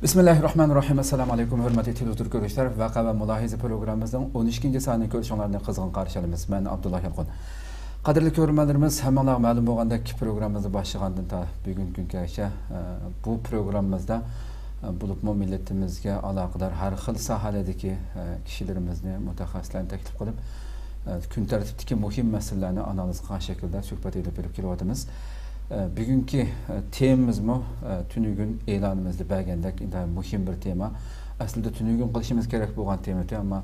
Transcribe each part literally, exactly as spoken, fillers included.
بىسمىللاھىررەھمانىررەھىم. ئەسسالامۇ ئەلەيكۇم، ھۆرمەتلىك تېلېۋىزور كۆرۈشلەر. ۋەقە ۋە مۇلاھىزە پروگراممىمىزنىڭ ئون ئىككىنچى سانىنى كۆرۈشۈڭلارنى قىزغىن قارشى ئالىمىز. مەن ئابدۇللا يالقۇن. قەدىرلىك كۆرۈرمەنلىرىمىز، ھەممىڭلارغا مەلۇم بولغاندەك، پروگراممىمىزنى باشلىغاندىن تا بۈگۈنكى كۈنگىچە، ئە، بۇ پروگراممىمىزدا، ئە، بولۇپمۇ مىللىتىمىزگە ئالاقىدار ھەر خىل ساھەلەردىكى، ئە، كىشىلىرىمىزنى، مۇتەخەسسىسلەرنى تەكلىپ قىلىپ، ئە، كۈن تەرتىپتىكى مۇھىم مەسىلىلەرنى ئانالىز قىلغان شەكىلدە سۆھبەت ئېلىپ بېرىپ كېلىۋاتىمىز. ئە، بۈگۈنكى، ئە، تېمىمىزمۇ، ئە، تۈنۈگۈن ئېلانىمىزدا بەرگەندەك ئىنتايىن مۇھىم بىر تېما. ئەسلىدە تۈنۈگۈن قىلىشىمىز كېرەك بولغان تېما ئىدى، ئەمما،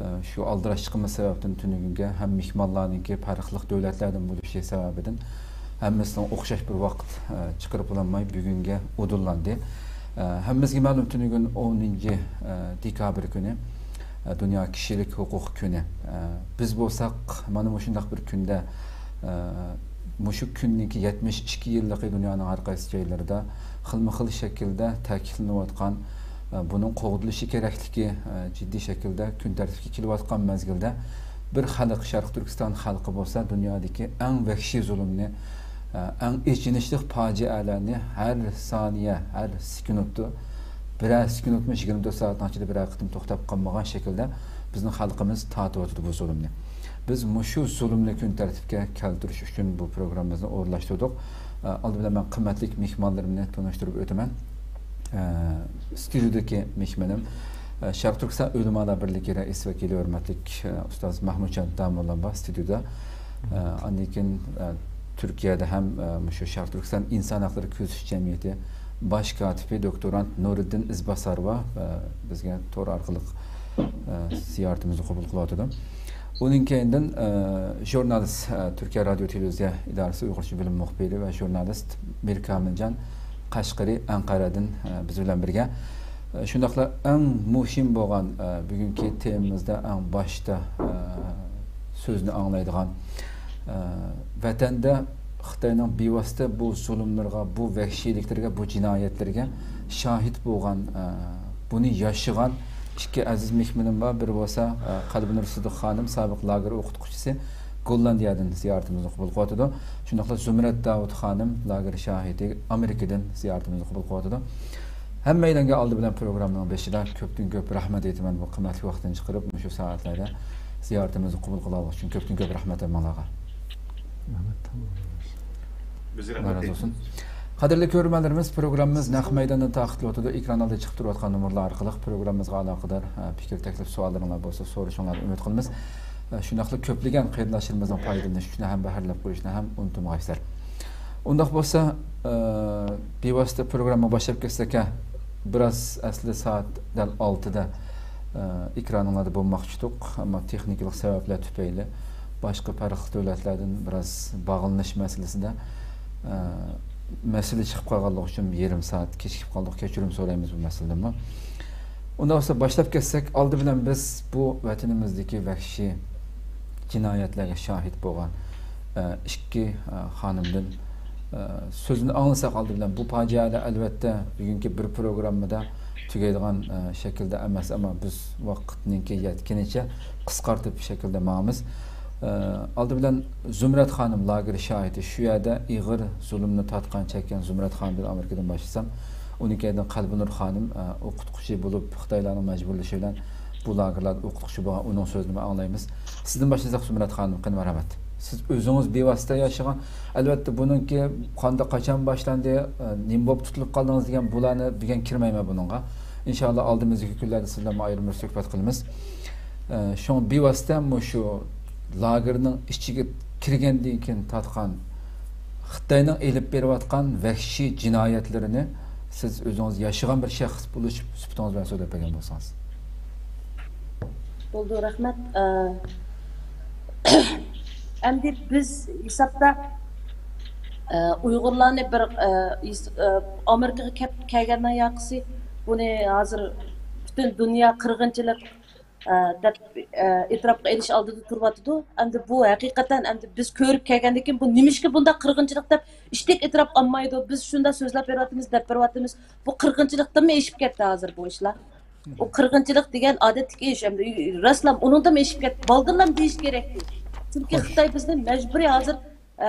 ئە، شۇ ئالدىراشچىلىقىمىز سەۋەبىدىن تۈنۈگۈنگە ھەم مېھمانلارنىڭكى پەرقلىق دۆلەتلەردىن بولۇشى سەۋەبىدىن ھەممىسىنىڭ ئوخشاش بىر ۋاقىت، ئە، چىقىرىپ بولالماي بۈگۈنگە ئۇدۇللاندى. ئە، ھەممىمىزگە مەلۇم، تۈنۈگۈن ئونىنچى، ئە، دېكابىر كۈنى، ئە، دۇنيا كىشىلىك ھوقۇق كۈنى. ئە، بىز بولساق مانا مۇشۇنداق بىر كۈندە، ئە، مۇشۇ كۈننىڭكى يەتمىش ئىككى يىللىقى دۇنيانىڭ ھەر قايسى جايلىرىدا خىلمۇ خىل شەكىلدە تەكىتلىنىۋاتقان، ئە، بۇنىڭ قوغدىلىشى كېرەكلىكى، ئە، جىددىي شەكىلدە كۈن تەرتىپكە كېلىۋاتقان مەزگىلدە، بىر خەلق، شەرقىي تۈركىستان خەلقى بولسا دۇنيادىكى ئەڭ ۋەھشىي زۇلۇمنى، ئە، ئەڭ ئېچىنىشلىق پاجىئەلەرنى ھەر سانىيە، ھەر سېكۇنتتا، بىرەر سېكۇنتمۇ يىگىرمە تۆت سائەتنىڭ ئىچىدە بىرەر قېتىم توختاپ قالمىغان شەكىلدە بىزنىڭ خەلقىمىز تارتىۋاتىدۇ بۇ زۇلۇمنى. بىز مۇشۇ زۇلۇمنى كۈن تەرتىپكە كەلتۈرۈش ئۈچۈن بۇ پروگراممىمىزنى ئورۇنلاشتۇردۇق. ئە، ئالدى بىلەن مەن قىممەتلىك مېھمانلىرىمنى تونۇشتۇرۇپ ئۆتىمەن. ئە، ستۇدىيىدىكى مېھمىنىم، ئە، شەرقىي تۈركىستان ئۆلىمالار بىرلىكى رەئىس ۋەكىلى ھۆرمەتلىك، ئە، ئۇستاز مەھمۇتجان داموللام بار ستۇدىيىدا. ئە، ئاندىن كېيىن، ئە، تۈركىيەدە ھەم، ئە، مۇشۇ شەرقىي تۈركىستان ئىنسان ھەقلىرى كۆزىتىش جەمئىيىتى باش كاتىپى دوكتورانت نۇرىدىن ئىزباسار بار. ئە، بىزگە تور ئارقىلىق، ئە، زىيارىتىمىزنى قوبۇل قىلىۋاتىدۇ. ئۇنىڭ كەينىدىن، ئە، ژۇرنالىست، ئە، تۈركىيە رادىيو تېلېۋىزىيە ئىدارىسى ئۇيغۇرچە بۆلۈم مۇخبىرى ۋە ژۇرنالىست مىركامىلجان قەشقىرى ئەنقەرەدىن، ئە، بىز بىلەن بىرگە. ئە، شۇنداقلا ئەڭ مۇھىم بولغان، ئە، بۈگۈنكى تېمىمىزدا ئەڭ باشتا، ئە، سۆزنى ئاڭلايدىغان، ئە، ۋەتەندە خىتاينىڭ بىۋاسىتە بۇ زۇلۇملىرىغا، بۇ ۋەھشىيلىكلىرىگە، بۇ جىنايەتلىرىگە شاھىت بولغان، ئە، بۇنى ياشىغان ئىككى ئەزىز مېھمىنىم بار. بىرى بولسا، ئە، قەلبىنۇر سىدىق خانىم، سابىق لاگېر ئوقۇتقۇچىسى، گوللاندىيەدىن زىيارىتىمىزنى قوبۇل قىلىۋاتىدۇ. شۇنداقلا زۇمرەت داۋۇت خانىم، لاگېر شاھىتى، ئامېرىكىدىن زىيارىتىمىزنى قوبۇل قىلىۋاتىدۇ. ھەممەيلەنگە ئالدى بىلەن پروگراممىنىڭ بېشىدا كۆپتىن كۆپ رەھمەت ئېيتىمەن، بۇ قىممەتلىك ۋاقتىنى چىقىرىپ مۇشۇ سائەتلەردە زىيارىتىمىزنى قوبۇل قىلالىغان ئۈچۈن كۆپتىن كۆپ رەھمەت ھەممىڭلارغا. رەھمەت. بىز ئاللا رەھمەت رازى ئېيتىمىز. بولسۇن. قەدىرلىك كۆرۈرمەنلىرىمىز، پروگراممىمىز نەق مەيداندا تارقىتىلىۋاتىدۇ. ئېكران ئالدىدا چىقىپ تۇرۇۋاتقان نومۇرلار ئارقىلىق پروگراممىمىزغا ئالاقىدار، ھە، پىكىر، تەكلىپ، سوئاللىرىڭلار بولسا سورىشىڭلارنى ئۈمىد قىلىمىز. ھە، شۇنداقلا كۆپلىگەن قېرىنداشلىرىمىزنىڭ پايدىلىنىشى ئۈچۈن ھەم بەھرىلەپ قويۇشنى ھەم ئۇنتۇمىغايسىلەر. ئۇنداق بولسا، ئە، بىۋاسىتە پروگرامما باشلاپ كەتسەك، ھە، بىراز ئەسلى سائەت دەل ئالتىدە، ئە، ئېكرانىڭلاردا بولماقچى ئىدۇق، ئەمما تېخنىكىلىق سەۋەبلەر تۈپەيلى باشقا پەرقلىق دۆلەتلەردىن بىراز باغلىنىش مەسىلىسىدە، ئە، مەسىلە چىقىپ قالغانلىقى ئۈچۈن يېرىم سائەت كېچىكىپ قالدۇق. كەچۈرۈم سورايمىز بۇ مەسىلىدىنمۇ. ئۇنداق بولسا باشلاپ كەتسەك، ئالدى بىلەن بىز بۇ ۋەتىنىمىزدىكى ۋەھشىي جىنايەتلەرگە شاھىت بولغان، ئە، ئىككى، ئە، خانىمدىن، ئە، سۆزىنى ئاڭلىساق، ئالدى بىلەن بۇ پاجىئەلەر ئەلۋەتتە بۈگۈنكى بىر پروگراممىدا تۈگەيدىغان، ئە، شەكىلدە ئەمەس، ئەمما بىز ۋاقىتنىڭكى يەتكىنىچە قىسقارتىپ شەكىلدە ماڭىمىز. ئە، ئالدى بىلەن زۇمرەت خانىم لاگېر شاھىتى شۇ يەردە ئېغىر زۇلۇمنى تارتقان، چەككەن زۇمرەت خانىمدىن ئامېرىكىدىن باشلىسام، ئۇنىڭ كەينىدىن قەلبىنۇر خانىم، ئە، ئوقۇتقۇچى بولۇپ، خىتايلارنىڭ مەجبۇرلىشى بىلەن بۇ لاگېرلاردا ئوقۇتقۇچى بولغان، ئۇنىڭ سۆزىنىمۇ ئاڭلايمىز. سىزدىن باشلىساق، زۇمرەت خانىم، قېنى، مەرھەمەت. سىز ئۆزىڭىز بىۋاسىتە ياشىغان، ئەلۋەتتە، بۇنىڭكى قاندا، قاچان باشلاندى، ئە، نېمە بولۇپ تۇتۇلۇپ قالدىڭىز دېگەن بۇلارنى بۈگۈن كىرمەيمەن بۇنىڭغا. ئىنشائاللا، ئالدىمىزدىكى كۈنلەردە سىز بىلەن ئايرىم بىر سۆھبەت قىلىمىز. ئە، شۇڭا بىۋاسىتە مۇشۇ لاگېرنىڭ ئىچىگە كىرگەندىن كېيىن تارتقان، خىتاينىڭ ئېلىپ بېرىۋاتقان ۋەھشىي جىنايەتلىرىنى سىز ئۆزىڭىز ياشىغان بىر شەخس بولۇش سۈپىتىڭىز بىلەن سۆزلەپ بەرگەن بولسىڭىز. بولىدۇ، رەھمەت. ئە، ئەمدى بىز ھېسابتا، ئە، ئۇيغۇرلارنى بىر، ئە، ھېس-، ئە، ئامېرىكىغا كەپ-، كەلگەننىڭ ياقىسى بۇنى ھازىر پۈتۈن دۇنيا قىرغىنچىلىق، ئە، دەپ، ئە، ئېتىراپقا ئېلىش ئالدىدا تۇرۇۋاتىدۇ. ئەمدى بۇ ھەقىقەتەن ئەمدى بىز كۆرۈپ كەلگەندىن كېيىن بۇ نېمىشقا بۇنداق قىرغىنچىلىق دەپ ئىشتەك ئېتىراپ ئالمايدۇ. بىز شۇنداق سۆزلەپ بېرىۋاتىمىز، دەپ بېرىۋاتىمىز. بۇ قىرغىنچىلىقتىنمۇ ئېشىپ كەتتى ھازىر بۇ ئىشلار. ئۇ قىرغىنچىلىق دېگەن ئادەتتىكى ئىش، ئەمدى راسلا ئۇنىڭدىنمۇ ئېشىپ كەتتى. بالدۇرلام دېيىش كېرەك. چۈنكى خوش. خىتاي بىزنى مەجبۇرىي ھازىر، ئە،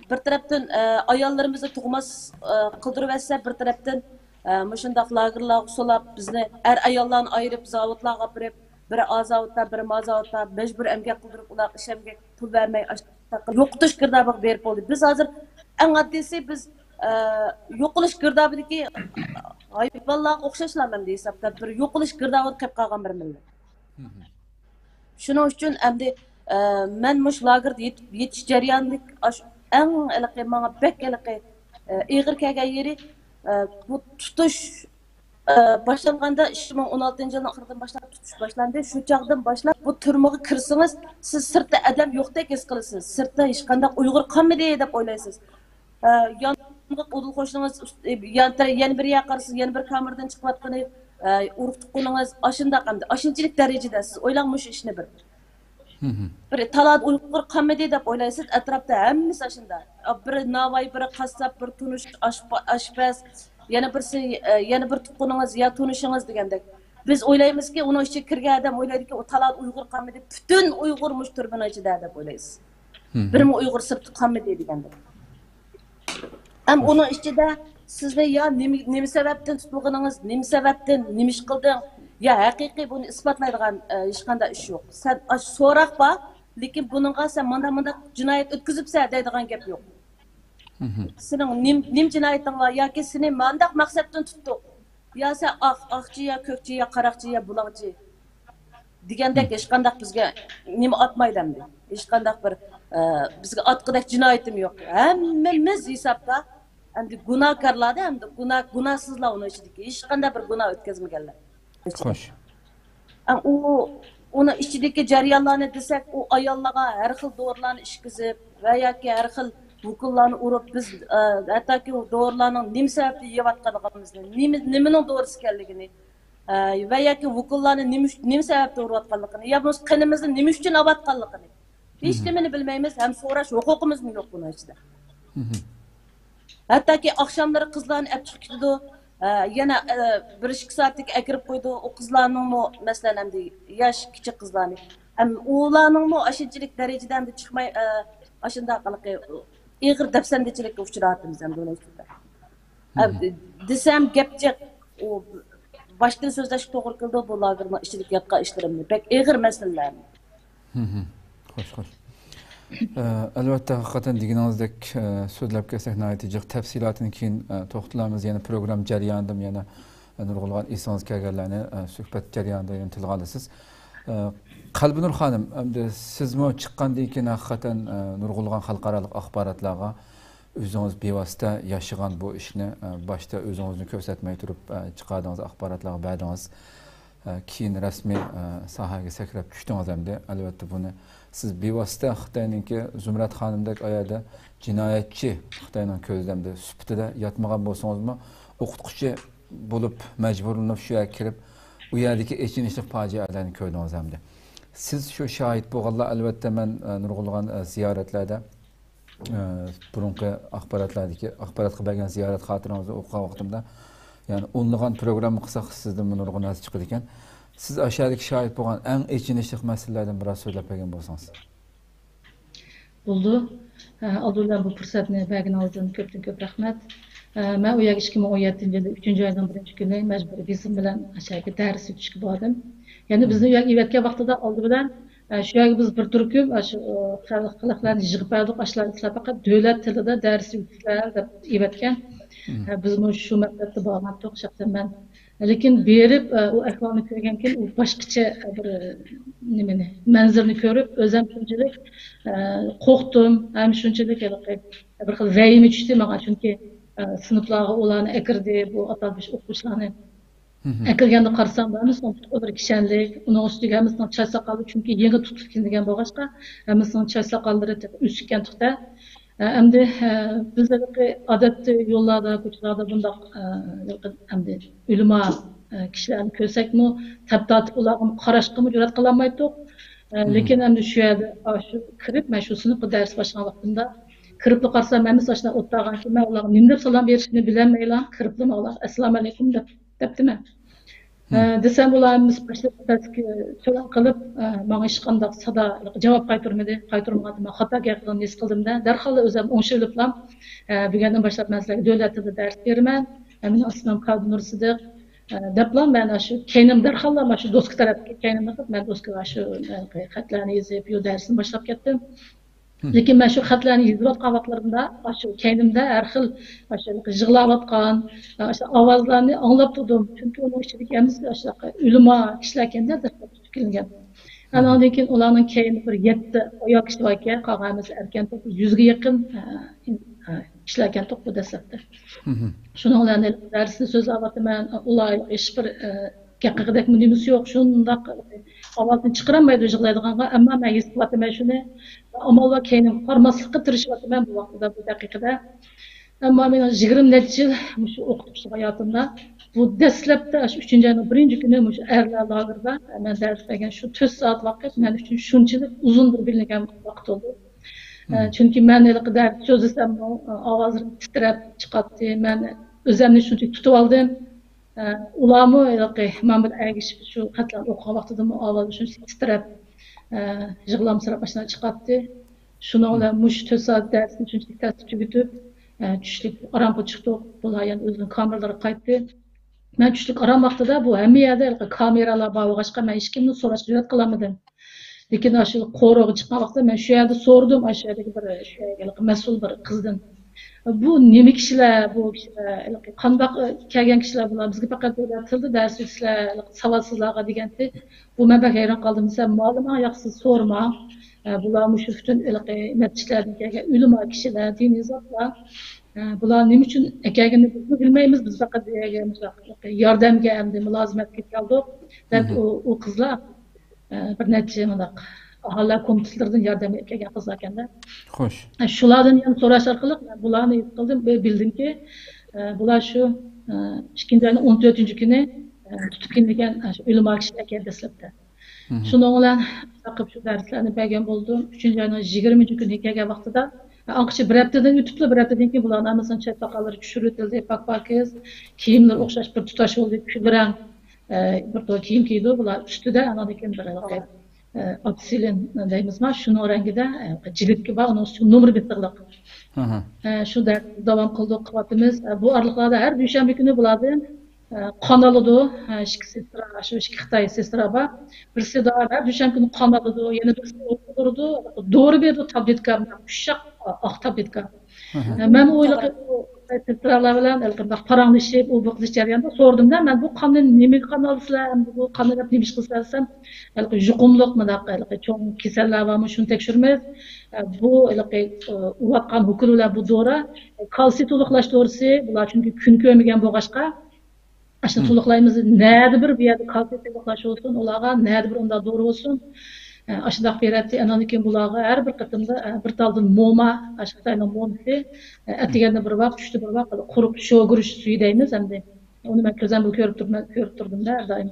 بىر تەرەپتىن، ئە، ئاياللىرىمىزنى تۇغماس، ئە، قىلدۇرۇۋەتسە، بىر تەرەپتىن، ئە، مۇشۇنداق لاگېرلارغا سولاپ، بىزنى ئەر-ئاياللارنى ئايرىپ، زاۋۇتلارغا ئاپىرىپ، بىرى ئا زاۋۇتتا، بىرى ما زاۋۇتتا مەجبۇرىي ئەمگەك قىلدۇرۇپ، ئۇلارغا ئىش ئەمگەك پۇل بەرمەي، ئاشۇنداق قىلىپ يوقىتىش گىردابىغا بېرىپ بولدى. بىز ھازىر ئەڭ ئاددىيسى بىز، ئە، يوقىلىش گىردابىدىكى ھايۋانلارغا ئوخشاشلا مەندە ھېسابتا بىر يوقىلىش گىردابىدا قېلىپ قالغان بىر مىللەت. شۇنىڭ ئۈچۈن ئەمدى، ئە، مەن مۇشۇ لاگېردا يېتىپ، يېتىش جەريانىدىكى ئاشۇ ئەڭ ھېلىقى ماڭا بەك ھېلىقى، ئە، ئېغىر كەلگەن يېرى، ئە، بۇ تۇتۇش، ئە، باشلانغاندا ئىككى مىڭ ئون ئالتىنچى يىلنىڭ ئاخىرىدىن باشلاپ تۇتۇش باشلاندى. شۇ چاغدىن باشلاپ بۇ تۈرمىگە كىرسىڭىز، سىز سىرتتا ئادەم يوقتەك ھېس قىلىسىز. سىرتتا ھېچقانداق ئۇيغۇر قالمىدى دەپ ئويلايسىز. ئە، يانغا ئۇدۇل قوشنىڭىز، ئۇست-، ئە، يان تەرە-، يەنە بىر يەرگە قارىسىز، يەنە بىر كامېردىن چىقىۋاتقىنى، ئە، ئۇرۇق تۇغقىنىڭىز ئاشۇنداق ئەمدى. ئاشۇنچىلىك دەرىجىدە سىز ئويلاڭ مۇشۇ ئىشنى بىر. بىر تالادا ئۇيغۇر قالمىدى دەپ ئويلايسىز، ئەتراپتا ھەممىسى ئاشۇنداق. بىر ناۋاي، بىرى قاسساپ، بىر تونۇش ئاش-، ئاشپەز، يەنە بىرسى، ئە، يەنە بىر تۇغقىنىڭىز يا تونۇشىڭىز دېگەندەك. بىز ئويلايمىزكى، ئۇنىڭ ئىچىگە كىرگەن ئادەم ئويلايدىكى، ئۇ تالادا ئۇيغۇر قالمىدى، پۈتۈن ئۇيغۇر مۇشۇ تۈرمىنىڭ ئىچىدە دەپ ئويلايسىز. بىرمۇ ئۇيغۇر سىرتتا قالمىدى دېگەندەك. ھەم ئۇنىڭ ئىچىدە سىزنى يا نېمە، نېمە سەۋەبتىن تۇتۇلغىنىڭىز، نېمە سەۋەبتىن، نېمە ئىش قىلدىڭ، يا ھەقىقىي بۇنى ئىسپاتلايدىغان، ئە، ھېچقانداق ئىش يوق. سەن ئاشۇ سوراق بار، لېكىن بۇنىڭغا سەن مانداق، مانداق جىنايەت ئۆتكۈزۈپسەن دەيدىغان گەپ يوق. سېنىڭ نېم-، نېمە جىنايىتىڭ بار ياكى سېنى مانداق مەقسەتتىن تۇتتۇق؟ يا سەن ئاق، ئاقچى يا كۆكچى يا قاراقچى يا بۇلاڭچى دېگەندەك ھېچقانداق بىزگە نېمە ئاتمايدۇ ئەمدى. ھېچقانداق بىر، ئە، بىزگە ئاتقۇدەك جىنايىتىمۇ يوق. ھەممىمىز ھېسابتا ئەمدى گۇناھكارلار-دە، ئەمدى گۇناھ، گۇناھسىزلار ئۇنىڭ ئىچىدىكى. ھېچقانداق بىر گۇناھ ئۆتكۈزمىگەنلەر. خوش. ئە، ئۇ، ئۇنىڭ ئىچىدىكى جەريانلارنى دېسەك، ئۇ ئاياللارغا ھەر خىل دورىلارنى ئىچكۈزۈپ ۋە ياكى ھەر خىل ئوكۇللارنى ئۇرۇپ، بىز، ئە، ھەتتاكى ئۇ دورىلارنىڭ نېمە سەۋەبتىن يەۋاتقانلىقىمىزنى، نېمە، نېمىنىڭ دورىسى ئىكەنلىكىنى، ئە، ۋە ياكى ئوكۇللارنى نېمە ئۈچ-، نېمە سەۋەبتىن ئۇرۇۋاتقانلىقىنى، يا بولمىسا قېنىمىزنى نېمە ئۈچۈن ئاۋاتقانلىقىنى، ھېچنېمىنى بىلمەيمىز ھەم سوراش ھوقۇقىمىزمۇ يوق بۇنىڭ ئىچىدە. ھەتتاكى ئاخشاملىرى قىزلارنى ئەپ چىقىپ كېتىدۇ. ئە، يەنە، ئە، بىر ئىككى سائەتتىن كېيىن ئەكىرىپ قويىدۇ. ئۇ قىزلارنىڭمۇ، مەسىلەن، ئەمدى ياش، كىچىك قىزلارنى. ئەم، ئۇلارنىڭمۇ ئاشۇنچىلىك دەرىجىدە ئەمدى چىقماي، ئە، ئاشۇنداق ھېلىقى ئېغىر دەپسەندىچىلىككە ئۇچراۋاتىمىز ئەمدى ئۇنىڭ ئۈستىدە. ئە، دېسەم گەپ جىق، ئۇ باشتىن سۆزلەشكە توغرا كېلىدۇ بۇ لاگېرنىڭ ئىچىدىكى ياتقان ئىشلىرىمنى. بەك ئېغىر مەسىلىلەرنى. خوش، خوش. ئە، ئەلۋەتتە، ھەقىقەتەن دېگىنىڭىزدەك، ئە، سۆزلەپ كەتسەك ناھايىتى جىق تەپسىلاتىنى كېيىن، ئە، توختىلارمىز. يەنە پروگرامما جەريانىدىمۇ يەنە، ئە، نۇرغۇنلىغان ئېسىڭىزگە كەلگەنلەرنى، ئە، سۆھبەت جەريانىدا يەنە تىلغا ئالىسىز. ئە، قەلبىنۇر خانىم، ئەمدى سىزمۇ چىققاندىن كېيىن ھەقىقەتەن، ئە، نۇرغۇنلىغان خەلقئارالىق ئاخباراتلارغا ئۆزىڭىز بىۋاسىتە ياشىغان بۇ ئىشنى، ئە، باشتا ئۆزىڭىزنى كۆرسەتمەي تۇرۇپ، ئە، چىقاردىڭىز، ئاخباراتلارغا بەردىڭىز. ئە، كېيىن رەسمىي، ئە، ساھەگە سەكرەپ چۈشتىڭىز ئەمدى. ئەلۋەتتە، بۇنى سىز بىۋاسىتە خىتاينىڭكى زۇمرەت خانىمدەك ئا يەردە جىنايەتچى خىتاينىڭ كۆزىدە ئەمدى سۈپىتىدە ياتمىغان بولسىڭىزمۇ، ئوقۇتقۇچى بولۇپ مەجبۇرلىنىپ شۇ يەرگە كىرىپ، ئۇ يەردىكى ئېچىنىشلىق پاجىئەلەرنى كۆردىڭىز ئەمدى. سىز شۇ شاھىت بولغانلار، ئەلۋەتتە، مەن، ئە، نۇرغۇنلىغان، ئە، زىيارەتلەردە ئە، بۇرۇنقى ئاخباراتلاردىكى، ئاخباراتقا بەرگەن زىيارەت خاتىرىڭىزنى ئوقۇغان ۋاقتىمدا، يەنى ئونلىغان پروگرامما قىلساق، سىزدىن نۇرغۇن نەرسە چىقىدىكەن. سىز ئاشۇ يەردىكى شاھىت بولغان ئەڭ ئېچىنىشلىق مەسىلىلەردىن بىراز سۆزلەپ بەرگەن بولسىڭىز. بولىدۇ. ئە، ئالدى بىلەن بۇ پۇرسەتنى بەرگىنىڭىزدىن كۆپتىن كۆپ رەھمەت. ئە، مەن ئۇ يەرگە ئىككى مىڭ ئون يەتتىنچى يىلى ئۈچىنچى ئاينىڭ بىرىنچى كۈنى مەجبۇرىي بېسىم بىلەن ئاشۇ يەرگە دەرس ئۆتۈشكە باردىم. يەنى بىزنى ئۇ يەرگە ئەۋەتكەن ۋاقتىدا ئالدى بىلەن ئە، شۇ يەرگە بىز بىر تۈركۈم، ئە، شۇ، ئە، خەلق، خەلقلەرنى يىغىپ بەردۇق، ئاشۇلار سىلەر پەقەت دۆلەت تىلىدا دەرس ئۆتسىلەر دەپ ئېۋەتكەن. ئە، بىزمۇ شۇ مەقسەتتە بارغانتۇق، شەخسەن مەن. لېكىن بېرىپ، ئە، ئۇ ئەھۋالنى كۆرگەندىن كېيىن ئۇ باشقىچە، ئە، بىر، ئە، نېمىنى، مەنزىرىنى كۆرۈپ، ئۆزۈم شۇنچىلىك، ئە، قورقتۇم، ھەم شۇنچىلىك ھېلىقى بىر خىل ۋەھىمە چۈشتى ماڭا، چۈنكى، ئە، سىنىپلارغا ئۇلارنى ئەكىردى، بۇ ئاتالمىش ئوقۇغۇچىلارنى. ئەكىرگەندە قارىسام، ھەممىسىنىڭ پۇت-قوللىرى كىشەنلىك، ئۇنىڭ ئۈستىگە ھەممىسىنىڭ چاچ ساقالى، چۈنكى يېڭى تۇتۇلۇپ كېلىنگەن بولغاچقا، ھەممىسىنىڭ چاچ ساقاللىرى تېخى ئۆسۈككەن تۇقتا. ئە، ئەمدى، ئە، بىز ھېلىقى ئادەتتە يوللاردا، كوچىلاردا بۇنداق، ئە، ھېلىقى ئەمدى ئۆلىما، ئە، كىشىلەرنى كۆرسەكمۇ، تەپ تارتىپ ئۇلارغا قاراشقىمۇ جۈرئەت قىلالمايتتۇق. ئە، لېكىن ئەمدى شۇ يەردە، ئاشۇ كىرىپ، مەن شۇ سىنىپقا دەرس باشلىغان ۋاقتىمدا، كىرىپلا قارىسام، ھەممىسى ئاشۇنداق ئولتۇرغانكىن، مەن ئۇلارغا نېمە دەپ سالام بېرىشنى بىلەلمەيلا، كىرىپلا ماڭا ئەسسالامۇئەلەيكۇم دەپ دەپتىمەن. ئە، دېسەم، ئۇلار ھەممىسى باشلىرىنى پەسكە تۆۋەن قىلىپ، ئە، ماڭا ھېچقانداق سادا جاۋاب قايتۇرمىدى. قايتۇرمىغاندا مەن خاتا گەپ قىلغىنىنى ھېس قىلدىم-دە، دەرھاللا ئۆزۈم ئوڭشىۋېلىپلا، ئە، بۈگۈندىن باشلاپ مەن سىلەرگە دۆلەت تىلىدا دەرس بېرىمەن. مېنىڭ ئىسمىم كادىر نۇرسىدىق، ئە، دەپلا مەن شۇ كەينىم دەرھاللا مانا شۇ دوسكا تەرەپكە كەينىمنى قىلىپ، مەن دوسكىغا شۇ، ئە، خەتلەرنى يېزىپ، يو دەرسنى باشلاپ كەتتىم. لېكىن مەن شۇ خەتلەرنى يېزىۋاتقان ۋاقىتلىرىمدا، شۇ كەينىمدە ھەر خىل، شۇ يىغلاۋاتقان، شۇ ئاۋازلارنى ئاڭلاپ تۇردۇم. چۈنكى ئۇنىڭ ئىچىدىكى ھەممىسى شۇ ئۆلىما كىشىلەركەندە، دەسلەپتە تۇتۇپ كېلىنگەن. ئانىڭدىن كېيىن ئۇلارنىڭ كەينىدە بىر يەتتە ئايال كىشى باركەن، قالغان ھەممىسى ئەركەن توپ، يۈزگە يېقىن، ئە، ئە، كىشىلەركەن توپ بۇ دەسلەپتە. شۇنىڭ بىلەن دەرسنى سۆزلەۋاتىمەن، ئۇلار ھېچبىر، ئە، گەپ قىلغۇدەكمۇ نېمىسى يوق، شۇنداق ئاۋازنى چىقىرالمايدۇ يىغلايدىغانغا، ئەمما مەن ھېس قىلىۋاتىمەن شۇنى. ئامال بار كەينىمگە قارىماسلىققا تىرىشىۋاتىمەن بۇ ۋاقتىدا، بۇ دەقىقىدە. ئەمما مېنىڭ يىگىرمە نەچچە يىل مۇشۇ ئوقۇتقۇچىلىق ھاياتىمدا بۇ دەسلەپتە، شۇ ئۈچىنچى ئاينىڭ بىرىنچى كۈنى مۇشۇ ئەرلەر لاگېرىدا مەن دەرس بەرگەن شۇ تۆت سائەت ۋاقىت مەن ئۈچۈن شۇنچىلىك ئۇزۇن بىر بىلىنگەن ۋاقىت بولدى. ئە، چۈنكى مەن ھېلىقى دەرس سۆزلىسەممۇ، ئە، ئاۋازلىرىم تىترەپ چىقاتتى. مەن ئۆزۈمنى شۇنچىلىك تۇتۇۋالدىم. ئە، ئۇلارمۇ ھېلىقى مەن بىلەن ئەگىشىپ شۇ خەتلەرنى ئوقۇغان ۋاقتىدىمۇ ئاۋازى شۇنچىلىك تىترەپ، ئە، يىغلامسىراپ ئاشۇنداق چىقاتتى. شۇنىڭ بىلەن مۇشۇ تۆت سائەت دەرسنى شۇنچىلىك تەستە تۈگىتىپ، ئە، چۈشلۈك ئارامغا چىقتۇق. بۇلار يەنە ئۆزىنىڭ كامېرىلىرىغا قايتتى. مەن چۈشلۈك ئارام ۋاقتىدا بۇ ھەممە يەردە ھېلىقى كامېرالار بار بولغاچقا، مەن ھېچكىمدىن سوراشقا جۈرئەت قىلالمىدىم. لېكىن ئاشۇ قورۇغا چىققان ۋاقىتتا مەن شۇ يەردە سورىدىم، ئاشۇ يەردىكى بىر، شۇ يەرگە ھېلىقى مەسئۇل بىر قىزدىن. بۇ نېمە كىشىلەر، بۇ كىشىلەر ھېلىقى قانداق كەلگەن كىشىلەر بۇلار؟ بىزگە پەقەت بۇ تىلدا دەرس ئۆتىسىلەر، ھېلىقى ساۋاتسىزلارغا دېگەنتى. بۇ مەن بەك ھەيران قالدىم دېسەم، مالىماڭ ياخشى سورىما. ئە، بۇلار مۇشۇ پۈتۈن ھېلىقى نەچچە شەھەردىن كەلگەن ئۆلىما كىشىلەر، دىنىي زاتلار. ئە، بۇلار نېمە ئۈچۈن ئەكەلگىنىنى بىزمۇ بىلمەيمىز. بىز پەقەت بۇ يەرگە مۇشۇ ياردەمگە ئەمدى مۇلازىمەتكە كەلدۇق، دەپ ئۇ، ئۇ قىزلار، ئە، بىر نەچچە مۇنداق ئاھالىلەر كومىتېتلىرىدىن ياردەمگە كەلگەن قىزلار ئىكەندە. خوش. ئە، شۇلاردىن يەنە سوراش ئارقىلىق مەن بۇلارنى ھېس قىلدىم، بى-، بىلدىمكى، ئە، بۇلار شۇ، ئە، ئىككىنچى ئاينىڭ ئون تۆتىنچى كۈنى، ئە، تۇتۇپ كېلىنگەن، ئە، شۇ ئۆلىما كىشىلەر ئىكەن دەسلەپتە. شۇنىڭ بىلەن قىلىپ شۇ دەرسلەرنى بەرگەن بولدۇم. ئۈچىنچى ئاينىڭ يىگىرمىنچى كۈنى كەلگەن ۋاقتىدا، ئاڭقىچە بىر ھەپتىدىن ئۆتۈپلا، بىر ھەپتىدىن كېيىن بۇلارنىڭ ھەممىسىنىڭ چاچ ساقاللىرى چۈشۈرۈۋېتىلدى، پاك-پاكىز، كىيىملىرى ئوخشاش بىر تۇتاش بولدى، كۈلرەڭ، ئە، بىر تولا كىيىم كىيىدۇ بۇلار ئۈستىدە، ئانىڭدىن كېيىن بىر ھېلىقى، ئە، ئاپسىلىن دەيمىزما، شۇنىڭ رەڭگىدە، ئە، جىلىتكە بار، ئۇنىڭ ئۈستىگە نومۇر بېسىقلىق. ئە، شۇ دەرسنى داۋام قىلدۇق، قىلىۋاتىمىز. ئە، بۇ ئارىلىقلاردا ھەر دۈشەنبە كۈنى بۇلاردىن، ئە، قان ئالىدۇ. ئە، ئىككى سېسترا، شۇ ئىككى خىتاي سېسترا بار. بىرسى دائىم ھەر دۈشەنبە كۈنى قان ئالىدۇ، يەنە بىرسى ئوقۇدۇرىدۇ، دورا بېرىدۇ، تابلېتكا، ئۇششاق ئاق تابلېتكا. ئە، مەن ئۇ ھېلىقى ئۇ سېسترالار بىلەن ھېلىقى مۇنداق پاراڭلىشىپ، ئۇ بۇ قىلىش جەريانىدا سوردۇم-دە، مەن بۇ قاننى نېمىگە قان ئالىسىلەر، ئەمدى بۇ قاننى دەپ نېمە ئىش قىلىسىلەر دېسەم، ھېلىقى يۇقۇملۇق مۇنداق ھېلىقى چوڭ كېسەللەر بارمۇ، شۇنى تەكشۈرىمىز. ئە، بۇ ھېلىقى، ئۇ، ئۇۋاتقان ھوكۇل بىلەن بۇ دورا، ئە، كالتسىي تولۇقلاش دورىسى، بۇلار چۈنكى كۈن كۆرمىگەن بولغاچقا، ئاشۇنى تولۇقلايمىز. نەدە بىر بۇ يەردە كالتسىي تولۇقلاش بولسۇن، ئۇلارغا نەدە بىر ئۇنداق دورا بولسۇن، ئە، ئاشۇنداق بېرەتتى. ئانان كېيىن بۇلارغا ھەر بىر قېتىمدا، ئە، بىر تالدىن موما، ئاشۇ خىتاينىڭ مومىسى، ئە، ئەتىگەندە بىر ۋاق، چۈشتە بىر ۋاق، قۇرۇق شوگۈرۈش سۈيى دەيمىز ئەمدى. ئۇنى مەن كۆزۈم بىلەن كۆرۈپ تۇرىمەن، كۆرۈپ تۇردۇم-دە ھەر دائىم.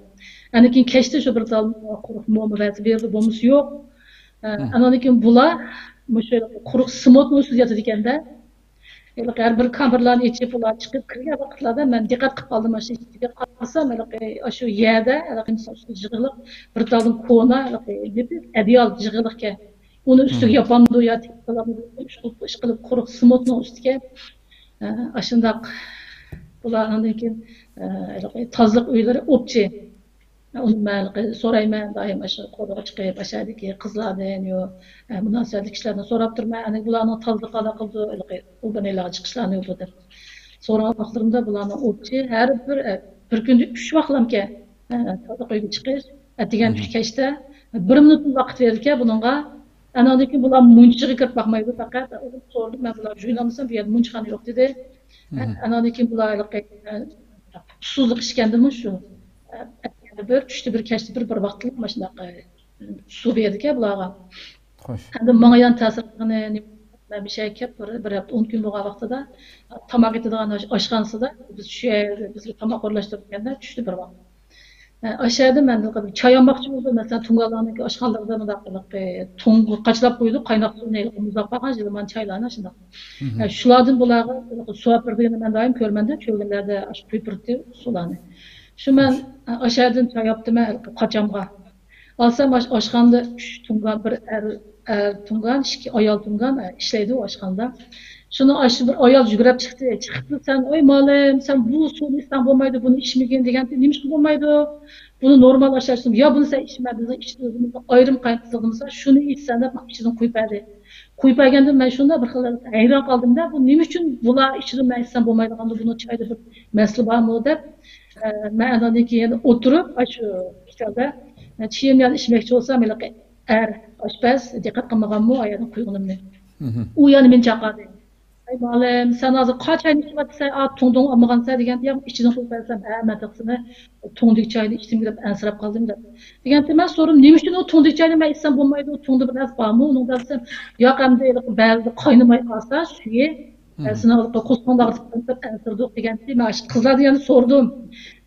ئاندىن كېيىن كەچتە شۇ بىر تال قۇرۇق موما بەزى بېرىدۇ، بولمىسا يوق. ئە، ئانان كېيىن بۇلار مۇشۇ قۇرۇق سموتنىڭ ئۈستىدە ياتىدىكەن-دە. ھېلىقى ھەر بىر كامېرلارنى ئېچىپ، ئۇلار چىقىپ كىرگەن ۋاقىتلاردا مەن دىققەت قىلىپ قالدىم، ئاشۇ ئىچىگە قارىسام، ھېلىقى ئاشۇ يەردە، ھېلىقى ئىنسان ئۈستىگە يىغىلىق، بىر تالدىن كونا، ھېلىقى نېمە، ئەدىيال يىغىلىقكەن. ئۇنى ئۈستىگە ياپامدۇ يا تېكىپ قالامدۇ، ئىشقىلىپ، ئىشقىلىپ قۇرۇق سموتنىڭ ئۈستىگە، ئە، ئاشۇنداق. بۇلار ئاندىن كېيىن، ئە، ھېلىقى تازىلىق ئۆيلىرى ئوپچى. ئۇنى مەن ھېلىقى سورايمەن، دائىم ئاشۇ قورۇغا چىقىپ، ئاشۇ يەردىكى قىزلاردىن، يو، ئە، مۇناسىۋەتلىك كىشىلەردىن سوراپ تۇرىمەن. ئەنە بۇلارنىڭ تازىلىقى قانداق قىلىدۇ، ھېلىقى ئۇ بىر نېلىغا چىقىشلارنى يوق دەپ. سورىغان ۋاقىتلىرىمدا بۇلارنىڭ ئوپچى ھەر بىر، ئە، بىر كۈندە ئۈچ ۋاقلامكەن، ئە، تازىلىق ئۆيگە چىقىش، ئەتىگەن كۈچ كەچتە بىر مىنۇتمۇ ۋاقىت بېرىدىكەن بۇنىڭغا. ئاناندىن كېيىن بۇلار مۇنچىغا كىرىپ باقمايدۇ، پەقەت ئۇنى سورىدىم، مەن بۇلار جۇيلامىسام، بۇ يەردە مۇنچىخانا يوق دېدى. ئاناندىن كېيىن بۇلار ھېلىقى، ئە، ئۇسسۇزلۇق ئىچكەندىمۇ شۇ، ئە، ئەتىگەندە بىر، چۈشتە بىر، كەچتە بىر، بىر ۋاقىتلا ماشۇنداق، ئە، سۇ بېرىدىكەن بۇلارغا. خوش. ئەمدى ماڭا يەنە تەسىر قىلغىنى، مەن بىر شەھەرگە كەپ، بىر، بىر ھەپتە، ئون كۈن بولغان ۋاقتىدا، تاماق ئېتىدىغان ئاش-، ئاشخانىسىدا، بىز شۇ يەردە بىزگە تاماق ئورۇنلاشتۇرۇپ بەرگەندە، چۈشتە بىر ۋاقىت. ئە، ئاشۇ يەردە مەن بىر چاي ئالماقچى بولدۇم. مەسىلەن، تۇڭگانلارنىڭكى ئاشخانىلىرىدا مۇنداق قىلىپ، ئە، تۇڭ قاچىلاپ قويىدۇ، قايناق سۇنى مۇزلاپ قالغان، ژېلىمان چايلارنى شۇنداق. ئە، شۇلاردىن بۇلارغا سۇ ئەپ بېرىدىغىنىنى مەن دائىم كۆرىمەن-دە، چۆگۈنلەردە ئاشۇ قۇيۇپ بېرىدۇ سۇلارنى. شۇ مەن، ئە، ئاشۇ يەردىن چاي ئاپتىمەن قاچامغا. ئالسام، ئاش-، ئاشخانىدا ئۈچ تۇڭگان، بىر ئەر، ئەر تۇڭگان، ئىككى ئايال تۇڭگان، ئە، ئىشلەيدۇ ئاشخانىدا. شۇنى ئاشۇ بىر ئايال يۈگۈرۈپ چىقتى. چىقىپلا، سەن، ئاي مالىم، سەن بۇ سۇنى ئىچسەڭ بولمايدۇ، بۇنى ئىچمىگىن دېگەنتى، نېمىشقا بولمايدۇ؟ بۇنى نورمال ئاشاش. يا بۇنى سەن ئىچمە، بىزنىڭ ئىچىدىمىز ئايرىم قاينىتىلغىنىسا، شۇنى ئىچسەن دەپ ئىچىدىن قويۇپ بەردى. قويۇپ بەرگەندىن مەن شۇنداق بىر خىل ھەيران قالدىمدا، بۇ نېمە ئۈچۈن بۇلار ئىچىدىن مەن ئىچسەم بولمايدىغاندۇ، بۇنىڭ چايدا بىر مەسىلە بارمۇ دەپ، ئە، مەن ئاندىن كېيىن يەنە ئولتۇرۇپ، ئاشۇ ئىچەردە، ئە، چېيىمنى يەنە ئىچمەكچى بولسام، ھېلىقى ئەر ئاشپەز دىققەت قىلمىغانمۇ ئايالنىڭ قۇيغىنىمنى. ئۇ يەنە مېنى چاقىردى. ئەي مۇئەللىم، سەن ھازىر قا چاينى ئىچىۋاتىسەن، ئا، تۇڭدۇڭ ئالمىغانسەن دېگەنتى، ياق، ئىچىدىن قويۇپ بەرسەم، ھە، مەن تېخىسىنى تۇڭدىكى چاينى ئىچتىم دەپ ئەنسىرەپ قالدىم دەپ. دېگەنتى، مەن سورىدىم، نېمە ئۈچۈن ئۇ تۇڭدىكى چاينى مەن ئىچسەم بولمايدۇ، تۇڭدا بىر نەرسە بارمۇ ئۇنىڭدا دېسەم، ياق، ئەمدى بەزىدە قاينىماي قالسا سۈيى، سېنىڭ قورسىقىڭدا ئاغرىتىپ قويۇپ ئەنسىرىدۇق دېگەنتى، مەن ئاشۇ قىزلاردىن يەنە سورىدىم.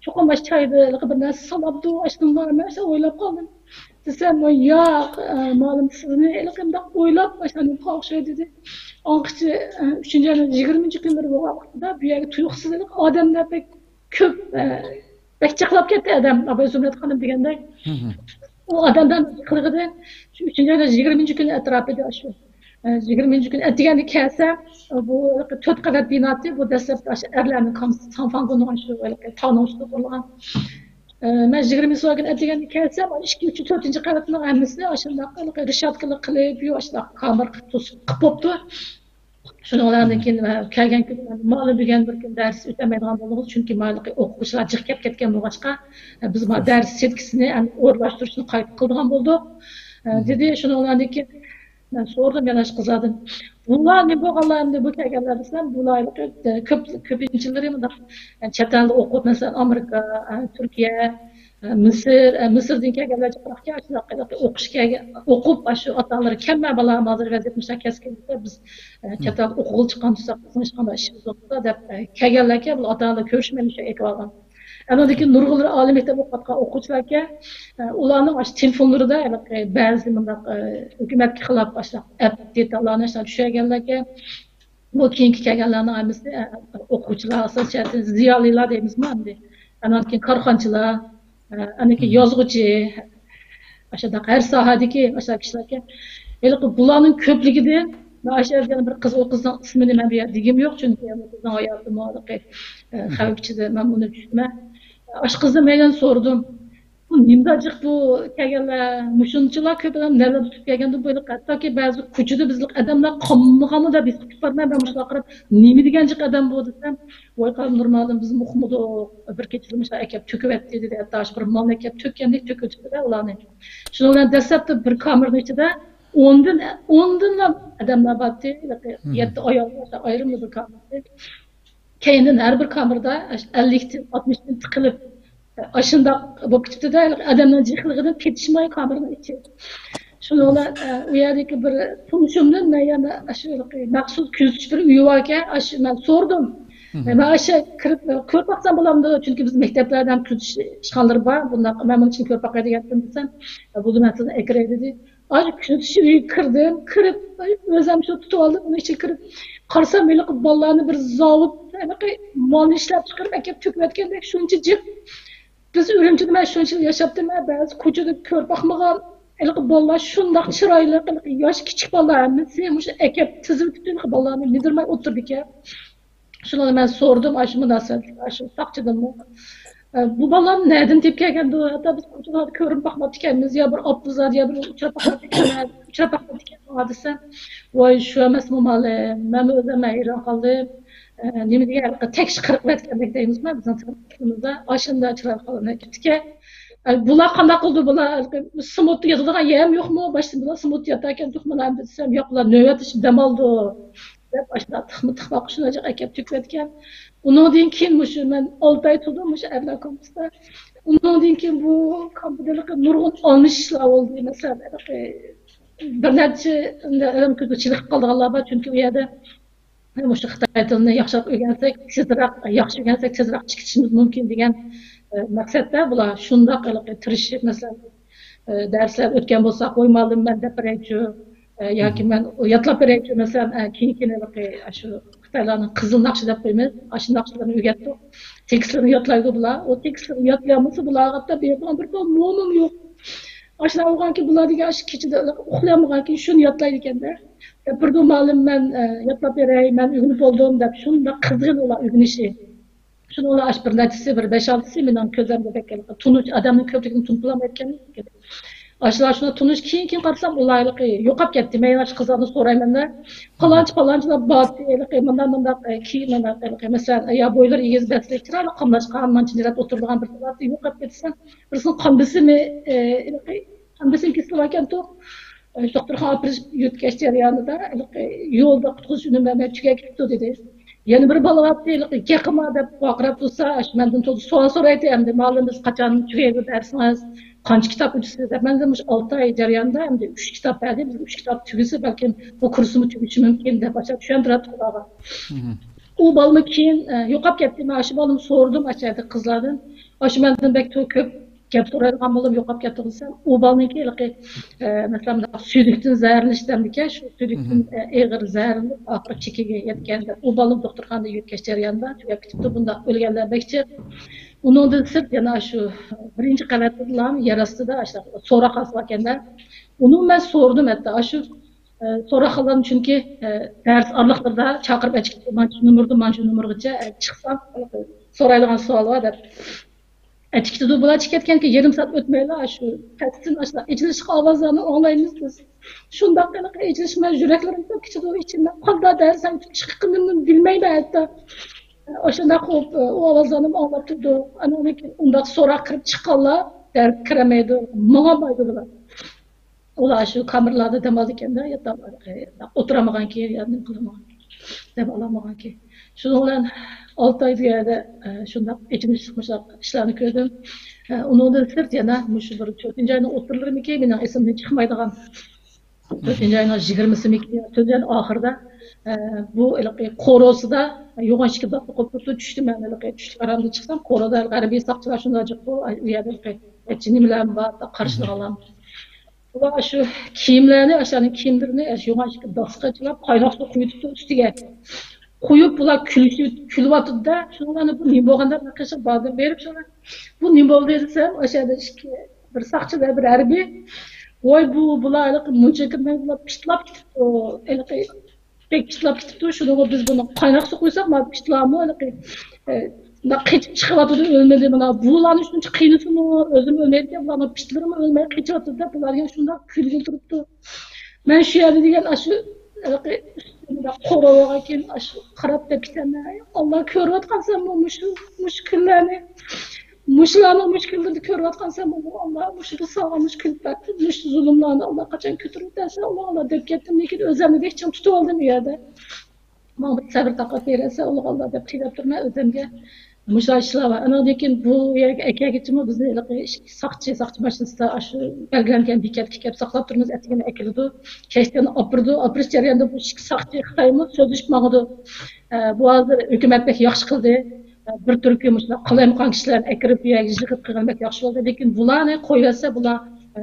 چوقۇم ئاشۇ چايدا بىر نەرسە سالامدۇ، ئاشۇنىڭ بار، مەن شۇ ئويلاپ قالدىم. دېسەم، ياق، ئە، مۇئەللىم، سىزنى ھېلىقى مۇنداق ئويلاپ، ماشۇنداق قىلىپ دېدى. ئاڭقىچە، ئە، ئۈچىنچى ئاينىڭ يىگىرمىنچى كۈنلىرى بولغان ۋاقتىدا بۇ يەرگە تۇيۇقسىز ھېلىقى ئادەملەر بەك كۆپ، ئە، بەك جىقلاپ كەتتى ئادەم، ئاباي زۇمرەت خانىم دېگەندەك. ئۇ ئادەملەر جىقلىقىدىن شۇ ئۈچىنچى ئاينىڭ يىگىرمىنچى كۈنى ئەتراپىدا شۇ، ئە، يىگىرمىنچى كۈنى ئەتىگەندە كەلسەم، بۇ ھېلىقى تۆت قەۋەت بىناتى، بۇ دەسلەپتە ئاشۇ ئەرلەرنىڭ كامسىتى سانفاڭگونىڭ شۇ ھېلىقى تاغنىڭ ئۈستىدە قۇرۇلغان. ئە، مەن يىگىرمە سوئالگىنى ئەتىگەندە كەلسەم، ئىككى، ئۈچ، تۆتىنچى قەۋەتنىڭ ھەممىسىنى ئاشۇنداق رېشاتكىلىق قىلىپ، يۇ-، ئاشۇنداق كامېر قىلىپ توسۇپ قىلىپ بوپتۇ. شۇنىڭ بىلەن كېيىن، ئە، كەلگەن كۈنى مەن مالىم بۈگۈن بىر كۈن دەرس ئۆتەلمەيدىغان بولدۇڭىز، چۈنكى مالىقى ئوقۇغۇچىلار جىق كەپ كەتكەن بولغاچقا، ئە، بىز ما دەرس سېتكىسىنى ئەمدى ئورۇنلاشتۇرۇشنى قايتا قىلىدىغان بولدۇق، ئە، دېدى. شۇنىڭ بىلەن كېيىن مەن سورىدىم يەنە شۇ قىزلاردىن، بۇلار نېمە بولغانلار ئەمدى بۇ كەلگەنلەر دېسەم، بۇلار كۆپ، كۆپىنچىلىرى مۇنداق، چەت ئەلدە ئوقۇپ، مەسىلەن، ئامېرىكا، تۈركىيە، مىسىر، مىسىردىن كەلگەنلەر جىقراقكەن، ئاشۇنداق ئوقۇش كەلگەن، ئوقۇپ، ئاشۇ ئاتا-ئانىلىرى كەلمە بالام، ھازىر ۋەزىيەت مۇشۇنداق كەسكىن دېسە، بىز چەت ئەلگە ئوقۇغىلى چىققان تۇرساق، بىزنىڭ ھېچقانداق ئىشىمىز يوق دەپ كەلگەنلەركەن، بۇ ئاتا-ئانىلار كۆرۈشمەيمىز شۇ ئېيتىۋالغان. ئەنىڭدىن كېيىن نۇرغۇنلىرى ئالىي مەكتەپتە ئوقۇۋاتقان ئوقۇغۇچىلاركەن، ئۇلارنىڭ ئاشۇ تېلېفونلىرىدا ھېلىقى بەزى مۇنداق، ئە، ھۆكۈمەتكە خىلاپ ئاشۇنداق ئەپ دېتاللارنى ئاشۇنداق چۈشۈرگەنلەركەن. بۇ كېيىنكى كەلگەنلەرنىڭ ھەممىسى، ئە، ئوقۇغۇچىلار، ئاساسىي جەھەتتىن زىيالىيلار دەيمىزمۇ ئەمدى. ئانان كېيىن كارخانىچىلار، ئە، ئانان كېيىن يازغۇچى، ئاشۇنداق ھەر ساھەدىكى ئاشۇنداق كىشىلەركەن. ھېلىقى بۇلارنىڭ كۆپلۈكىدىن مەن ئاشۇ يەردە يەنە بىر قىز، ئۇ قىزنىڭ ئىسمىنى مەن بۇ يەردە دېگۈم يوق، چۈنكى ئۇ قىزنىڭ ھاياتىمۇ ھېلىقى، ئە، خەۋپ ئىچىدە، مەن ئۇنى چۈشىنىمەن. ئاشۇ قىزدىن مەن يەنە سورىدىم. بۇ نېمىدا جىق بۇ كەلگەنلەر، مۇشۇنچىلا كۆپ ئادەم نەلەر تۇتۇپ كەلگەندۇ، بۇ ھېلىقى ھەتتاكى بەزى كوچىدا بىزلىك ئادەملەر قالمىغانمۇ دەپ ھېس قىلىپ بارىمەن مەن مۇشۇلارغا قاراپ، نېمە دېگەن جىق ئادەم بۇ دېسەم، ۋاي قارىم نۇرمالىم، بىزمۇ ئۇقمىدۇق، بىر كېچىدە مۇشۇلار ئەكەپ تۆكۈۋەتتى دېدى، ھەتتا شۇ بىر مالنى ئەكەپ تۆككەندەك تۆكۈۋېتىپتۇ-دە ئۇلارنى. شۇنىڭ بىلەن دەسلەپتە بىر كامېرنىڭ ئىچىدە ئوندىن، ئوندىنلا ئادەملەر بارتى، ھېلىقى يەتتە ئايال، ئايرىملا بىر كامېرتى. كەينىدىن ھەر بىر كامېردا ئەللىكتىن، ئاتمىشتىن تىقىلىپ، ئاشۇنداق بولۇپ كېتىپتۇ-دە، ئادەمنىڭ جىقلىقىدىن پېتىشماي كامېرنىڭ ئىچى. شۇنىڭ بىلەن، ئە، ئۇ يەردىكى بىر تونۇشۇمدىن مەن يەنە ئاشۇ مەخسۇس كۆزىتىش بىر ئۆيى باركەن، ئاشۇ مەن سورىدىم. مەن ئاشۇ كىرىپ، ئە، كۆرۈپ باقسام بولامدۇ؟ چۈنكى بىز مەكتەپلەردە ھەم كۆزىتىش ئىشخانىلىرى بار، بۇنداق مەن بۇنىڭ ئىچىنى كۆرۈپ باقاي دېگەندىم دېسەم، بولدى، مەن سىزنى ئەكىرەي دېدى. ئاشۇ كۆزىتىش ئۆيىگە كىردىم، كىرىپ، ئۆزۈم شۇ تۇتۇۋالدىم، ئۇنىڭ ئىچىگە كىرىپ قارىسام، ھېلىقى بالىلارنى بىر زاۋۇت، ھېلىقى مالنى ئىشلەپ چىقىرىپ ئەكەپ تۆكۈۋەتكەندەك شۇنچە جىق. بىز ئۈرۈمچىدە مەن شۇنچە يىل ياشاپتىمەن، بەزى كوچىدا كۆرۈپ باقمىغان ھېلىقى بالىلار شۇنداق چىرايلىق، ھېلىقى ياش كىچىك بالىلار ھەممىسى مۇشۇ ئەكەپ تىزىۋېتىپتۇ، ھېلىقى بالىلارنى مىدىرماي ئولتۇرىدىكەن. شۇنىڭغا مەن سورىدىم، ئاشۇ مۇناسىۋەتلىك، ئاشۇ ساقچىدىنمۇ. ئە، بۇ بالىلارنى نەدىن تېپىپ كەلگەندۇ؟ ھەتتا بىز كوچىلاردا كۆرۈپ باقماپتىكەنمىز، يا بىر ئاپتوبۇسلاردا، يا بىر ئۇچراپ باقماپتىكەنمىز، ئۇچراپ باقماپتىكەن شۇڭا دېسەم، ۋاي، شۇ ئەمەسمۇ مالىم، مەنمۇ ئۆزۈم ھەيران قالدىم. ئە، نېمە دېگەن، تەكشى قىرىق ئەتكەندەك دەيمىزمۇ بىزنىڭ تىلىمىزدا، ئاشۇنداق چىرايلىق بالىلارنى ئەكىپتىكەن. ئە، بۇلار قانداق قىلدى، بۇلار سىمۇتتا ياتىدىغان يەرمۇ يوقمۇ؟ باشتا بۇلار سىمۇتتا ياتاركەن، تۇخمىنى ئەمدى دېسەم، ياق، بۇلار نۆۋەت ئىچىدە دەم ئالىدۇ. دەپ، ئاشۇنداق تىقما تىقماق ئۈچۈن ئەكەپ تۆكۈۋەتكەن. ئۇنىڭدىن كېيىن مۇشۇ مەن ئالتە ئاي تۇردۇم مۇشۇ ئەرلەر كامپۇسىدا. ئۇنىڭدىن كېيىن بۇ كامپۇستا نۇرغۇن ئالمىشىشلار بولدى. مەسىلەن، بىر نەچچە ئادەم كۆزگە چېلىقىپ قالىدىغانلار بار، چۈنكى ئۇ يەردە مۇشۇ خىتاي تىلىنى ياخشىراق ئۆگەنسەك، تېزراق، ياخشى ئۆگەنسەك، تېزراق چىقىشىمىز مۇمكىن دېگەن، ئە، مەقسەتتە بۇلار شۇنداق ھېلىقى تىرىشىپ، مەسىلەن، ئە، دەرسلەر ئۆتكەن بولسا، ۋاي مالىم، مەن دەپ بېرەيچۇ، ئە، ياكى مەن ياتلاپ بېرەيچۇ، مەسىلەن، ئە، كېيىن، كېيىن ھېلىقى شۇ خىتايلارنىڭ قىزىل ناخشا دەپ قويىمىز، ئاشۇ ناخشىلارنى ئۆگەتتۇق. تېكىستلىرىنى ياتلايدۇ بۇلار. ئۇ تېكىستلىرىنى ياتلىيالمىسا، بۇلارغا بىر، بىر، بىر مومىمۇ يوق. ئاشۇنداق بولغانكىن، بۇلار دېگەن ئاشۇ كېچىدە ئۇخلىيالمىغانكىن، شۇنى ياتلايدىكەن-دە. گەپۈردۇ مۇئەللىم، مەن ياتلاپ بېرەي، مەن ئۆگىنىپ بولدۇم دەپ، شۇنداق قىزغىن ئۇلار ئۆگىنىشى. شۇنىڭ ئاشۇ بىر نەچچىسى، بىر بەش-ئالتىسى مېنىڭ كۆزۈمدە بەك تونۇش، ئادەمنىڭ كۆپلۈكىدىن تونۇپ بولالمايدىكەن. ئاشۇلار شۇنداق تونۇش، كېيىن، كېيىن قارىسام، ئۇلار ھېلىقى يوقاپ كەتتى. مەن ئاشۇ قىزلارنى سورايمەن-دە، پالانچى، پالانچىلار بارتى، ھېلىقى مۇنداق، مۇنداق، كېيىن مۇنداق، ھېلىقى، مەسىلەن، يا بويلىرى ئېگىز، بەستلىك، چىرايلىق قاملاشقان، مانچە نېرەت ئولتۇرىدىغان بىر قىز بارتى، يوقاپ كەتسە، بىرسىنىڭ قان بېسىمى، ھېلىقى، قان بېسىمى كېسىلىۋالغانتۇق. دوختۇرخانىغا ئاپىرىش يۆتكەش جەريانىدا، ھېلىقى، يولدا قۇتقۇزۇش ئۈنۈمى بەرمەي تۈگەپ كېتىپتۇ، دېدى. يەنە بىرى بالا بارتى، ھېلىقى، گېقىما دەپ ۋارقىراپ تۇرسا، ئاشۇ مەندىن تولا سوئال سورايتتى، ئەمدى مۇئەللىم، بىز قاچان تۈگەيدۇ دەرسىڭىز، قانچە كىتاب ئۆتىسىز دەپ. مەن دېدىم، مۇشۇ ئالتە ئاي جەريانىدا ئەمدى ئۈچ كىتاب بەردى، بىز ئۈچ كىتاب تۈگىسە، بەلكىم بۇ كۇرسىمۇ تۈگىشى مۇمكىن دەپ ئاشۇ چۈشەندۈرەتتى ئۇلارغا. ئۇ بالىمۇ كېيىن، ئە، يوقاپ كەتتى. مەن ئاشۇ بالىنى سورىدىم، ئاشۇ يەردە قىزلاردىن. ئاشۇ مەندىن بەك تو-، كۆپ گەپ سورايدىغان بولۇپ يوقاپ كەتتى دېسەم، ئۇ بالىنىڭكى ھېلىقى، ئە، مەسىلەن، مۇنداق سۈيدۈكتىن زەھەرلىنىش دەمدىكەن، شۇ سۈيدۈكتىن، ئە، ئېغىر زەھەرلىنىپ، ئاخىرى چېكىگە يەتكەن دەپ، ئۇ بالىنى دوختۇرخانىدا يۆتكەش جەريانىدا تۈگەپ كېتىپتۇ. بۇنداق ئۆلگەنلەر بەك جىق. ئۇنىڭدىن سىرت يەنە شۇ بىرىنچى قەۋەتتىلا يەر ئاستىدا ئاشۇ سوراق ئاستى باركەن-دە. ئۇنىمۇ مەن سورىدىم ھەتتا. ئاشۇ ئە، سوراقخانىلارنى، چۈنكى، ئە، دەرس ئارىلىقلىرىدا چاقىرىپ ئەچىكىپ، مانچە نومۇردىن مانچە نومۇرغىچە، ئە، چىقسام، سورايدىغان سوئال بار دەپ. ئەچىكىتىدۇ، بۇلار چىقىپ كەتكەنكىن يېرىم سائەت ئۆتمەيلا، شۇ پەستىن ئاشۇنداق ئېچىلىشلىق ئاۋازلارنى ئاڭلايمىز بىز. شۇنداق ھېلىقى ئېچىلىش، مەن يۈرەكلىرىم كېتىدۇ ئىچىمدە. قانداق دەرس ئېيتىپ چىققىنىمنى بىلمەيمەن ھەتتا. ئاشۇنداق بولۇپ، ئۇ ئاۋازلارنى ئاڭلاپ تۇردۇق. ئاندىن كېيىن ئۇنداق سوراق كىرىپ چىققانلار دەرسكە كىرەلمەيدۇ، ماڭالمايدۇ بۇلار. ئۇلار شۇ كامېرلاردا دەم ئالىدىكەن-دە، ياتاق، ئولتۇرالمىغانكى، يا نېمە قىلالمىغانكى، دەم ئالالمىغانكى. شۇنىڭ بىلەن ئالتە ئاي بۇ يەردە، ئە، شۇنداق ئېچىنىشلىق مۇشۇنداق ئىشلارنى كۆردۈم. ئە، ئۇنىڭدىن سىرت يەنە مۇشۇ بىر تۆتىنچى ئاينىڭ ئوتتۇرىلىرىمىكى، مېنىڭ ئېسىمدىن چىقمايدىغان، تۆتىنچى ئاينىڭ يىگىرمىسىمىكى، تۆتىنچى ئاينىڭ ئاخىرىدا، ئە، بۇ ھېلىقى قورۇسىدا يوغان ئىككى داستا قوپۇپ تۇرۇپتۇ. چۈشتۈم مەن ھېلىقى چۈشلۈك ئارامدا چىقسام، قورۇدا ھېلىقى ھەربىي ساقچىلار شۇنداق جىق، ئۇ يەردە ھېلىقى نېمىلەرمۇ بار، قارشىلىغانلار. ئۇلار شۇ كىيىملەرنى، ئاشۇلارنىڭ كىيىملىرىنى ئاشۇ يوغان ئىككى داسقا چىلاپ، قايناق سۇ قۇيۇتۇپتۇ ئۈستىگە. قۇيۇپ، بۇلار كۈلۈشۈپ، كۈلۈۋاتىدۇ-دە. شۇنىڭلارنى بۇ نېمە بولغان دەپ مەن قېشىغا باردىم. بېرىپ شۇنى، بۇ نېمە بولدى دېسەم، ئاشۇ يەردە ئىككى، بىر ساقچى ۋە بىر ھەربىي، ۋاي، بۇ، بۇلار ھېلىقى مۇنچە كىرمەي، بۇلار پىتلاپ كېتىپتۇ. ھېلىقى بەك پىتلاپ كېتىپتۇ. شۇنىڭغا بىز بۇنى قايناق سۇ قۇيساق، مانا پىتلارمۇ ھېلىقى، ئە، مۇنداق قېچىپ چىقىۋاتىدۇ، ئۆلمىدى. مانا بۇلارنى شۇنچە قىينىسىمۇ، ئۆزىمۇ ئۆلمەيدىكەن، بۇلارنىڭ پىتلىرىمۇ ئۆلمەي قېچىۋاتىدۇ دەپ، بۇلار يەنە شۇنداق كۈلگىلى تۇرۇپتۇ. مەن شۇ يەردە دېگەن ئاشۇ ھېلىقى ئۈستىدە قورۇۋالغان كېيىن ئاشۇ قاراپ دەپ كېتەمەن. ئەي ئاللا، كۆرۈۋاتقانسەنمۇ مۇشۇ، مۇشۇ كۈنلەرنى؟ مۇشۇلارنىڭ مۇشۇ كۈنلىرىنى كۆرۈۋاتقانسەنمۇ، ئاللا، مۇشۇ بۇ ساغا مۇشۇ كۈلپەتنى، مۇشۇ زۇلۇملارنى ئاللا قاچان كۆتۈرۈپ بەرسە، ئاللا، ئاللا دەپ كەتتىم. لېكىن ئۆزۈمنى بەك چىڭ تۇتۇۋالدىم ئۇ يەردە. ماڭا بىر سەۋر تاقەت بېرەلىسە، ئۇلۇغ ئاللا دەپ تىلەپ تۇرىمەن ئۆزۈمگە. مۇشۇ ئىشلار بار. ئاندىن كېيىن بۇ يەرگە ئەكەلگۈچىمۇ بىزنى ھېلىقى ساقچى، ساقچى ماشىنىسىدا ئاشۇ بەلگىلەنگەن بېكەتكە كەپ ساقلاپ تۇرىمىز، ئەتىگەن ئەكېلىدۇ. كەچتىن ئاپىرىدۇ. ئاپىرىش جەريانىدا بۇ ئىككى ساقچى خىتايمۇ سۆزلىشىپ ماڭىدۇ. ئە، بۇ ھازىر ھۆكۈمەت بەك ياخشى قىلدى. ئە، بىر تۈركۈم مۇشۇنداق قالايمىقان كىشىلەرنى ئەكىرىپ بۇ يەرگە يىغىپ قىلغىنى بەك ياخشى بولدى. لېكىن بۇلارنى قويۇۋەتسە، بۇلار، ئە،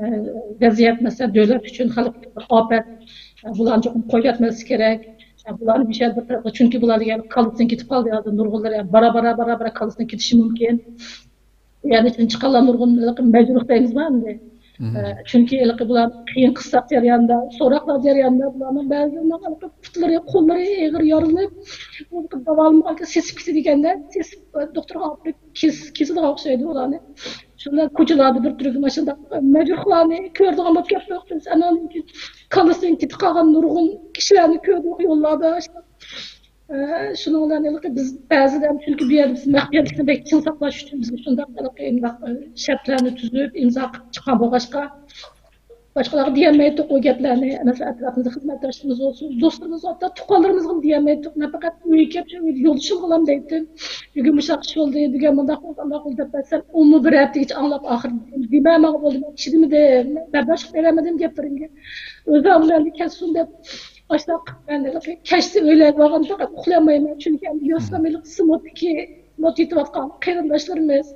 ۋەزىيەت، مەسىلەن، دۆلەت ئۈچۈن، خەلق ئۈچۈن بىر ئاپەت. ئە، بۇلارنى چوقۇم قويۇۋەتمەسلىك كېرەك. ئە، بۇلارنى مۇشۇ يەردە بىر تەرەپكە، چۈنكى بۇلار دېگەن كاللىسىدىن كېتىپ قالدى ھازىر نۇرغۇنلىرى، بارا، بارا، بارا، بارا كاللىسىدىن كېتىشى مۇمكىن. يەنى ئىچىدىن چىققانلار نۇرغۇن مەجرۇھ دەيمىزما ئەمدى. ئە، چۈنكى ھېلىقى بۇلار قىيىن قىسساق جەريانىدا، سوراقلار جەريانىدا بۇلارنىڭ بەزىلىرىنىڭ ھېلىقى پۇتلىرى، قوللىرى ئېغىر يارىلىنىپ، داۋالىمىغانكەن سېسىپ كېتىدۇ دېگەندە، سېسىپ، ئە، دوختۇرغا ئاپىرىپ كېس-، كېسىدىغان ئوخشايدۇ بۇلارنى. شۇنداق كوچىلاردا بىر تۈركۈم ئاشۇنداق مەجرۇھلارنى كۆرىدىغان بولۇپ كەتتۇق بىز. ئاندىن كېيىن كاللىسىدىن كېتىپ قالغان نۇرغۇن كىشىلەرنى كۆردۇق يوللاردا. ئە، شۇنىڭ بىلەن ھېلىقى بىز بەزىدە، چۈنكى بۇ يەردە بىز مەخپىيەتلىكنى بەك چىڭ ساقلاش ئۈچۈن بىزگە شۇنداق ھېلىقى مۇنداق، ئە، شەرتلەرنى تۈزۈپ، ئىمزا قىلىپ چىققان بولغاچقا، باشقىلارغا دېيەلمەيتتۇق ئۇ گەپلەرنى. مەسىلەن، ئەتراپىمىزدا خىزمەتداشلىرىمىز بولسۇن، دوستلىرىمىز، ھەتتا تۇغقانلىرىمىزغىمۇ دېيەلمەيتتۇق. مەن پەقەت ئۆيگە كەپ، شۇ يولدىشىمغىلا دەيتتىم. بۈگۈن مۇشۇنداق ئىش بولدى، بۈگۈن مۇنداق بولدى، ئانداق بولدى دەپ بەرسەم، ئۇمۇ بىر ھەپتىگىچە ئاڭلاپ، ئاخىرى دېمە، ماڭا بولدى، مەن چىدىمىدىم، مەن بەرداشلىق بېرەلمىدىم گەپلىرىمگە. ئۆزى بىلەن كەتسۇن دەپ، ئاشۇنداق مەن ھېلىقى كەچتە ئۆيلەرگە بارغاندا پەقەت ئۇخلىيالمايمەن، چۈنكى ئەمدى ياتسام ھېلىقى سىموتتىكى، سىموت يېتىۋاتقان قېرىنداشلىرىمىز،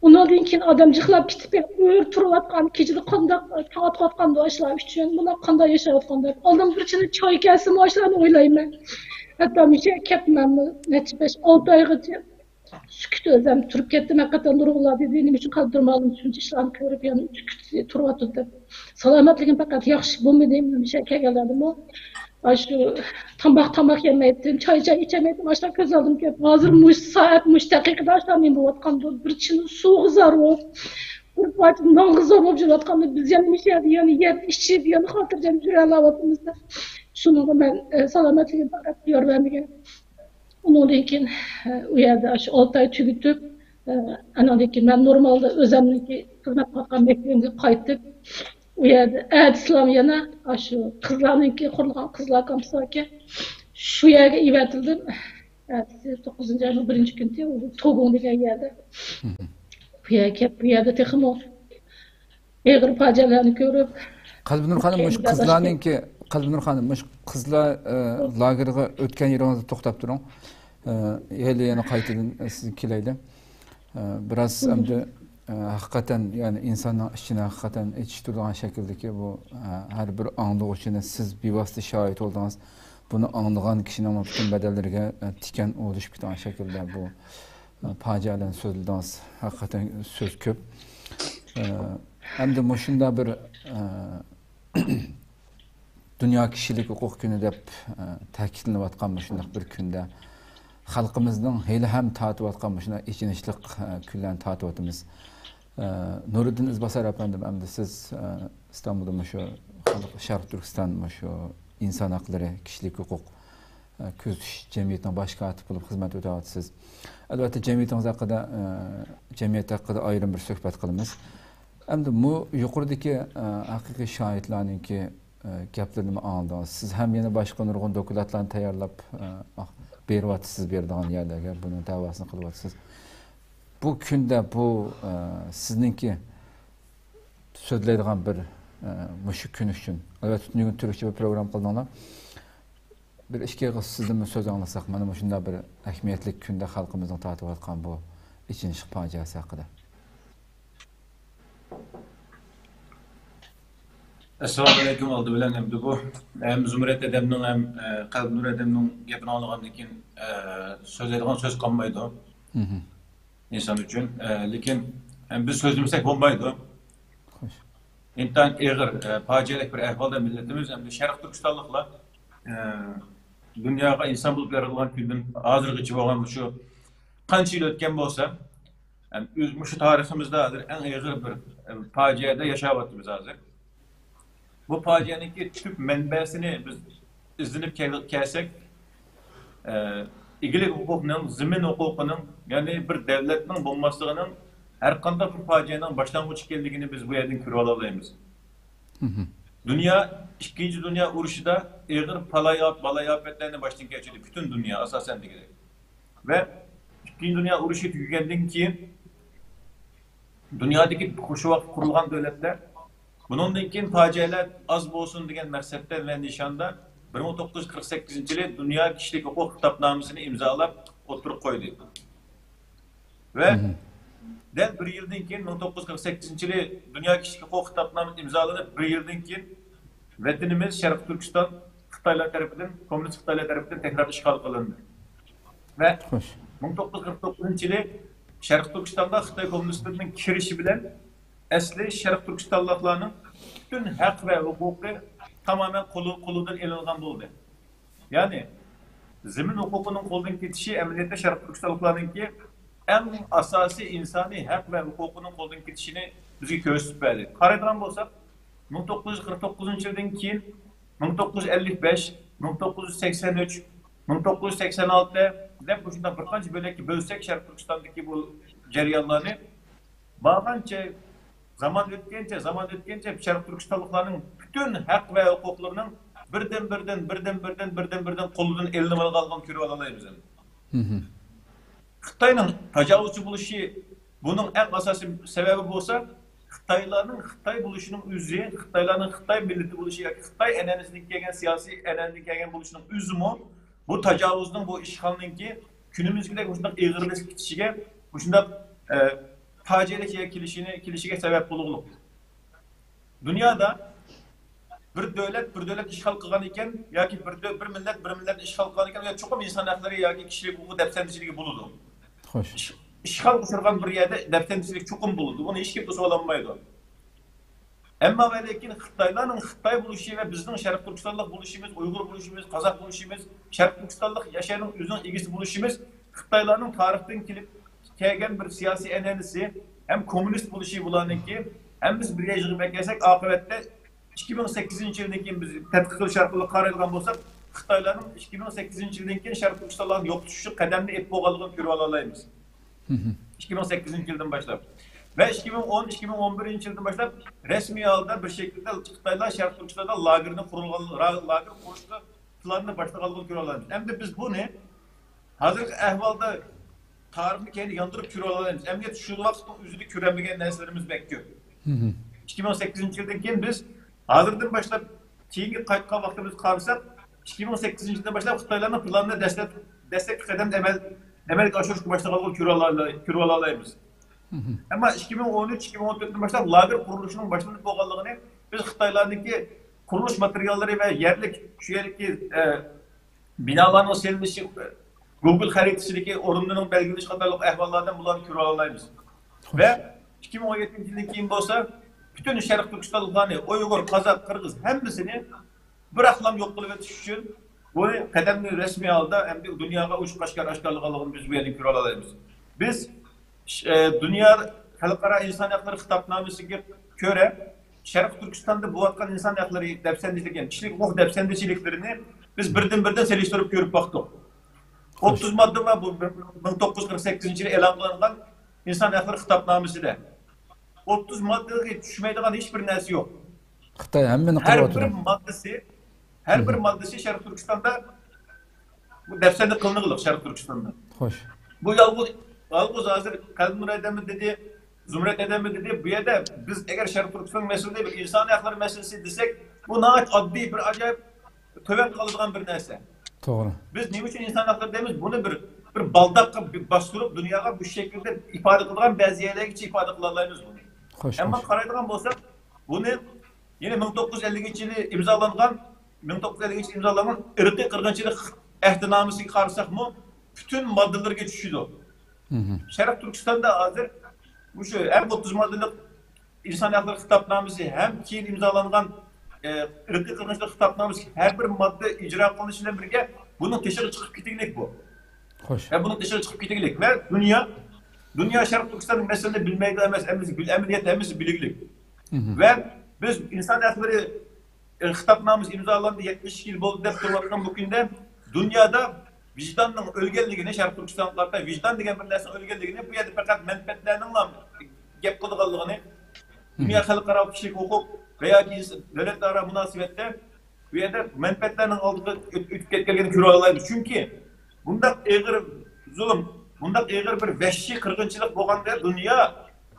ئۇنىڭدىن كېيىن ئادەم جىقلاپ كېتىپ، ئۆرە تۇرۇۋاتقان، كېچىدە قانداق تاڭ ئاتقۇۋاتقاندۇ ئاشۇلار ئۈچۈن، بۇلار قانداق ياشاۋاتقاندۇ دەپ، ئالدىمغا بىر چىنە چاي كەلسىمۇ ئاشۇلارنى ئويلايمەن. ھەتتا مۇشۇ يەرگە كەپتىمەنمۇ نەچچە بەش، ئالتە ئايغىچە سۈكۈت ئۆزۈم تۇرۇپ كەتتىم. ھەقىقەتەن نۇرغۇنلار دېدى، نېمە ئۈچۈن قالدۇرمىدىڭ، شۇنچە ئىشلارنى كۆرۈپ، يەنە سۈكۈت تۇرۇۋاتىدۇ دەپ. سالامەتلىكىم پەقەت ياخشى بولمىدى، مۇشۇ يەرگە كەلگەنلەردىمۇ. ئاشۇ تاماق، تاماق يېمەيتتىم، چاي، چاي ئىچەلمەيتتىم، ئاشۇنداق كۆز ئالدىمغا كېلىپ، ھازىر مۇشۇ سائەت، مۇشۇ دەقىقىدە ئاشۇنداق نېمە بولۇۋاتقاندۇ، بىر چىنە سۇغا زار بولۇپ، بىر پارچە نانغا زار بولۇپ يۈرۈۋاتقاندا، بىز يەنە مۇشۇ يەردە يەنە يەپ، ئىچىپ، يەنە خاتىرجەم يۈرەلەۋاتىمىز-دە. شۇنىڭغا مەن، ئە، سالامەتلىكىم پەقەت يار بەرمىگەن. ئۇنىڭدىن كېيىن، ئە، ئۇ يەردە شۇ ئالتە ئاي تۈگىتىپ، ئە، ئانىڭدىن كېيىن مەن نورمالدا ئۆزەمنىڭكى خىزمەت قىلغان مەكتىپىمگە قايتىپ، ئۇ يەردە ئەتىسىلام يەنە ئاشۇ قىزلارنىڭكى قۇرۇلغان قىزلار كامپۇسىغا شۇ يەرگە ئېۋەتىلدىم. ئەتىسى توققۇزىنچى ئاينىڭ بىرىنچى كۈنى توگۇڭ دېگەن يەردە. بۇ يەرگە كەپ، بۇ يەردە تېخىمۇ ئېغىر پاجىئەلەرنى كۆرۈپ، قەلبىنۇر خانىم، مۇشۇ قىزلارنىڭكى، قەلبىنۇر خانىم، مۇشۇ قىزلار، ئە، لاگېرىغا ئۆتكەن يېرىڭىزدە توختاپ تۇرۇڭ. ئە، ھېلى يەنە قايتىدىن، ئە، سىزگە كېلەيلى. ئە، بىراز ئەمدى، ئە، ھەقىقەتەن، يەنى ئىنساننىڭ ئىچىنى ھەقىقەتەن ئېچىشتۇرىدىغان شەكىلدىكى بۇ، ئە، ھەر بىر ئاڭلىغۇچىنى سىز بىۋاسىتە شاھىت بولدىڭىز. بۇنى ئاڭلىغان كىشىنىڭ پۈتۈن بەدەنلىرىگە، ئە، تىكەن ئۇرۇلۇشۇپ كېتىدىغان شەكىلدە بۇ، ئە، پاجىئەلەرنى سۆزلىدىڭىز. ھەقىقەتەن سۆز كۆپ. ئە، ئەمدى مۇشۇنداق بىر، ئە، دۇنيا كىشىلىك ھوقۇق كۈنى دەپ، ئە، تەكىتلىنىۋاتقان مۇشۇنداق بىر كۈندە خەلقىمىزنىڭ ھېلىھەم تارتىۋاتقان مۇشۇنداق ئېچىنىشلىق، ئە، كۈنلەرنى تارتىۋاتىمىز. ئە، نۇرىدىن ئىزباسار ئەپەندىم، ئەمدى سىز، ئە، ئىستانبۇلدا مۇشۇ خەلق، شەرقىي تۈركىستان مۇشۇ ئىنسان ھەقلىرى، كىشىلىك ھوقۇق، ئە، كۆزىتىش جەمئىيىتىنىڭ باش كاتىپى بولۇپ خىزمەت ئۆتەۋاتىسىز. ئەلۋەتتە، جەمئىيىتىڭىز ھەققىدە، ئە، جەمئىيەت ھەققىدە ئايرىم بىر سۆھبەت قىلىمىز. ئەمدى مۇ يۇقىرىدىكى، ئە، ھەقىقىي شاھىتلارنىڭكى، ئە، گەپلىرىنىمۇ ئاڭلىدىڭىز. سىز ھەم يەنە باشقا نۇرغۇن دوكلاتلارنى تەييارلاپ، ئە، ئاھ، بېرىۋاتىسىز بېرىدىغان يەرلەرگە، بۇنىڭ دەۋاسىنى قىلىۋاتىسىز. بۇ كۈندە بۇ، ئە، سىزنىڭكى سۆزلەيدىغان بىر، ئە، مۇشۇ كۈن ئۈچۈن، ئەلۋەتتە، پۈتۈن كۈن تۈركچە بىر پروگرامما قىلدىڭلار. بىر ئىككى ئېغىز سىزدىنمۇ سۆز ئاڭلىساق، مانا مۇشۇنداق بىر ئەھمىيەتلىك كۈندە خەلقىمىزنىڭ تارتىۋاتقان بۇ ئېچىنىشلىق پاجىئەسى ھەققىدە. ئەسسالامۇئەلەيكۇم. ئالدى بىلەن ئەمدى بۇ ھەم زۇمرەت ھەدەمنىڭ ھەم، ئە، قەلبىنۇر ھەدەمنىڭ گېپىنى ئاڭلىغاندىن كېيىن، ئە، سۆزلەيدىغان سۆز قالمايدۇ. مھم. ئىنسان ئۈچۈن. ئە، لېكىن، ئە، بىز سۆزلىمىسەك بولمايدۇ. خوش. ئىنتايىن ئېغىر، ئە، پاجىئەلىك بىر ئەھۋالدا مىللىتىمىز، ئەمدى شەرقىي تۈركىستانلىقلار، ئە، دۇنياغا ئىنسان بولۇپ يارىتىلغان كۈندىن ھازىرغىچە بولغان مۇشۇ قانچە يىل ئۆتكەن بولسا، ئەم، ئۆز-، مۇشۇ تارىخىمىزدا ھازىر ئەڭ ئېغىر بىر، ئە، پاجىئەدە ياشاۋاتىمىز ھازىر. بۇ پاجىئەنىڭكى تۈپ مەنبەسىنى بىز ئىزدىنىپ كەل-، كەلسەك، ئە، ئىگىلىك ھوقۇقىنىڭ، زېمىن ھوقۇقىنىڭ، يەنى بىر دۆلەتنىڭ بولماسلىقىنىڭ ھەر قانداق بىر پاجىئەنىڭ باشلانغۇچى ئىكەنلىكىنى بىز بۇ يەردىن كۆرۈۋالالايمىز. مھم. دۇنيا، ئىككىنچى دۇنيا ئۇرۇشىدا ئېغىر بالايىئاپەتلەرنى باشتىن كەچۈردى پۈتۈن دۇنيا ئاساسەن دېگۈدەك. ۋە ئىككىنچى دۇنيا ئۇرۇشى تۈگىگەندىن كېيىن، دۇنيادىكى شۇ ۋاقىت قۇرۇلغان دۆلەتلەر، بۇنىڭدىن كېيىن پاجىئەلەر ئاز بولسۇن دېگەن مەقسەتتە ۋە نىشاندا، بىر مىڭ توققۇز يۈز قىرىق سەككىزىنچى يىلى دۇنيا كىشىلىك ھوقۇق خىتابنامىسىنى ئىمزالاپ ئوتتۇرىغا قويدى. ۋە مھم. دەل بىر يىلدىن كېيىن، مىڭ توققۇز يۈز قىرىق سەككىزىنچى يىلى دۇنيا كىشىلىك ھوقۇق خىتابنامىسى ئىمزالىنىپ، بىر يىلدىن كېيىن ۋەتىنىمىز شەرقىي تۈركىستان خىتايلار تەرىپىدىن، كوممۇنىست خىتايلار تەرىپىدىن تەكرار ئىشغال قىلىندى. ۋە خوش. مىڭ توققۇز يۈز قىرىق توققۇزىنچى يىلى شەرقىي تۈركىستانغا خىتاي كوممۇنىستلىرىنىڭ كىرىشى بىلەن ئەسلى شەرقىي تۈركىستانلىقلارنىڭ پۈتۈن ھەق ۋە ھوقۇقى تامامەن قولى-، قولىدىن ئېلىنغان بولدى. يەنى زېمىن ھوقۇقىنىڭ قولدىن كېتىشى ئەمەلىيەتتە شەرقىي تۈركىستانلىقلارنىڭكى ئەڭ ئاساسىي ئىنسانىي ھەق ۋە ھوقۇقىنىڭ قولدىن كېتىشىنى بىزگە كۆرسىتىپ بەردى. قارايدىغان بولساق، مىڭ توققۇز يۈز قىرىق توققۇزىنچى يىلدىن كېيىن، مىڭ توققۇز يۈز ئەللىك بەش، مىڭ توققۇز يۈز سەكسەن ئۈچ، مىڭ توققۇز يۈز سەكسەن ئالتە دەپ مۇشۇنداق بىر قانچە بۆلەككە بۆلسەك، شەرقىي تۈركىستاندىكى بۇ جەريانلارنى، بارغانچە، زامان ئۆتكەنچە، زامان ئۆتكەنچە شەرقىي تۈركىستانلىقلارنىڭ پۈتۈن ھەق ۋە ھوقۇقلىرىنىڭ بىردىن-بىردىن، بىردىن-بىردىن، بىردىن-بىردىن قولىدىن ئېلىنىۋالغانلىقىنى كۆرۈۋالالايمىز ئەمدى. مھم. خىتاينىڭ تاجاۋۇزچى بولۇشى، بۇنىڭ ئەڭ ئاساسىي سەۋەبى بولسا، خىتايلارنىڭ خىتاي بولۇشىنىڭ ئۆزى، خىتايلارنىڭ خىتاي مىللىتى بولۇشى ياكى خىتاي ئەنئەنىسىدىن كەلگەن، سىياسىي ئەنئەنىدىن كەلگەن بولۇشىنىڭ ئۆزىمۇ بۇ تاجاۋۇزنىڭ، بۇ ئىشغالنىڭكى كۈنىمىزگىدەك مۇشۇنداق ئېغىرلىشىپ كېتىشىگە، مۇشۇنداق، ئە، پاجىئەلىك يەرگە كېلىشىنى، كېلىشىگە سەۋەب بولغۇلۇق. دۇنيادا بىر دۆلەت بىر دۆلەت ئىشغال قىلغان ئىكەن ياكى بىر دۆ-، بىر مىللەت بىر مىللەتنى ئىشغال قىلغان ئىكەن، ئۇ يەردە چوقۇم ئىنسان ھەقلىرى ياكى كىشىلىك ھوقۇقى دەپسەندىچىلىكى بولىدۇ. خوش. ئىش-، ئىشغال ئۇچرىغان بىر يەردە دەپسەندىچىلىك چوقۇم بولىدۇ. بۇنى ھېچكىم توسۇۋالالمايدۇ. ئەمما ۋە لېكىن خىتايلارنىڭ خىتاي بولۇشى ۋە بىزنىڭ شەرقىي تۈركىستانلىق بولۇشىمىز، ئۇيغۇر بولۇشىمىز، قازاق بولۇشىمىز، شەرقىي تۈركىستانلىق يەر شارىنىڭ ئۆزىنىڭ ئىگىسى بولۇشىمىز خىتايلارنىڭ تارىختىن كېلىپ كەلگەن بىر سىياسىي ئەنئەنىسى ھەم كوممۇنىست بولۇشى بۇلارنىڭكى ھەممىسى بىرگە يىغىپ ئەكەلسەك، ئاقىۋەتتە ئىككى مىڭ سەككىزىنچى يىلدىن كېيىن بىز تەتقىق قىلىش ئارقىلىق قارايدىغان بولساق، خىتايلارنىڭ ئىككى مىڭ سەككىزىنچى يىلدىن كېيىن شەرقىي تۈركىستانلارنى يوقىتىش ئۈچۈن قەدەمنى ئېلىپ بولغانلىقىنى كۆرۈۋالالايمىز. ئىككى مىڭ سەككىزىنچى يىلدىن باشلاپ ۋە ئىككى مىڭ ئون، ئىككى مىڭ ئون بىرىنچى يىلدىن باشلاپ رەسمىي ھالدا بىر شەكىلدە خىتايلار شەرقىي تۈركىستاندا لاگېرنى قۇرغان، لاگېر قۇرۇشقا پىلاننى باشلىغانلىقىنى كۆرۈۋالايمىز. ئەمدى بىز بۇنى ھازىرقى ئەھۋالدا تارىخنى كەينىگە ياندۇرۇپ كۆرۈۋالالايمىز. ئەمدى شۇ ۋاقىتنىڭ ئۆزىدە كۆرەلمىگەن نەرسىلىرىمىز بەك كۆپ. ئىككى مىڭ سەككىزىنچى يىلدىن كېيىن بىز ھازىردىن باشلاپ كېيىنگە قايتقان ۋاقتىمىزغا قارىساق، ئىككى مىڭ سەككىزىنچى يىلدىن باشلاپ خىتايلارنىڭ پىلانىنى دەسلەپ، دەسلەپكى قەدەمدە ئەمەل، ئەمەلگە ئاشۇرۇشقا باشلىغانلىقىنى كۆرۈۋالالاي-، كۆرۈۋالالايمىز. ئەمما ئىككى مىڭ ئون ئۈچ، ئىككى مىڭ ئون تۆتتىن باشلاپ لاگېر قۇرۇلۇشىنىڭ باشلىنىپ بولغانلىقىنى بىز خىتايلارنىڭكى قۇرۇلۇش ماتېرىياللىرى ۋە يەرلىك، شۇ يەردىكى، ئە، بىنالارنىڭ سېلىنىشى، گوگول خەرىتىسىدىكى ئورۇننىڭ بەلگىلىنىشى قاتارلىق ئەھۋاللاردىن بۇلارنى كۆرۈۋالالايمىز. ۋە ئىككى مىڭ ئون يەتتىنچى يىلدىن كېيىن بولسا پۈتۈن شەرقىي تۈركىستانلىقلارنى، ئۇيغۇر، قازاق، قىرغىز ھەممىسىنى بىراقلا يوق قىلىۋېتىش ئۈچۈن بۇنى قەدەمنى رەسمىي ھالدا ئەمدى دۇنياغا ئوچۇق ئاشكارا ئاشكارىلىغانلىقىنى بىز بۇ يەردىن كۆرۈۋالالايمىز. بىز، ئە، دۇنيا خەلقئارا ئىنسان ھەقلىرى خىتابنامىسىگە كۆرە، شەرقىي تۈركىستاندا بولۇۋاتقان ئىنسان ھەقلىرى دەپسەندىچىلىكى، كىشىلىك ھوقۇق دەپسەندىچىلىكلىرىنى بىز بىردىن-بىردىن سېلىشتۇرۇپ كۆرۈپ باقتۇق. ئوتتۇز ماددا بار، بۇ مىڭ توققۇز يۈز قىرىق سەككىزىنچى يىلى ئېلان قىلىنغان ئىنسان ھەقلىرى خىتابنامىسىدە. ئوتتۇز ماددىغا چۈشمەيدىغان ھېچ بىر نەرسە يوق. خىتاي ھەممىنى ھەر بىر قىلىۋاتىدۇ. ماددىسى، ھەر بىر ماددىسى شەرقىي تۈركىستاندا بۇ دەپسەندە قىلىنغانلىق شەرقىي تۈركىستاندا. خوش. بۇ يالغۇز، يالغۇز ھازىر قەلبىنۇر ھەدەمى دېدى، زۇمرەت ھەدەمى دېدى. بۇ يەردە بىز ئەگەر شەرقىي تۈركىستان مەسىلىسى، بىر ئىنسان ھەقلىرى مەسىلىسى دېسەك، بۇ ناھايىتى ئاددىي، بىر ئاجايىپ تۆۋەن قالىدىغان بىر نەرسە. توغرا. بىز نېمە ئۈچۈن ئىنسان ھەقلىرى دەيمىز؟ بۇنى بىر، بىر بالداققا بىر باستۇرۇپ، دۇنياغا بۇ شەكىلدە ئىپادە قىلىدىغان بەزى يەرلەرگىچە ئىپادە قىلالايمىز بۇنى. خوش، ئەمما خوش. قارايدىغان بولساق، بۇنى يەنە مىڭ توققۇز يۈز ئەللىكىنچى يىلى ئىمزالانغان، مىڭ توققۇز يۈز ئەللىكىنچى يىلى ئىمزالانغان ئىرقىي قىرغىنچىلىق ئەھدىنامىسىگە قارىساقمۇ، پۈتۈن ماددىلىرىگە چۈشىدۇ. شەرقىي تۈركىستاندا ھازىر مۇشۇ ھەم ئوتتۇز ماددىلىق ئىنسان ھەقلىرى خىتابنامىسى ھەم كېيىن ئىمزالانغان، ئە، ئىرقىي قىرغىنچىلىق خىتابنامىسى ھەر بىر ماددا ئىجرا قىلىنىشى بىلەن بىرگە بۇنىڭ تېشىغا چىقىپ كېتىگلىك بۇ. خوش. ۋە بۇنىڭ تېشىغا چىقىپ كېتىگلىك. ۋە دۇنيا، دۇنيا شەرقىي تۈركىستاننىڭ مەسىلىنى بىلمەيدۇ ئەمەس، ھەممىسى بىل-، ئەمەلىيەتتە ھەممىسى بىلىگلىك. ۋە بىز ئىنسان ھەقلىرى، ئە، خىتابنامىسى ئىمزالاندى، يەتمىش ئىككى يىل بولدى دەپ تۇرۇۋاتقان بۇ كۈندە دۇنيادا ۋىجداننىڭ ئۆلگەنلىكىنى، شەرقىي تۈركىستانغا قارىتا ۋىجدان دېگەن بىر نەرسىنىڭ ئۆلگەنلىكىنى، بۇ يەردە پەقەت مەنپەئەتلەرنىڭلا گەپ قىلىدىغانلىقىنى، دۇنيا خەلقئارا كىشىلىك ھوقۇق ۋە ياكى دۆلەتئارا مۇناسىۋەتتە بۇ يەردە مەنپەئەتلەرنىڭ ئالدىغا ئۆت-، ئۆتۈپ كەتكەنلىكىنى كۆرۈۋالالايمىز. چۈنكى بۇنداق ئېغىر زۇلۇم، بۇنداق ئېغىر بىر ۋەھشىي قىرغىنچىلىق بولغاندا دۇنيا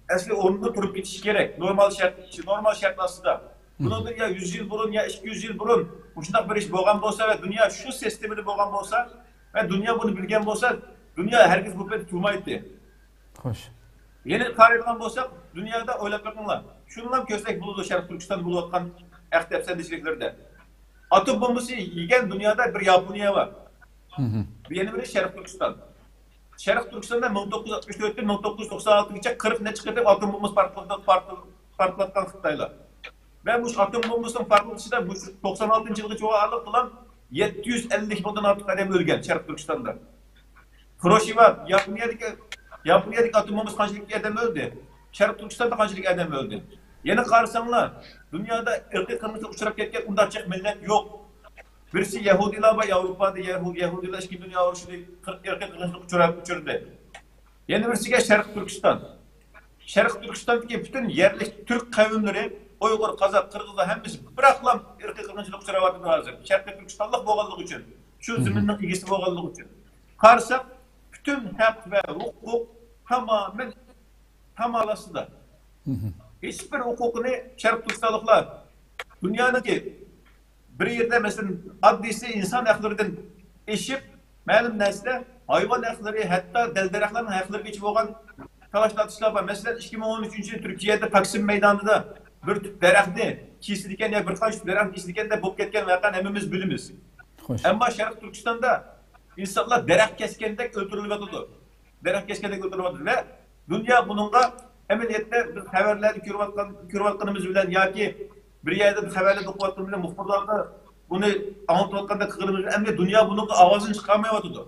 ئەسلى ئورنىدا تۇرۇپ كېتىشى كېرەك. نورمال شەرت، نورمال شەرت ئاستىدا. بۇنىڭدىن يا يۈز يىل بۇرۇن، يا ئىككى يۈز يىل بۇرۇن مۇشۇنداق بىر ئىش بولغان بولسا ۋە دۇنيا شۇ سىستېمىدا بولغان بولسا ۋە دۇنيا بۇنى بىلگەن بولسا، دۇنيا ھەرگىز بۇ پېتى تۇرمايتتى. خوش. يەنە قارايدىغان بولساق، دۇنيادا ئويلاپ بېقىڭلار. شۇنىلا كۆرسەك بولىدۇ شەرقىي تۈركىستان بولۇۋاتقان ئەخ دەپسەندىچىلىكلىرىدە. ئاتوم بومبىسى يېگەن دۇنيادا بىر ياپونىيە بار. بۇ يەنە بىرى شەرقىي تۈركىستان. شەرقىي تۈركىستاندا مىڭ توققۇز يۈز ئاتمىش تۆتتىن مىڭ توققۇز يۈز توقسان ئالتىگىچە قىرىق نەچچە قېتىم ئاتوم بومبىسى پارتلىتىپ، پارتل-، پارتلاتقان خىتايلار. ۋە مۇشۇ ئاتوم بومبىسىنىڭ پارتلىتىشىدا مۇشۇ توقسان ئالتىنچى يىلغىچە بولغان ئارىلىقتىلا يەتتە يۈز ئەللىك مىڭدىن ئارتۇق ئادەم ئۆلگەن شەرقىي تۈركىستاندا. خىروشىما، ياپونىيەدىكى، ياپونىيەدىكى ئاتوم بومبىسى قانچىلىك ئادەم ئۆلدى؟ شەرقىي تۈركىستاندا قانچىلىك ئادەم ئۆلدى؟ يەنە قارىساڭلار، دۇنيادا ئىرقىي قىرغىنچىلىققا ئۇچراپ كەتكەن ئۇنداق جىق مىللەت يوق. بىرسى يەھۇدىيلار بار، ياۋروپادا يەھۇ-، يەھۇدىيلار ئىككىنچى دۇنيا ئۇرۇشىدا قىر-، ئىرقىي قىرغىنچىلىققا ئۇچراپ، ئۇچرىدى. يەنە بىرسىگە شەرقىي تۈركىستان. شەرقىي تۈركىستاندىكى پۈتۈن يەرلىك تۈرك قەۋملىرى، ئۇيغۇر، قازاق، قىرغىزلار ھەممىسى بىراقلا ئىرقىي قىرغىنچىلىققا ئۇچراۋاتىدۇ ھازىر. شەرقىي تۈركىستانلىق بولغانلىقى ئۈچۈن، شۇ زېمىننىڭ ئىگىسى بولغانلىقى ئۈچۈن. قارىساق، پۈتۈن ھەق ۋە ھوقۇق تامامەن تامالاسىدا. ھېچبىر ھوقۇقىنى شەرقىي تۈركىستانلىقلار دۇنيانىڭكى بىر يەردە، مەسىلەن، ئاددىيسى ئىنسان ھەقلىرىدىن ئېشىپ، مەلۇم نەرسىدە ھايۋان ھەقلىرى، ھەتتا دەل-دەرەخلەرنىڭ ھەقلىرىگىچە بولغان تالاش-تارتىشلار بار. مەسىلەن، ئىككى مىڭ ئون ئۈچىنچى يىلى تۈركىيەدە تاكسىم مەيدانىدا بىر تۈپ دەرەخنى كېسىدىكەن يا بىر قانچە تۈپ دەرەخنى كېسىدىكەندە بولۇپ كەتكەن ۋەقەنى ھەممىمىز بىلىمىز. خوش. ئەمما شەرقىي تۈركىستاندا ئىنسانلار دەرەخ كەسكەندەك ئۆلتۈرۈلۈۋاتىدۇ. دەرەخ كەسكەندەك ئۆلتۈرۈلۈۋاتىدۇ. ۋە دۇنيا بۇنىڭغا ئەمەلىيەتتە بىز خەۋەرلەردە كۆرۈۋاتقان، كۆرۈۋاتقىنىمىز بىلەن ياكى بىر يەردە بىز خەۋەرلەردە ئوقۇۋاتقىنىمىز بىلەن، مۇخبىرلارغا بۇنى ئاڭلىتىۋاتقاندەك قىلغىنىمىز بىلەن، ئەمدى دۇنيا بۇنىڭغا ئاۋازىنى چىقارمايۋاتىدۇ.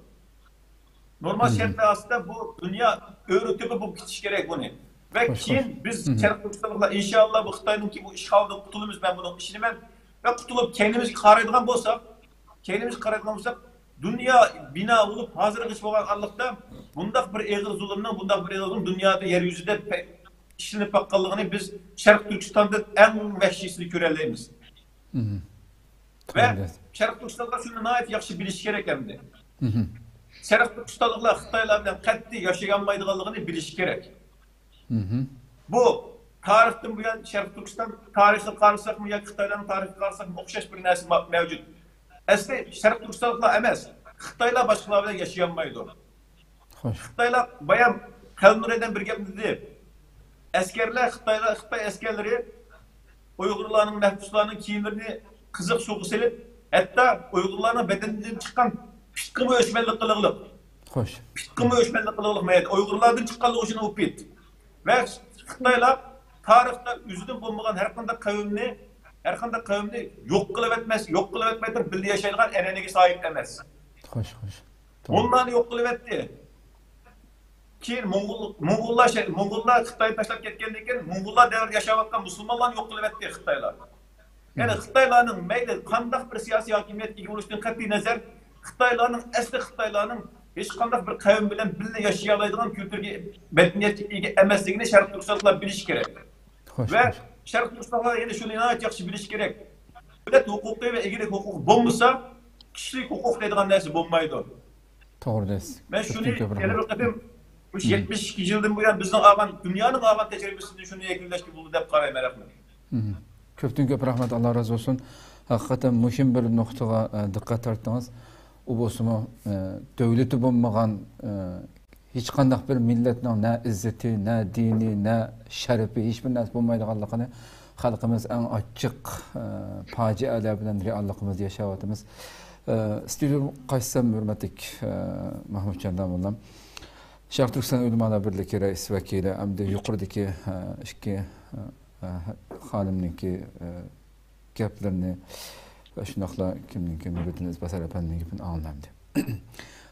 نورمال شەرتلەر ئاستىدا بۇ دۇنيا ئۆرە تۆپە بولۇپ كېتىشى كېرەك بۇنى. ۋە كېيىن بىز شەرقىي تۈركىستانلىقلار، ئىنشاللا، بۇ خىتاينىڭكى بۇ ئىشغالىدىن قۇتۇلىمىز، مەن بۇنىڭ ئىشىنىمەن. ۋە قۇتۇلۇپ كەينىمىزگە قارايدىغان بولساق، كەينىمىزگە قارايدىغان بولساق، دۇنيا بىنا بولۇپ ھازىرغىچە بولغان ئارىلىقتا بۇنداق بىر ئېغىر زۇلۇمنىڭ، بۇنداق بىر ئېغىر زۇلۇم دۇنيادا يەر يۈزىدە پە-، ئىشلىنىپ باققانلىقىنى بىز شەرقىي تۈركىستاندىن ئەڭ ۋەھشىيسىنى كۆرەلەيمىز. ۋە شەرقىي تۈركىستانلىقلار شۇنى ناھايىتى ياخشى بىلىشى كېرەك ئەمدى. شەرقىي تۈركىستانلىقلار خىتايلار بىلەن قەتئىي ياشىيالمايدىغانلىقىنى بىلىشى كېرەك. بۇ تارىختىن بۇيان شەرقىي تۈركىستان تارىخىغا قارىساقمۇ ياكى خىتايلارنىڭ تارىخىغا قارىساقمۇ ئوخشاش بىر نەرسە ما-، مەۋجۇت. ئەسلى شەرقىي تۈركىستانلىقلار ئەمەس، خىتايلار باشقىلار بىلەن ياشىيالمايدۇ. خوش. خىتايلار بايام قەلبىنۇردىن بىر گەپنى دېدى. ئەسكەرلەر، خىتايلار، خىتاي ئەسكەرلىرى ئۇيغۇرلارنىڭ، مەھبۇسلارنىڭ كىيىملىرىنى قىزىق سۇغا سېلىپ، ھەتتا ئۇيغۇرلارنىڭ بەدىنىدىن چىققان پىتقىمۇ ئۆچمەنلىك قىلغۇلۇق. خوش. پىتقىمۇ ئۆچمەنلىك قىلغۇلۇق مەيەردە. ئۇيغۇرلاردىن چىققانلىقى ئۈچۈن ئۇ پىت. ۋە خىتايلار تارىختا ئۆزىدىن بولمىغان ھەر قانداق قەۋمنى، ھەر قانداق قەۋمنى يوق قىلىۋەتمەس، يوق قىلىۋەتمەي تۇرۇپ بىللە ياشايدىغان ئەنئەنىگە ساھىب ئەمەس. خوش، خوش. توغرا. ھونلارنى يوق قىلىۋەتتى. كېيىن موڭغۇل، موڭغۇللار شە-، موڭغۇللار خىتاينى تاشلاپ كەتكەندىن كېيىن، موڭغۇللار دەۋرىدە ياشاۋاتقان مۇسۇلمانلارنى يوق قىلىۋەتتى خىتايلار. يەنى خىتايلارنىڭ مەيلى قانداق بىر سىياسىي ھاكىمىيەتكە ئىگە بولۇشتىن قەتئىي نەزەر، خىتايلارنىڭ ئەسلى خىتايلارنىڭ ھېچقانداق بىر قەۋم بىلەن بىللە ياشىيالايدىغان كۈلتۈرگە، مەدەنىيەتكە ئىگە ئەمەسلىكىنى شەرقىي تۈركىستانلىقلار بىلىشى كېرەك. خوش، ۋە خوش. شەرقىي تۈركىستانلىقلار يەنە شۇنى ناھايىتى ياخشى بىلىشى كېرەك. دۆلەت ھوقۇقى ۋە ئىگىلىك ھوقۇقى بولمىسا، كىشىلىك ھوقۇق دەيدىغان نەرسە بولمايدۇ. توغرا دەيسىز. مەن شۇنى كۆپتىن كۆپ يەنە بىر قېتىم، مۇشۇ يەتمىش ئىككى يىلدىن بۇيان بىزنىڭ ئالغان، دۇنيانىڭ ئالغان تەجرىبىسىدىن شۇنى يەكۈنلەشكە بولىدۇ دەپ قارايمەن. رەھمەت. مم. كۆپتىن كۆپ رەھمەت، ئاللا رازى بولسۇن. ھەقىقەتەن مۇھىم بىر نۇقتىغا، ئە، دىققەت تارتتىڭىز. ئۇ بولسىمۇ، ئە، دۆلىتى بولمىغان، ئە، ھېچقانداق بىر مىللەتنىڭ نە ئىززىتى، نە دىنى، نە شەرىپى، ھېچبىر نەرسە بولمايدىغانلىقىنى خەلقىمىز ئەڭ ئاچچىق، ئە، پاجىئەلەر بىلەن رېئاللىقىمىزدا ياشاۋاتىمىز. ئە، ستۇدىيەدىن قايتسام، ھۆرمەتلىك، ئە، مەھمۇتجان داموللام، شەرقىي تۈركىستان ئۆلىمالار بىرلىكى رەئىس ۋەكىلى ھەمدە يۇقىرىدىكى، ئە، ئىككى، ئە، خانىمنىڭكى، ئە، گەپلىرىنى، شۇنداقلا كىمنىڭكى، نۇرىدىن ئىزباسار ئەپەندىنىڭ گېپىنى ئاڭلىدى.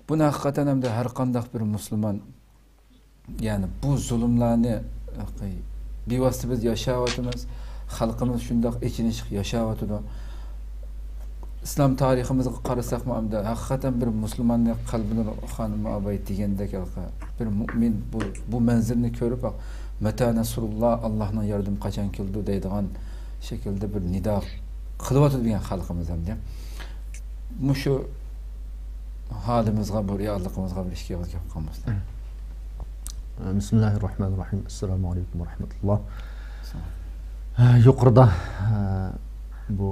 بۇنى ھەقىقەتەن ھەمدە ھەر قانداق بىر مۇسۇلمان، يەنى بۇ زۇلۇملارنى بىۋاسىتە بىز ياشاۋاتىمىز، خەلقىمىز شۇنداق ئېچىنىشلىق ياشاۋاتىدۇ. ئىسلام تارىخىمىزغا قارىساقمۇ، ئەمدى ھەقىقەتەن بىر مۇسۇلماننى قەلبىنۇر خانىم ئاباي دېگەندەك، بىر مۇئمىن بۇ، بۇ مەنزىرىنى كۆرۈپ، «مەتە نەسرۇللا»، ئاللانىڭ ياردىمى قاچان كېلىدۇ دەيدىغان شەكىلدە بىر نىدا قىلىۋاتىدۇ دېگەن خەلقىمىز ئەمدى. مۇشۇ ھالىمىزغا، بۇ رېئاللىقىمىزغا بىر ئىككى ئېغىز گەپ قىلمىسىلەر. بىسمىللاھىررەھمانىررەھىم. ئەسسالامۇ ئەلەيكۇم ۋە رەھمەتۇللا. ھە، يۇقىرىدا، ھە، بۇ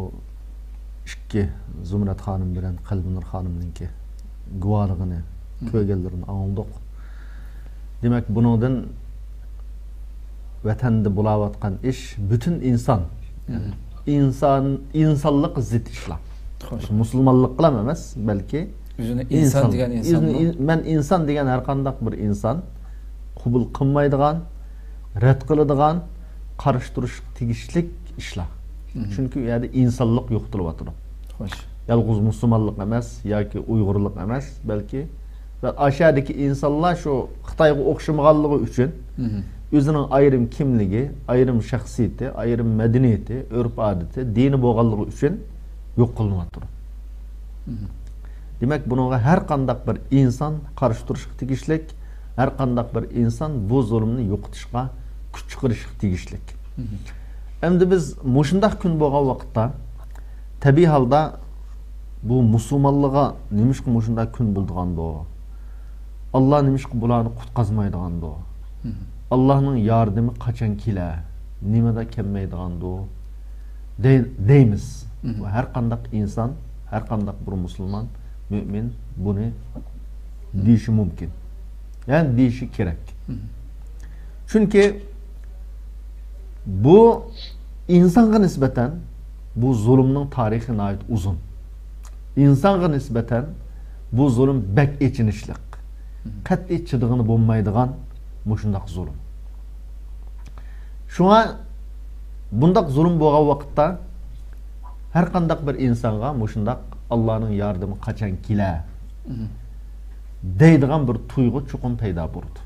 ئىككى زۇمرەت خانىم بىلەن قەلبىنۇر خانىمنىڭكى گۇۋاھلىقىنى، كۆرگەنلىرىنى ئاڭلىدۇق. دېمەك، بۇنىڭدىن ۋەتەندە بولاۋاتقان ئىش پۈتۈن ئىنسان، ئىنسان، ئىنسانلىققا زىت ئىشلار. خوش. مۇسۇلمانلىققىلا ئەمەس، بەلكى ئۆزىنى ئىنسان دېگەن ئىنسانمۇ؟ ئۆزىنى ئىن-، مەن ئىنسان دېگەن ھەر قانداق بىر ئىنسان قوبۇل قىلمايدىغان، رەت قىلىدىغان، قارشى تۇرۇشقا تېگىشلىك ئىشلار. چۈنكى ئۇ يەردە ئىنسانلىق يوقىتىلىۋاتىدۇ. خوش. يالغۇز مۇسۇلمانلىق ئەمەس ياكى ئۇيغۇرلۇق ئەمەس، بەلكى ئاشۇ يەردىكى ئىنسانلار شۇ خىتايغا ئوخشىمىغانلىقى ئۈچۈن ئۆزىنىڭ ئايرىم كىملىكى، ئايرىم شەخسىيىتى، ئايرىم مەدەنىيىتى، ئۆرپ-ئادىتى، دىنى بولغانلىقى ئۈچۈن يوق قىلىنىۋاتىدۇ. دېمەك، بۇنىڭغا ھەر قانداق بىر ئىنسان قارشى تۇرۇشقا تېگىشلىك، ھەر قانداق بىر ئىنسان بۇ زۇلۇمنى يوقىتىشقا كۈچ چىقىرىشقا تېگىشلىك. ئەمدى بىز مۇشۇنداق كۈن بولغان ۋاقىتتا، تەبىئىي ھالدا بۇ مۇسۇلمانلارغا نېمىشقا مۇشۇنداق كۈن بولىدىغاندۇ؟ ئاللا نېمىشقا بۇلارنى قۇتقازمايدىغاندۇ؟ ئاللانىڭ ياردىمى قاچان كېلە؟ نېمىدا كەلمەيدىغاندۇ؟ دەي-، دەيمىز. ھەر قانداق ئىنسان، ھەر قانداق بىر مۇسۇلمان، مۆمىن بۇنى دېيىشى مۇمكىن. يەنى دېيىشى كېرەك. چۈنكى بۇ ئىنسانغا نىسبەتەن بۇ زۇلۇمنىڭ تارىخى ناھايىتى ئۇزۇن. ئىنسانغا نىسبەتەن بۇ زۇلۇم بەك ئېچىنىشلىق. قەتئىي چىدىغىلى بولمايدىغان مۇشۇنداق زۇلۇم. شۇڭا بۇنداق زۇلۇم بولغان ۋاقىتتا ھەر قانداق بىر ئىنسانغا مۇشۇنداق «ئاللانىڭ ياردىمى قاچان كېلە؟» دەيدىغان بىر تۇيغۇ چوقۇم پەيدا بولىدۇ.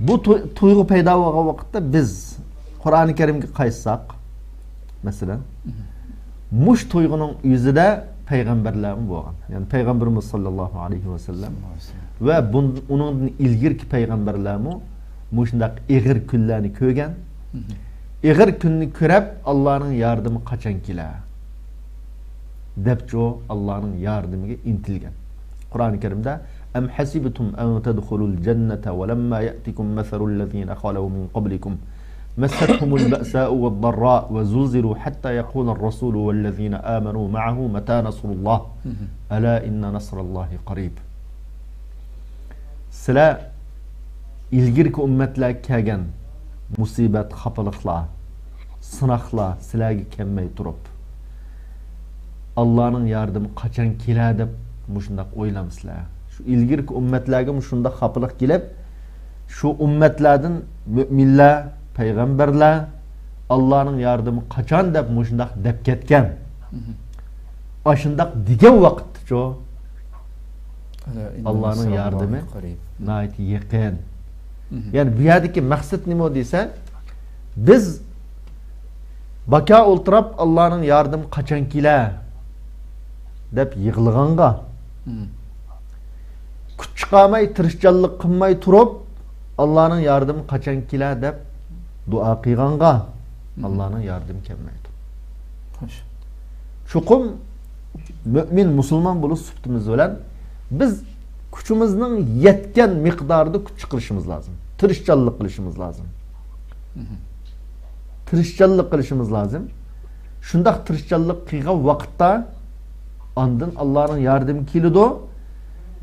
بۇ تۇي-، تۇيغۇ پەيدا بولغان ۋاقىتتا بىز قۇرئانى كەرىمگە قايتساق، مەسىلەن، مۇشۇ تۇيغۇنىڭ ئۆزىدە پەيغەمبەرلەرمۇ بولغان. يەنى پەيغەمبىرىمىز ساللاللاھۇ ئەلەيھى ۋەسەللەم ۋە بۇن-، ئۇنىڭدىن ئىلگىرىكى پەيغەمبەرلەرمۇ مۇشۇنداق ئېغىر كۈنلەرنى كۆرگەن. ئېغىر كۈننى كۆرۈپ، «ئاللانىڭ ياردىمى قاچان كېلە؟» دەپچۇ، ئاللانىڭ ياردىمىگە ئىنتىلگەن. قۇرئانى كەرىمدە، «أم حسبتم أن تدخلوا الجنة ولما يأتكم مثل الذين خلوا من قبلكم مستهم البأساء والضراء وزلزلوا حتى يقول الرسول والذين آمنوا معه متى نصر الله ألا إن نصر الله قريب.» سىلەر ئىلگىرىكى ئۈممەتلەرگە كەلگەن مۇسىبەت، خاپىلىقلار، سىناقلار سىلەرگە كەلمەي تۇرۇپ، «ئاللانىڭ ياردىمى قاچان كېلە؟» دەپ مۇشۇنداق ئويلامسىلەر؟ شۇ ئىلگىرىكى ئۈممەتلەرگە مۇشۇنداق خاپىلىق كېلىپ، شۇ ئۈممەتلەردىن مۆمىنلەر، پەيغەمبەرلەر «ئاللانىڭ ياردىمى قاچان؟» دەپ مۇشۇنداق دەپ كەتكەن. ئاشۇنداق دېگەن ۋاقىتتىچۇ، ئاللانىڭ ياردىمى ناھايىتى يېقىن. يەنى بۇ يەردىكى مەقسەت نېمە دېسە، بىز باكا ئولتۇراپ، «ئاللانىڭ ياردىمى قاچان كېلە؟» دەپ يىغلىغانغا، كۈچ چىقارماي، تىرىشچانلىق قىلماي تۇرۇپ، «ئاللانىڭ ياردىمى قاچان كېلە؟» دەپ دۇئا قىلغانغا، ئاللانىڭ ياردىمى كەلمەيدۇ. خوش. چوقۇم مۆمىن، مۇسۇلمان بولۇش سۈپىتىمىز بىلەن بىز كۈچىمىزنىڭ يەتكەن مىقدارىدا كۈچ چىقىرىشىمىز لازىم. تىرىشچانلىق قىلىشىمىز لازىم. تىرىشچانلىق قىلىشىمىز لازىم. شۇنداق تىرىشچانلىق قىلغان ۋاقىتتا ئاندىن ئاللانىڭ ياردىمى كېلىدۇ.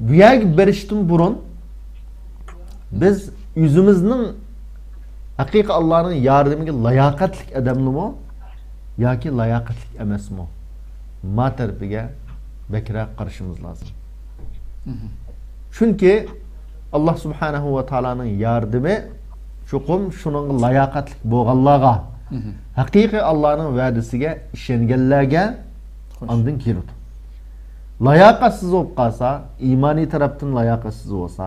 بۇ يەرگە بېرىشتىن بۇرۇن بىز ئۆزىمىزنىڭ ھەقىقىي ئاللانىڭ ياردىمىگە لاياقەتلىك ئادەملىمۇ ياكى لاياقەتلىك ئەمەسمۇ؟ ما تەرىپىگە بەكرەك قارىشىمىز لازىم. چۈنكى ئاللا سۇبھانەھۇ ۋە تائالانىڭ ياردىمى چوقۇم شۇنىڭغا لاياقەتلىك بولغانلارغا، ھەقىقىي ئاللانىڭ ۋەدىسىگە ئىشەنگەنلەرگە ئاندىن كېلىدۇ. لاياقەتسىز بولۇپ قالسا، ئىمانىي تەرەپتىن لاياقەتسىز بولسا،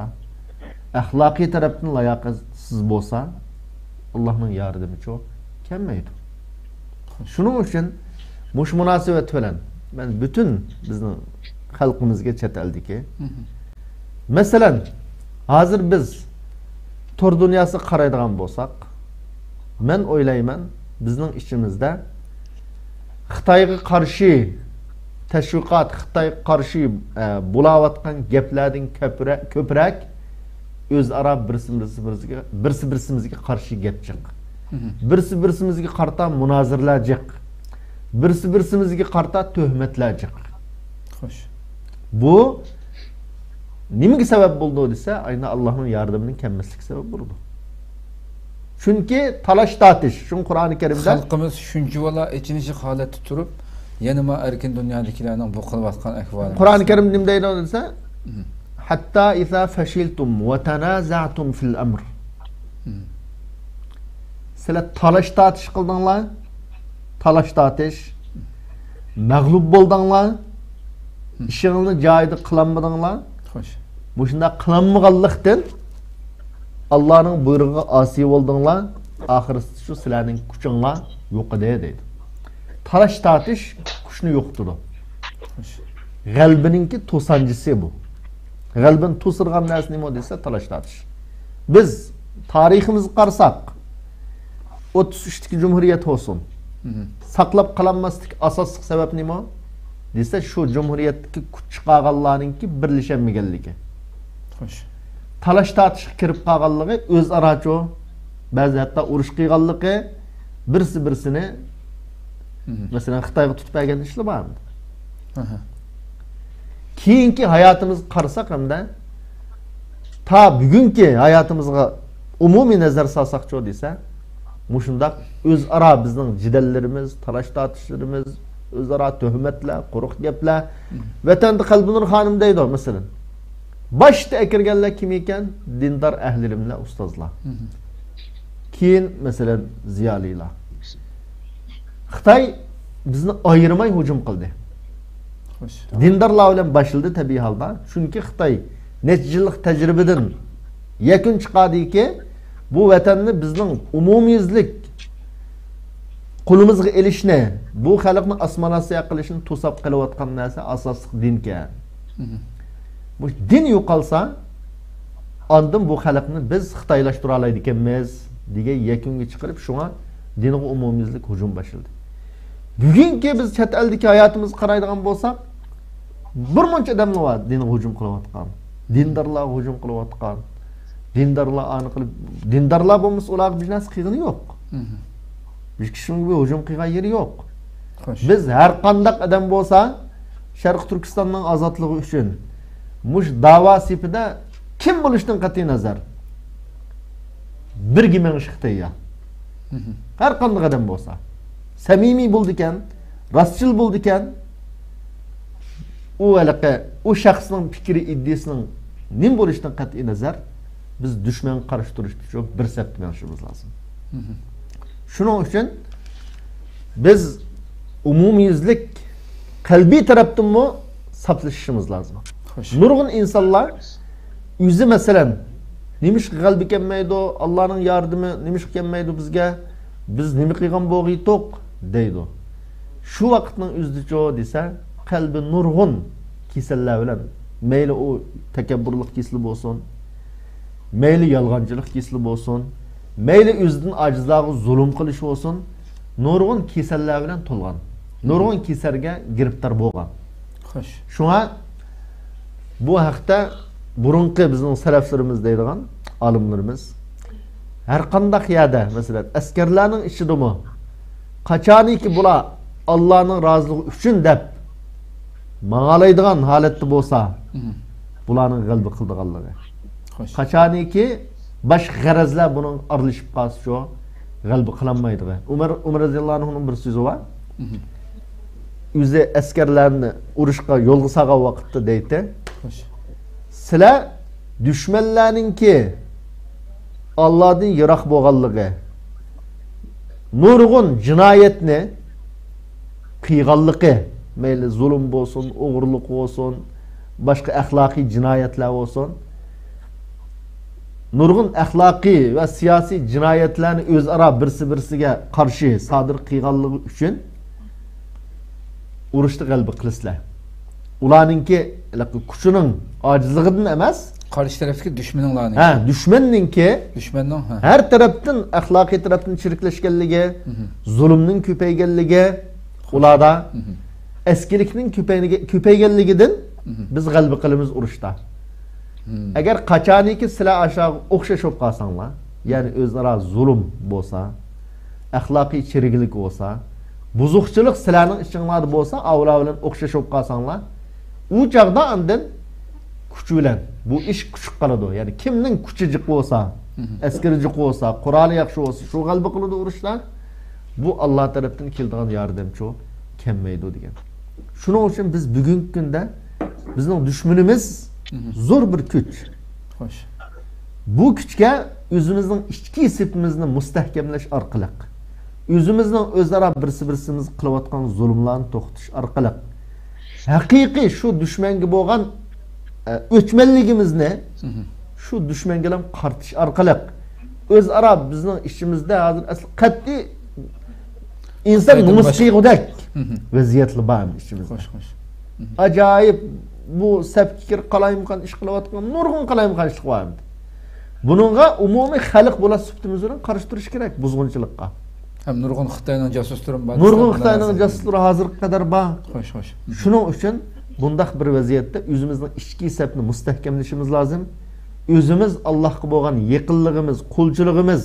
ئەخلاقىي تەرەپتىن لاياقەتسىز بولسا، ئاللانىڭ ياردىمىچۇ كەلمەيدۇ. شۇنىڭ ئۈچۈن مۇشۇ مۇناسىۋەت بىلەن مەن پۈتۈن بىزنىڭ خەلقىمىزگە، چەت ئەلدىكى، مەسىلەن، ھازىر بىز تور دۇنياسىغا قارايدىغان بولساق، مەن ئويلايمەن، بىزنىڭ ئىچىمىزدە خىتايغا قارشى تەشۋىقات، خىتايغا قارشى، ئە، بولاۋاتقان گەپلەردىن كۆپرە-، كۆپرەك ئۆزئارا بىرسى بىرسىمىزگە، بىرسى بىرسىمىزگە قارشى گەپ جىق. بىرسى بىرسىمىزگە قارىتا مۇنازىرىلەر جىق. بىرسى بىرسىمىزگە قارىتا تۆھمەتلەر جىق. خوش. بۇ نېمىگە سەۋەب بولىدۇ دېسە، ئاينا ئاللانىڭ ياردىمىنىڭ كەلمەسلىكى سەۋەب بولىدۇ. چۈنكى تالاش تارتىش، شۇڭا قۇرئانى كەرىمدە خەلقىمىز شۇنچىۋالا ئېچىنىشلىق ھالەتتە تۇرۇپ، يەنە ما ئەركىن دۇنيادىكىلەرنىڭ بۇ قىلىۋاتقان ئەھۋالى. قۇرئانى كەرىم نېمە دەيدۇ دېسە، «حتى إذا فشلتم وتنازعتم في الأمر». سىلەر تالاش تارتىش قىلدىڭلار، تالاش تارتىش، مەغلۇپ بولدۇڭلار، ئىشىڭلارنى جايىدا قىلالمىدىڭلار. خوش. مۇشۇنداق قىلالمىغانلىقتىن، ئاللانىڭ بۇيرۇقىغا ئاسىي بولدۇڭلار، ئاخىرسىدا شۇ سىلەرنىڭ كۈچۈڭلار يوقىدى، دەيدۇ. تالاش تارتىش كۈچنى يوقىتىدۇ. خوش. غەلىبىنىڭكى توسانچىسى بۇ. غەلىبىنى توسىدىغان نەرسە نېمە دېسە، تالاش تارتىش. بىز تارىخىمىزغا قارىساق، ئوتتۇز ئۈچتىكى جۇمھۇرىيەت بولسۇن، ساقلاپ قالالماسلىق ئاساسلىق سەۋەب نېمە دېسە، شۇ جۇمھۇرىيەتتىكى كۈچ چىقارغانلارنىڭكى بىرلىشەلمىگەنلىكى. خوش. تالاش تارتىشقا كىرىپ قالغانلىقى، ئۆزئاراچۇ، بەزى ھەتتا ئۇرۇش قىلغانلىقى، بىرسى بىرسىنى، مەسىلەن، خىتايغا تۇتۇپ بەرگەن ئىشلار بار ئەمدى. كېيىنكى ھاياتىمىزغا قارىساق ھەمدە تا بۈگۈنكى ھاياتىمىزغا ئومۇمىي نەزەر سالساقچۇ دېسە، مۇشۇنداق ئۆزئارا بىزنىڭ جېدەللىرىمىز، تالاش تارتىشلىرىمىز، ئۆزئارا تۆھمەتلەر، قۇرۇق گەپلەر. ۋەتەندە قەلبىنۇر خانىم دەيدۇ، مەسىلەن، باشتا ئەكىرگەنلەر كىم ئىكەن؟ دىندار ئەھلىلىملەر، ئۇستازلار. كېيىن، مەسىلەن، زىيالىيلار. خىتاي بىزنى ئايرىماي ھۇجۇم قىلدى. خوش. دىندارلار بىلەن باشلىدى تەبىئىي ھالدا. چۈنكى خىتاي نەچچە يىللىق تەجرىبىدىن يەكۈن چىقاردىكى، بۇ ۋەتەننى بىزنىڭ ئومۇميۈزلۈك قولىمىزغا ئېلىشنى، بۇ خەلقنى ئاسسىمىلياتسىيە قىلىشنى توساپ قېلىۋاتقان نەرسە ئاساسلىق دىنكەن. مم. بۇ دىن يوقالسا، ئاندىن بۇ خەلقنى بىز خىتايلاشتۇرالايدىكەنمىز دېگەن يەكۈنگە چىقىرىپ، شۇڭا دىنغا ئومۇميۈزلۈك ھۇجۇم باشلىدى. بۈگۈنكى بىز چەت ئەلدىكى ھاياتىمىزغا قارايدىغان بولساق، بىر مۇنچە ئادەملا بار دىنغا ھۇجۇم قىلىۋاتقان، دىندارلارغا ھۇجۇم قىلىۋاتقان، دىندارلار ئانى قىلىپ، دىندارلار بولمىسا ئۇلارغا بىر نەرسە قىلغىنى يوق. مم. بىر كىشىنىڭ بىر ھۇجۇم قىلغان يېرى يوق. خوش. بىز ھەر قانداق ئادەم بولسا، شەرقىي تۈركىستاننىڭ ئازادلىقى ئۈچۈن مۇشۇ داۋا سېپىدە كىم بولۇشتىن قەتئىينەزەر، بىرگە مېڭىشقا تەييار. مم. ھەر قانداق ئادەم بولسا، سەمىمىي بولىدىكەن، راستچىل بولىدىكەن، ئۇ ھېلىقى، ئۇ شەخسنىڭ پىكرى، ئىدىيىسىنىڭ نېمە بولۇشىدىن قەتئىينەزەر، بىز دۈشمەنگە قارشى تۇرۇشتا شۇ بىر سەپتە مېڭىشىمىز لازىم. مم. شۇنىڭ ئۈچۈن بىز ئومۇميۈزلۈك قەلبىي تەرەپتىنمۇ ساپلىشىشىمىز لازىم. خوش. نۇرغۇن ئىنسانلار ئۆزى، مەسىلەن، نېمىشقا غەلىبە كەلمەيدۇ، ئاللانىڭ ياردىمى نېمىشقا كەلمەيدۇ بىزگە، بىز نېمە قىلغان بولغىيتۇق دەيدۇ. شۇ ۋاقىتنىڭ ئۆزىدىچۇ دېسە، قەلبى نۇرغۇن كېسەللەر بىلەن، مەيلى ئۇ تەكەببۇرلۇق كېسىلى بولسۇن، مەيلى يالغانچىلىق كېسىلى بولسۇن، مەيلى ئۆزىدىن ئاجىزلارغا زۇلۇم قىلىش بولسۇن، نۇرغۇن كېسەللەر بىلەن تولغان، نۇرغۇن كېسەلگە گىرىپتار بولغان. خوش. شۇڭا بۇ ھەقتە بۇرۇنقى بىزنىڭ سەلەفلىرىمىز دەيدىغان ئالىملىرىمىز، ھەر قانداق يەردە، مەسىلەن، ئەسكەرلەرنىڭ ئىچىدىمۇ، قاچانكى بۇلار ئاللانىڭ رازىلىقى ئۈچۈن دەپ ماڭالايدىغان ھالەتتە بولسا، مم. بۇلارنىڭ غەلىبە قىلىدىغانلىقى. خوش. قاچانكى باشقا غەرەزلەر بۇنىڭ ئارىلىشىپ قالسا، شۇ غەلىبە قىلالمايدىغان. ئۇمەر، ئۇمەر رەزىياللاھۇ ئەنھۇنىڭ بىر سۆزى بار. مم. ئۆزى ئەسكەرلەرنى ئۇرۇشقا يولغا سالغان ۋاقىتتا دەيتتى. خوش. سىلەر دۈشمەنلەرنىڭكى ئاللادىن يىراق بولغانلىقى، نۇرغۇن جىنايەتنى قىلغانلىقى، مەيلى زۇلۇم بولسۇن، ئوغرىلىق بولسۇن، باشقا ئەخلاقىي جىنايەتلەر بولسۇن، نۇرغۇن ئەخلاقىي ۋە سىياسىي جىنايەتلەرنى ئۆزئارا بىرسى-بىرسىگە قارشى سادىر قىلغانلىقى ئۈچۈن ئۇرۇشتا غەلىبە قىلىسىلەر. ئۇلارنىڭكى ھېلىقى كۈچىنىڭ ئاجىزلىقىدىن ئەمەس. قارشى تەرەپتىكى دۈشمىنىڭلارنىڭ. ھە، دۈشمەننىڭكى. دۈشمەننىڭ، ھە. ھەر تەرەپتىن، ئەخلاقىي تەرەپتىن چىرىكلەشكەنلىكى، مھم. زۇلۇمنىڭ كۆپەيگەنلىكى، مھم. ئۇلاردا ئەسكىلىكنىڭ كۆپەيگە-، كۆپەيگەنلىكىدىن مھم. بىز غەلىبە قىلىمىز ئۇرۇشتا. مھم. ئەگەر قاچانىكى سىلەر ئاشۇلارغا ئوخشاش بولۇپ قالساڭلار، يەنى ئۆزئارا زۇلۇم بولسا، ئەخلاقىي چىرىكلىك بولسا، بۇزۇقچىلىق سىلەرنىڭ ئىچىڭلاردا بولسا، ئاۋۇلار بىلەن ئوخشاش بولۇپ قالساڭلار، ئۇ چاغدا ئاندىن كۈچ بىلەن بۇ ئىش كۈچۈپ قالىدۇ. يەنى كىمنىڭ كۈچى جىق بولسا، مھم. ئەسكىرى جىق بولسا، قورالى ياخشى بولسا، شۇ غەلىبە قىلىدۇ ئۇرۇشتا. بۇ ئاللا تەرەپتىن كېلىدىغان ياردەمچۇ كەلمەيدۇ دېگەن. شۇنىڭ ئۈچۈن بىز بۈگۈنكى كۈندە بىزنىڭ دۈشمىنىمىز مھم. زور بىر كۈچ. خوش. بۇ كۈچكە ئۆزىمىزنىڭ ئىچكى سېپىمىزنى مۇستەھكەملەش ئارقىلىق، ئۆزىمىزنىڭ ئۆزئارا بىرسى-بىرسىمىزگە قىلىۋاتقان زۇلۇملارنى توختىتىش ئارقىلىق، ھەقىقىي شۇ دۈشمەنگە بولغان، ئە، ئۆچمەنلىكىمىزنى مھم. شۇ دۈشمەنگە قارىتىش ئارقىلىق، ئۆزئارا بىزنىڭ ئىچىمىزدە ھازىر ئەسلى قەتئىي ئىنسان خىتايدىن نومۇس باشقا. قىيغۇدەك مھم. ۋەزىيەتلا بار ئىچىمىزدە. خوش، خوش. مھم. ئاجايىپ، بۇ سەپكە كىرىپ قالايمىقان ئىش قىلىۋاتقان نۇرغۇن قالايمىقان ئىشلار بار ئەمدى. بۇنىڭغا ئومۇمىي خەلق بولۇش سۈپىتىمىز بىلەن قارشى تۇرۇش كېرەك بۇزغۇنچىلىققا. ھەم نۇرغۇن خىتاينىڭ جاسۇسلىرىمۇ بار نۇرغۇن دېسەم خىتاينىڭ بولماس. جاسۇسلىرى ھازىرغا قەدەر بار. خوش، خوش. مھم. شۇنىڭ ئۈچۈن بۇنداق بىر ۋەزىيەتتە ئۆزىمىزنىڭ ئىچكى سەپنى مۇستەھكەملىشىمىز لازىم. ئۆزىمىز ئاللاھقا بولغان يېقىنلىقىمىز، قۇلچىلىقىمىز،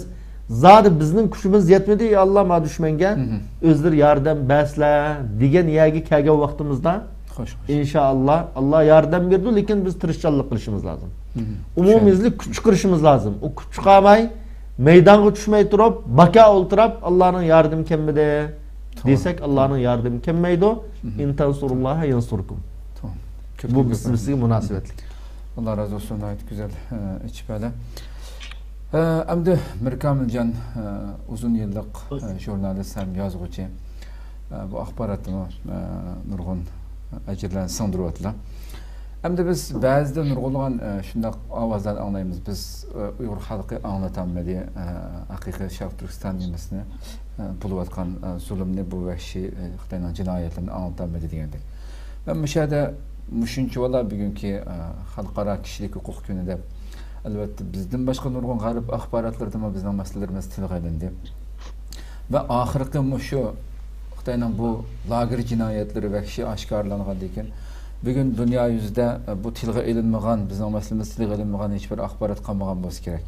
زادى بىزنىڭ كۈچىمىز يەتمىدى، يا ئاللا، ما دۈشمەنگە مھم. ئۆزلىرى ياردەم بەرسىلە دېگەن يەرگە كەلگەن ۋاقتىمىزدا، خوش، خوش. ئىنشائاللا، ئاللا ياردەم بېرىدۇ، لېكىن بىز تىرىشچانلىق قىلىشىمىز لازىم. مھم. ئومۇميۈزلۈك كۈچ چىقىرىشىمىز لازىم. ئۇ كۈچ چىقارماي، مەيدانغا چۈشمەي تۇرۇپ، باكا ئولتۇرۇپ، ئاللانىڭ ياردىمى كەلمىدى توغرا. دېسەك، ئاللانىڭ ياردىمى كەلمەيدۇ. مھم. ئىن تەنسۇرۇللاھە يەنسۇركۇم. توغرا. بۇ بىز، بىزگە مۇناسىۋەتلىك. ئاللا رازى بولسۇن، ناھايىتى گۈزەل، ئە، ئېچىپ بەردى. ئەمدى مىركامىلجان، ئۇزۇن يىللىق ژۇرنالىست ھەم يازغۇچى، بۇ ئاخباراتتىمۇ نۇرغۇن ئەجىرلەرنى سىڭدۈرۈۋاتىدۇ. ئەمدى بىز بەزىدە نۇرغۇنلىغان شۇنداق ئاۋازلارنى ئاڭلايمىز. بىز ئۇيغۇر خەلقى ئاڭلىتالمىدى، ھەقىقىي شەرقىي تۈركىستان نېمىسىنى، بولۇۋاتقان زۇلۇمنى، بۇ ۋەھشىي خىتاينىڭ جىنايەتلىرىنى ئاڭلىتالمىدى دېگەندەك. مەن مۇشۇ يەردە مۇشۇنچىۋالا بۈگۈنكى، ئە، خەلقئارا كىشىلىك ھوقۇق كۈنى دەپ، ئەلۋەتتە، بىزدىن باشقا نۇرغۇن غەرب ئاخباراتلىرىدىمۇ بىزنىڭ مەسىلىلىرىمىز تىلغا ئېلىندى. ۋە ئاخىرقى مۇشۇ خىتاينىڭ بۇ لاگېر جىنايەتلىرى ۋەھشىي ئاشكارىلانغاندىن كېيىن، بۈگۈن دۇنيا يۈزىدە، ئە، بۇ تىلغا ئېلىنمىغان، بىزنىڭ مەسىلىمىز تىلغا ئېلىنمىغان ھېچبىر ئاخبارات قالمىغان بولسا كېرەك.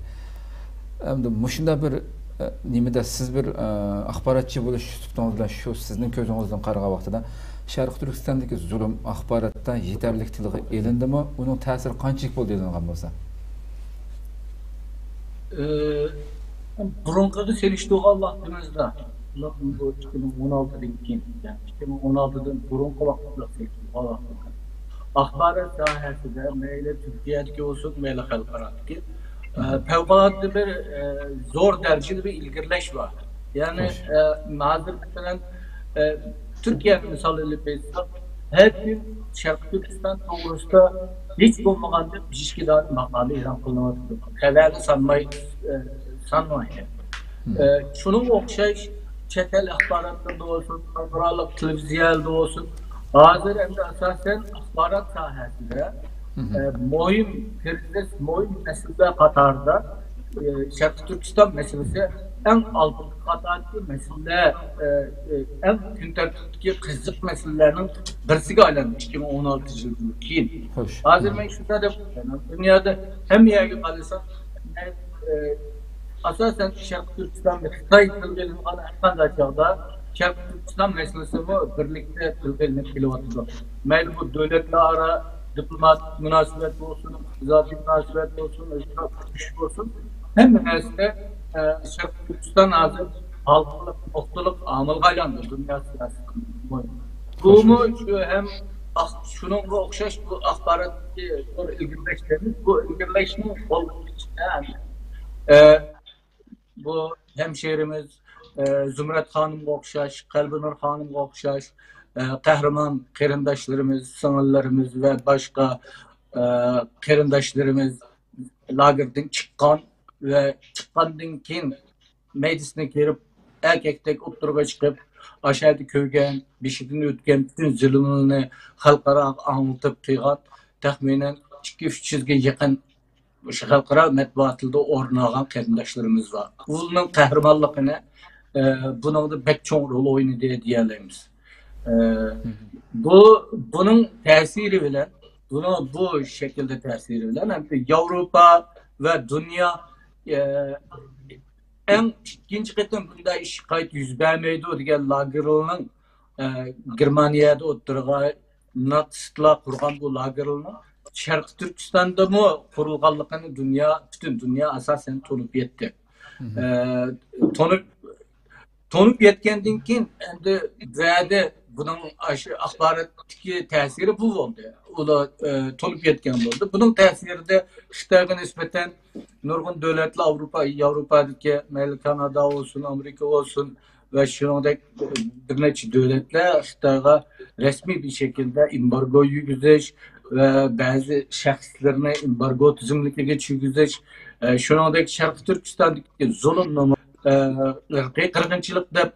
ئەمدى مۇشۇنداق بىر، ئە، نېمىدە سىز بىر، ئە، ئاخباراتچى بولۇش سۈپىتىڭىز بىلەن شۇ سىزنىڭ كۆزىڭىزدىن قارىغان ۋاقتىدا شەرقىي تۈركىستاندىكى زۇلۇم ئاخباراتتا يېتەرلىك تىلغا ئېلىندىمۇ؟ ئۇنىڭ تەسىرى قانچىلىك بولدى ئېلىنغان بولسا؟ ئى، بۇرۇنقىغا سېلىشتۇرغان ۋاقتىمىزدا، بۇ ئىككى مىڭ ئون ئالتىدىن كېيىن، يەنى ئىككى مىڭ ئون ئالتىدىن بۇرۇنقى ۋاقىتلار سېلىشتۇرغان ۋاقتىدا ئاخبارات ساھەسىدە مەيلى تۈركىيەدىكى بولسۇن، مەيلى خەلقئارادىكى، ئە، پەۋقۇلئاددە بىر، ئە، زور دەرىجىدە بىر ئىلگىرىلەش بار. يەنى، خوش. ئە، ھازىر مەسىلەن، ئە، تۈركىيەنى مىسال ئېلىپ ئېيتساق، ھەر كۈن شەرقىي تۈركىستان توغرىسىدا ھېچ بولمىغاندا بىر ئىككى دانە ماقالە ئېلان قىلىنىۋاتىدۇ. خەۋەرنى سانماي، ئە، سانمايدۇ. ئە، شۇنىڭغا ئوخشاش چەت ئەل ئاخباراتلىرىدا بولسۇن، خەلقئارالىق تېلېۋىزىيەلەردە بولسۇن، ھازىر ئەمدى ئاساسەن ئاخبارات ساھەسىدە، ئە، مۇھىم كىرىزىس، مۇھىم مەسىلىلەر قاتارىدا، ئە، شەرقىي تۈركىستان مەسىلىسى ئەڭ ئالدىنقى قاتاردىكى مەسىلىلەر، ئە، ئە، ئەڭ كۈن تەرتىپتىكى قىزىق مەسىلىلەرنىڭ بىرسىگە ئايلاندى ئىككى مىڭ ئون ئالتىنچى يىلدىن كېيىن. خوش. ھازىر مەن شۇنداق دەپ ئويلايمەن، دۇنيادا ھەممە يەرگە قارىساق، ئە، ئاساسەن شەرقىي تۈركىستان ۋە خىتاي تىلغا ئېلىنغان ھەر قانداق چاغدا شەرقىي تۈركىستان مەسىلىسىمۇ بىرلىكتە تىلغا ئېلىنىپ كېلىۋاتىدۇ. مەيلى بۇ دۆلەتلەر ئارا دىپلوماتىك مۇناسىۋەت بولسۇن، ئىقتىسادىي مۇناسىۋەت بولسۇن، ئۆزئارا تۇتۇشۇش بولسۇن، ھەممە نەرسىدە، ئە، شەرقىي تۈركىستان ھازىر ھالقىلىق، نۇقتىلىق ئامىلغا ئايلاندى دۇنيا سىياسىتىنىڭ. بۇمۇ شۇ ھەم ئاخ-، شۇنىڭغا ئوخشاش بۇ ئاخباراتتىكى زور ئىلگىرىلەش دەيمىز. بۇ ئىلگىرىلەشنىڭ قولغا كېلىشىدە، ئە، بۇ ھەمشىرىمىز، ئە، زۇمرەت خانىمغا ئوخشاش، قەلبىنۇر خانىمغا ئوخشاش، ئە، قەھرىمان قېرىنداشلىرىمىز، سىڭىللىرىمىز ۋە باشقا، ئە، قېرىنداشلىرىمىز لاگېردىن چىققان ۋە چىققاندىن كېيىن مەيدىسىنى كېرىپ، ئەركەكتەك ئوتتۇرىغا چىقىپ، ئاشۇ يەردە كۆرگەن، بېشىدىن ئۆتكەن پۈتۈن زۇلۇملىرىنى خەلقئاراغا ئاڭلىتىپ قىلغان، تەخمىنەن ئىككى يۈز، ئۈچ يۈزگە يېقىن مۇشۇ خەلقئارا مەتبۇئاتلىرىدا ئورۇن ئالغان قېرىنداشلىرىمىز بار. ئۇنىڭ قەھرىمانلىقىنى، ئە، بۇنىڭدا بەك چوڭ رول ئوينىدى دېيەلەيمىز. ئە، بۇ، بۇنىڭ تەسىرى بىلەن، بۇنىڭ بۇ شەكىلدە تەسىرى بىلەن، ھەم ياۋروپا ۋە دۇنيا، ئە، ئەڭ ئىككىنچى قېتىم بۇنداق ئىش قايتا يۈز بەرمەيدۇ دېگەن لاگېرلارنىڭ، ئە، گېرمانىيەدە ئوتتۇرىغا ناتسىستلار قۇرغان بۇ لاگېرلارنىڭ شەرقىي تۈركىستاندىمۇ قۇرۇلغانلىقىنى دۇنيا، پۈتۈن دۇنيا ئاساسەن تونۇپ يەتتى. ئە، تونۇپ، تونۇپ يەتكەندىن كېيىن، ئەمدى بۇ يەردە بۇنىڭ ئاشۇ ئاخباراتتىكى تەسىرى بۇ بولدى. ئۇلار، ئە، تونۇپ يەتكەن بولدى. بۇنىڭ تەسىرىدە خىتايغا نىسبەتەن نۇرغۇن دۆلەتلەر، ئاۋروپا، ياۋروپادىكى، مەيلى كانادا بولسۇن، ئامېرىكا بولسۇن، ۋە شۇنىڭدەك بىر نەچچە دۆلەتلەر خىتايغا رەسمىي بىر شەكىلدە ئېمبارگو يۈرگۈزۈش ۋە بەزى شەخسلەرنى ئېمبارگو تۈزۈملۈكىگە چۈشۈرگۈزۈش، ئە، شۇنىڭدەك شەرقىي تۈركىستاندىكى زۇلۇمنىمۇ، ئە، ئىرقىي قىرغىنچىلىق دەپ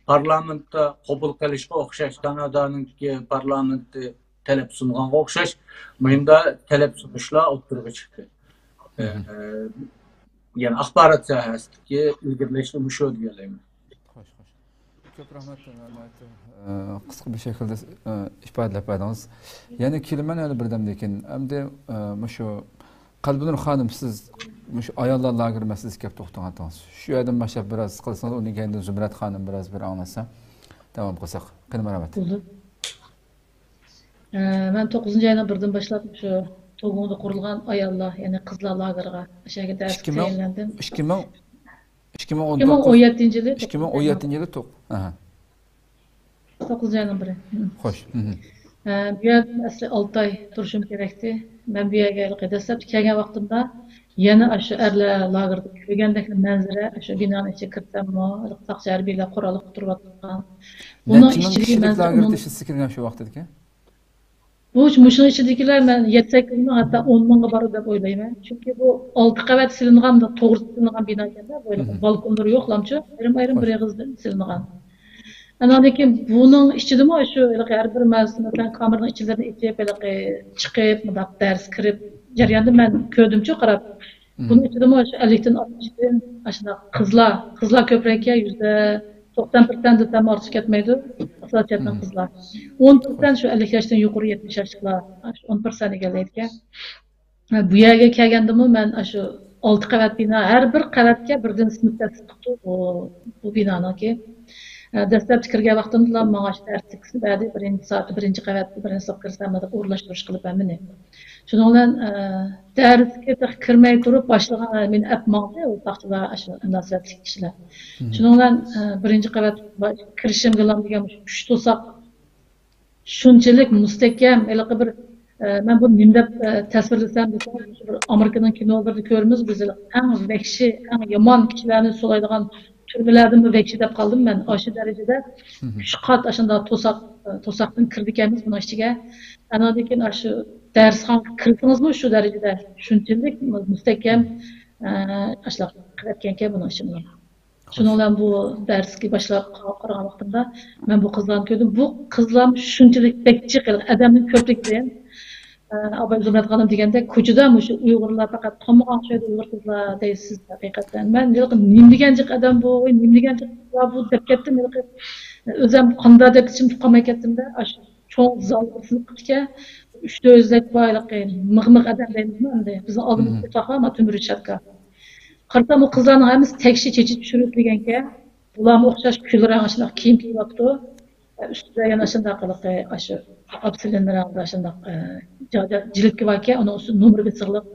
پارلامېنتتا قوبۇل قىلىشقا ئوخشاش، كانادانىڭكى پارلامېنتى تەلەپ سۇنغانغا ئوخشاش، مۇھىمدا تەلەپ سۇنۇشلار ئوتتۇرىغا چىقتى. ئە، يەنى ئاخبارات ساھەسىدىكى ئىلگىرىلەشنى مۇشۇ دېيەلەيمەن. خوش، خوش. كۆپ رەھمەت، ناھايىتى، ئە، قىسقا بىر شەكىلدە، ئە، ئىپادىلەپ بەردىڭىز. يەنە كېلىمەن ھەلە بىردەمدىن كېيىن. ئەمدى، ئە، مۇشۇ قەلبىنۇر خانىم، سىز مۇشۇ ئاياللار لاگېرى مەسىلىسىگە كەپ توختىغانتىڭىز. شۇ يەردىن باشلاپ بىراز قىلسىڭىز، ئۇنىڭ كەينىدىن زۇمرەت خانىم بىراز بىر ئاڭلاتسا، داۋام قىلساق. قېنى، مەرھەمەت. ئە، مەن توققۇزىنچى ئاينىڭ بىرىدىن باشلاپ شۇ توگۇڭدا قۇرۇلغان ئاياللار، يەنى قىزلار لاگېرىغا ئاشۇ يەرگە دەرسكە تەيىنلەندىم. ئىككى مىڭ، ئىككى مىڭ ئون توققۇز، ئىككى مىڭ ئون يەتتىنچى يىلى، ئىككى مىڭ ئون يەتتىنچى يىلى توق-، ئاھا. توققۇزىنچى ئاينىڭ بىرى. خوش. ئە، بۇ يەردە ئەسلى ئالتە ئاي تۇرۇشۇم كېرەكتى. مەن بۇ يەرگە ھېلىقى دەسلەپتە كەلگەن ۋاقتىمدا يەنە ئاشۇ ئەرلەر لاگېردا كۆرگەندەكلا مەنزىرە، ئاشۇ بىنانىڭ ئىچىگە كىرسەممۇ، ساقچى ھەربىيلەر قورال ئۇقتۇرۇۋاتقان. بۇنىڭ ئىچىدىكى مەنزىرە ئومۇمەن نەچچە مىڭ كىشىلىك لاگېر تېشىسى كىرگەن شۇ ۋاقىتتىكى؟ بۇ، مۇشۇنىڭ ئىچىدىكىلەر مەن يەتتە سەككىز مىڭ، ھەتتا ئون مىڭغا بارىدۇ دەپ ئويلايمەن. چۈنكى بۇ ئالتە قەۋەت سېلىنغان، توغرىسى سېلىنغان بىنا ئىكەن-دە، بۇ بالكونلىرى يوق، لامچۇ، ئايرىم-ئايرىم بىر ئېغىزدىن سېلىنغان. ئاندىن كېيىن بۇنىڭ ئىچىدىمۇ شۇ ھېلىقى ھەر بىر مەسىلەن، كامېرنىڭ ئىچلىرىنى ئېچىپ، ھېلىقى چىقىپ، مۇنداق دەرس كىرىپ، جەرياندا مەن كۆردۈمچۇ قاراپ. بۇنىڭ ئىچىدىمۇ شۇ ئەللىكتىن ئاتمىشتىن ئاشۇنداق قىزلار، قىزلار كۆپرەك، يۈزدە توقسان پىرسەنت دېسەم ئارتۇق كەتمەيدۇ، ئىقتىسادىيەتنىڭ قىزلار. ئون پىرسەنت شۇ ئەللىك ياشتىن يۇقىرى، يەتمىش ياشلىقلار، ئاشۇ ئون پىرسەنت ئىگىلەيدىكەن. بۇ يەرگە كەلگەندىمۇ مەن ئاشۇ ئالتە قەۋەت بىنا، ھەر بىر قەۋەتكە بىردىن سىنىپ دەرس قىپتۇ بۇ، بۇ بىنانىڭكى. دەسلەپتە كىرگەن ۋاقتىمدىلا ماڭا شۇ دەرسلىك بەردى، بىرىنچى سائەتتە، بىرىنچى قەۋەتتە، بىرىنچى سىنىپقا كىرسەم دەپ ئورۇنلاشتۇرۇش قىلىپ ھەممىنى. شۇنىڭ بىلەن، ئە، دەرسكە تېخى كىرمەي تۇرۇپ باشلىغان، مېنى ئەپ ماڭدى ئۇ ساقچىلار، ئاشۇ مۇناسىۋەتلىك كىشىلەر. شۇنىڭ بىلەن، ئە، بىرىنچى قەۋەت كىرىشىمگىلا دېگەن مۇشۇ ئۈچ توساق شۇنچىلىك مۇستەھكەم، ھېلىقى بىر، ئە، مەن بۇنى نېمە دەپ، ئە، تەسۋىرلىسەم دېسەم، مۇشۇ بىر ئامېرىكىنىڭ كىنولىرىدا كۆرىمىز بىز، ھېلىقى ئەڭ ۋەھشىي، ئەڭ يامان كىشىلەرنى سولايدىغان تۈرمىلەردىنمۇ ۋەھشىي دەپ قالدىم مەن. ئاشۇ دەرىجىدە ئۈچ قات ئاشۇنداق توساق، توساقتىن كىرىدىكەنمىز بۇنىڭ ئىچىگە. ئاناندىن كېيىن ئاشۇ دەرسخانىغا كىرسىڭىزمۇ شۇ دەرىجىدە شۇنچىلىك مۇستەھكەم، ئە، ئاشۇنداق قىلىۋەتكەنكەن بۇنىڭ ئىچىنى. شۇنىڭ بىلەن بۇ دەرسكە باشلاپ قا-، قارىغان ۋاقتىمدا مەن بۇ قىزلارنى كۆردۈم. بۇ قىزلار شۇنچىلىك بەك جىق، ئادەمنىڭ كۆپلۈكىدىن. ئە، ئاباي زۇمرەت خانىم دېگەندەك، كوچىدا مۇشۇ ئۇيغۇرلار پەقەت قالمىغان ئوخشايدۇ، ئۇيغۇر قىزلار دەيسىز ھەقىقەتەن. مەن نېمە دېگەن جىق ئادەم بۇ، نېمە دېگەن جىق قىزلار بۇ دەپ كەتتىم. ھېلىقى ئۆزۈم قانداق دەپ ئىچىمدە قالماي كەتتىم-دە. ئاشۇ چوڭ زال بىر سىنىپ قىپتىكەن. ئۈچ تۆت يۈزلۈك بار ھېلىقى مىغ-مىغ ئادەم دەيمىزمۇ ئەمدى. بىزنىڭ ئالدىمىزدا ئوتاق بار، ما تۆمۈر رېشاتكا. قارىسام، ئۇ قىزلارنىڭ ھەممىسى تەكشى چېچىپ چۈشۈرۈپ كىرگەنكەن. بۇلارمۇ ئوخشاش كۈل رەڭ ئاشۇنداق كىيىم كىيىۋاپتۇ. ئۈستىدە يەنە ئاشۇنداق ھېلىقى ئاشۇ ئابسېلىن رەڭدە ئاشۇنداق، ئە، جا-، جا-، جىلىتكە باركەن، ئۇنىڭ ئۈستىدە نومۇرى بېسىقلىق.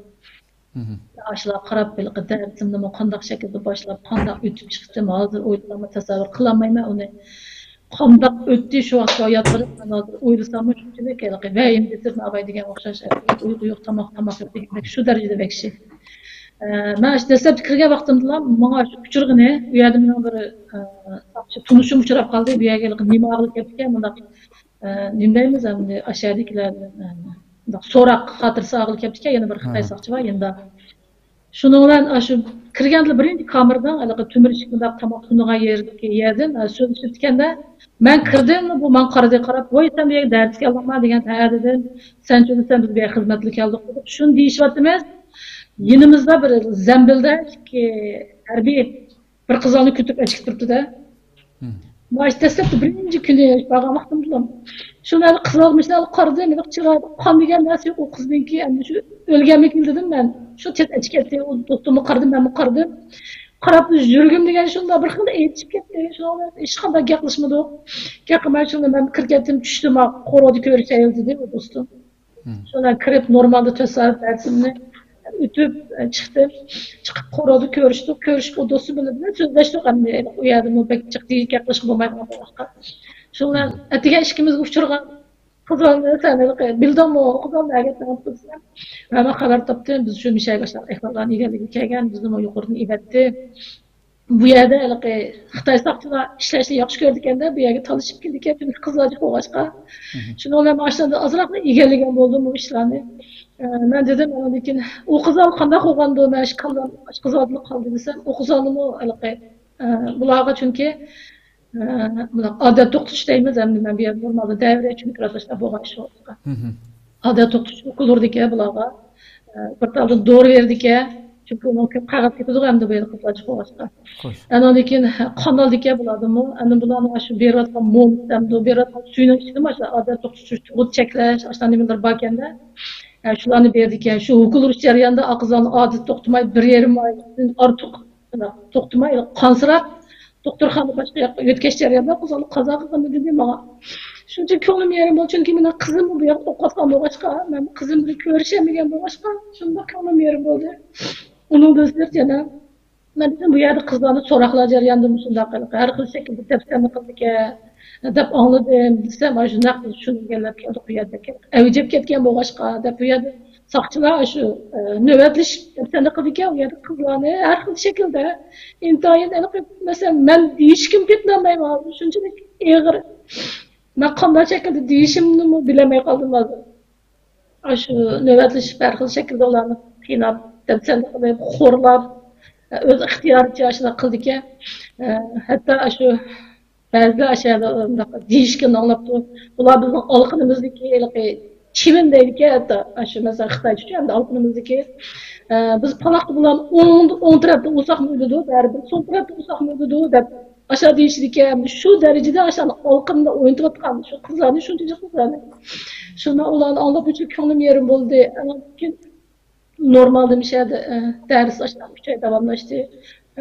ئاشۇلارغا قاراپ، ھېلىقى دەرسىمنىمۇ قانداق شەكىلدە باشلاپ، قانداق ئۆتۈپ چىقتىم، ھازىر ئويلىساممۇ تەسەۋۋۇر قىلالمايمەن ئۇنى. قانداق ئۆتتى شۇ ۋاقىت ھاياتلىرىم، مەن ھازىر ئويلىساممۇ شۇنچىلىك ھېلىقى ۋەھىمە بېسىپ، ئاۋاي دېگەن ئوخشاش، ئۇيقۇ يوق، تاماق، تاماق يوق دېگەندەك شۇ دەرىجىدە ۋەھشىي. ئە، مەن ئاشۇ دەسلەپتە كىرگەن ۋاقتىمدىلا ماڭا شۇ ئۇچرىغىنى، ئۇ يەردە مېنىڭ بىر، ئە، ساقچى تونۇشۇم ئۇچراپ قالدى. بۇ يەرگە ھېلىقى نېمە ئاغىلى كەپتىكەن، مۇنداق، ئە، نېمە دەيمىز ئەمدى ئاشۇ يەردىكىلەردىن، ئە، مۇنداق سوراق خاتىرىسى ئاغىلى كەپتىكەن، يەنە بىر خىتاي ساقچى بار يېنىدا. شۇنىڭ بىلەن ئاشۇ كىرگەندىلا بىرىنچى كامېردىن ھېلىقى تۆمۈر ئىشىك مۇنداق تاماق تۇنىغان يېرىدىكى يەردىن، ئە، سۆزلىشىپتىكەندە، مەن كىردىم، بۇ ماڭا قارىدى، قاراپ، ۋاي، سەن بۇ يەرگە دەرسكە كەلدىڭما دېگەن، ھە دېدىم. سەن چۈشىدىسەن، بىز بۇ يەرگە خىزمەتلىك كەلدۇق دېدۇق. شۇنى دېيىشىۋاتىمىز. يېنىمىزدا بىر زەمبىلدە ئىككى ھەربىي بىر قىزلارنى كۈتۈپ ئەچىكىپ تۇرۇپتۇ-دە. مانا دەسلەپتە بىرىنچى كۈنى بارغان ۋاقتىمدىلا شۇنى قىزلار مۇشۇنداق قارىدى، مېنىڭ چىرايىمدا قان دېگەن نەرسە يوق، ئۇ قىزنىڭكى، ئەمدى شۇ ئۆلگەنمىكىن دېدىم مەن. شۇ تېز ئەچىپ كەتتى، ئۇ دوستۇممۇ قارىدى، مەنمۇ قارىدىم. قاراپ يۈرىكىم دېگەن شۇنداق بىر خىل ئېچىشىپ كەتتى. شۇنىڭ بىلەن ھېچقانداق گەپ قىلىشمىدۇق. گەپ قىلماي شۇنى مەن كىرىپ كەتتىم، چۈشتۈم، قورۇدا كۆرۈشەيلى دېدى ئۇ دوستۇم. شۇنىڭ بىلەن كىرىپ نورمالدا تۆت سائەت دەرسىمنى ئۆتۈپ، ئە، چىقتىم. چىقىپ قورۇدا كۆرۈشتۇق. كۆرۈشۈپ ئۇ دوستۇم بىلەن سۆزلەشتۇق ئەمدى. ئۇ يەردىمۇ بەك جىق دېگەن گەپ قىلىشقا بولمايدىغان بولغاچقا. شۇنىڭ بىلەن ئەتىگەن ئىككىمىزگە ئۇچرىغان قىزلارنى سەن ھېلىقى بىلدىڭمۇ؟ قىزلارنى ئەگەر تېڭىپ تۇرسام، ھە، مەن خەۋەر تاپتىم. بىز شۇ مىشەگە ئاشۇنداق ئەھۋاللارنى ئىگىلىگە كەلگەن، بىزنىمۇ يۇقىرىدىن ئېۋەتتى. بۇ يەردە ھېلىقى خىتاي ساقچىلار ئىشلەشنى ياخشى كۆرىدىكەندە، بۇ يەرگە تالىشىپ كېلىدىكەن، چۈنكى قىزلار جىق بولغاچقا. شۇنىڭ بىلەن مانا شۇندا ئازراقلا ئىگىلىگەن بولدۇم بۇ ئىشلارنى. ئە، مەن دېدىم، ئاندىن كېيىن، ئۇ قىزلار قانداق بولغاندۇ؟ مەن شۇ قىزلار، قىزلار قالدى دېسەم، ئۇ قىزلارنىمۇ ھېلىقى، ئە، بۇلارغا چۈنكى ئادەت توختىتىش دەيمىز، ئەمدى مەن بۇ يەردە نورمالدا دەۋرىيە، چۈنكى راسلاشلا بولغان ئىش بولغاچقا. ئادەت توختىتىش ئوقۇلۇردىكەن بۇلارغا. بىر تالدىن دورا بېرىدىكەن، چۈنكى ئۇنىڭ كۆپ قەغەز كېتىدىغۇ ئەمدى بۇ يەردە قىزلار جىق بولغاچقا. ئانىڭدىن كېيىن قان ئالىدىكەن بۇلاردىنمۇ. ئەمدى بۇلارنىڭ شۇ بېرىۋاتقان مومىسى ئەمدى بېرىۋاتقان سۈيىنىڭ ئىچىدىمۇ شۇ ئادەت توختىتىش، تۇغۇت چەكلەش، ئاشۇنداق نېمىلەر باركەندە. شۇلارنى بېرىدىكەن. شۇ ئوقۇلۇش جەريانىدا ئاقىزلارنىڭ ئادىتى توختىماي، بىر يېرىم ئايدىن ئارتۇق توختىماي قانسىراپ، دوختۇرخانا باشقا ياققا يۆتكەش جەريانىدا قىزىم قازا قىلغىنىنى دېدى ماڭا. شۇنچە كۆڭلۈم يېرىم بولدى، چۈنكى مېنىڭ قىزىممۇ بۇ ياقتا ئوقۇۋاتقان بولغاچقا، مەن قىزىم بىلەن كۆرۈشەلمىگەن بولغاچقا، شۇنداق كۆڭلۈم يېرىم بولدى. ئۇنىڭدىن سىرت يەنە مەن دېدىم، بۇ يەردە قىزلارنى سوراقلار جەريانىدا مۇشۇنداق ھەر خىل شەكىلدە دەپسەندە قىلىدىكەن دەپ ئاڭلىدىم دېسەم، مانا شۇنداق شۇنى ئىگىلەپ كەلدۇق بۇ يەردە. ئەۋجىپ كەتكەن بولغاچقا دەپ بۇ يەردە ساقچىلار شۇ، ئە، نۆۋەتلىشىپ دەپسەندە قىلىدىكەن، ئۇ يەردە قىزلارنى ھەر خىل شەكىلدە. ئىنتايىن ھېلىقى، مەسىلەن، مەن دېيىشكىمۇ پېتىنالمايمەن، شۇنچىلىك ئېغىر. مەن قانداق شەكىلدە دېيىشىمنىمۇ بىلەلمەي قالدىم ھازىر. ئاشۇ نۆۋەتلىشىپ ھەر خىل شەكىلدە ئۇلارنى قىيناپ، دەپسەندە قىلىپ، خورلاپ، ئۆز ئىختىيارىچە ئاشۇنداق قىلىدىكەن. ئە، ھەتتا ئاشۇ بەزىلەر ئاشۇ يەردە ئۇنداق دېيىشكىنى ئاڭلاپتۇ. بۇلار بىزنىڭ ئالىقىنىمىزدىكى ھېلىقى چىۋىن دەيدىكەن، ھەتتا ئاشۇ مەسىلەن خىتايچىچۇ ئەمدى ئالىقىنىمىزدىكى، ئە، بىز پالاقتا بۇلارنى ئوڭ، ئوڭ تەرەپتىن ئۇرساقمۇ ئۆلىدۇ، بەرىبىر سول تەرەپتىن ئۇرساقمۇ ئۆلىدۇ دەپ ئاشۇ دېيىشىدىكەن. شۇ دەرىجىدە ئاشۇ ئالىقىندا ئوينىتىۋاتقان شۇ قىزلارنى، شۇنچىلىك قىزلارنى. شۇنى ئۇلارنى ئاڭلاپ ئۇنچە كۆڭلۈم يېرىم بولدى. ئاندىن كېيىن نورمالدا مۇشۇ يەردە، ئە، دەرس ئاشۇنداق ئۈچ ئاي داۋاملاشتى.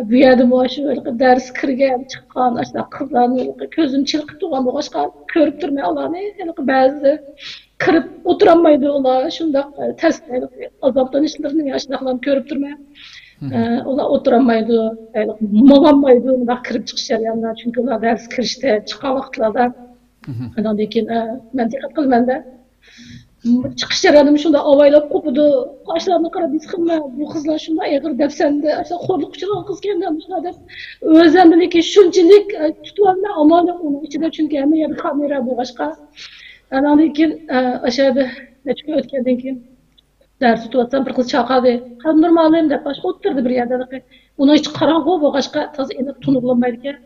بۇ يەردىمۇ شۇ ھېلىقى دەرس كىرگەن، چىققان ئاشۇنداق قىزلارنى ھېلىقى كۆزۈم چېلىقىپ تۇرغان بولغاچقا، كۆرۈپ تۇرىمەن ئۇلارنى. ھېلىقى بەزىدە كىرىپ ئولتۇرالمايدۇ ئۇلار. شۇنداق، ئە، تەس-، ھېلىقى ئازابلىنىشلىرىنى ئاشۇنداقلارنى كۆرۈپ تۇرىمەن. ئە، ئۇلار ئولتۇرالمايدۇ، ھېلىقى ماڭالمايدۇ، مۇنداق كىرىپ چىقىش جەريانىدا. چۈنكى ئۇلار دەرس كىرىشتە، چىققان ۋاقىتلاردا. ئاندىن كېيىن، ئە، مەن دىققەت قىلىمەن-دە. چىقىش جەريانىدا شۇنداق ئاۋايلاپ قوپىدۇ. ئاشۇلارنى قاراپ ھېس قىلىمەن، بۇ قىزلار شۇنداق ئېغىر دەپسەندە، ئاشۇنداق خورلۇققا ئۇچرىغان قىزكەن-دە، مۇشۇلار دەپ. ئۆزۈمنىڭكى شۇنچىلىك، ئە، تۇتۇۋالماي ئامال يوق ئۇنىڭ ئىچىدە، چۈنكى ھەممە يەردە كامېرا بولغاچقا. ئاندىن كېيىن، ئە، ئاشۇ يەردە نەچچە كۈن ئۆتكەندىن كېيىن دەرس ئۆتۈۋاتسام، بىر قىز چاقىردى. «قەلبىنۇر مۇئەللىم» دەپ، ئاشۇ ئولتۇردى بىر يەردە. ئۇنىڭ ئىچى قاراڭغۇ بولغاچقا، تازا ئېنىق تونۇغلانمايدىكەن.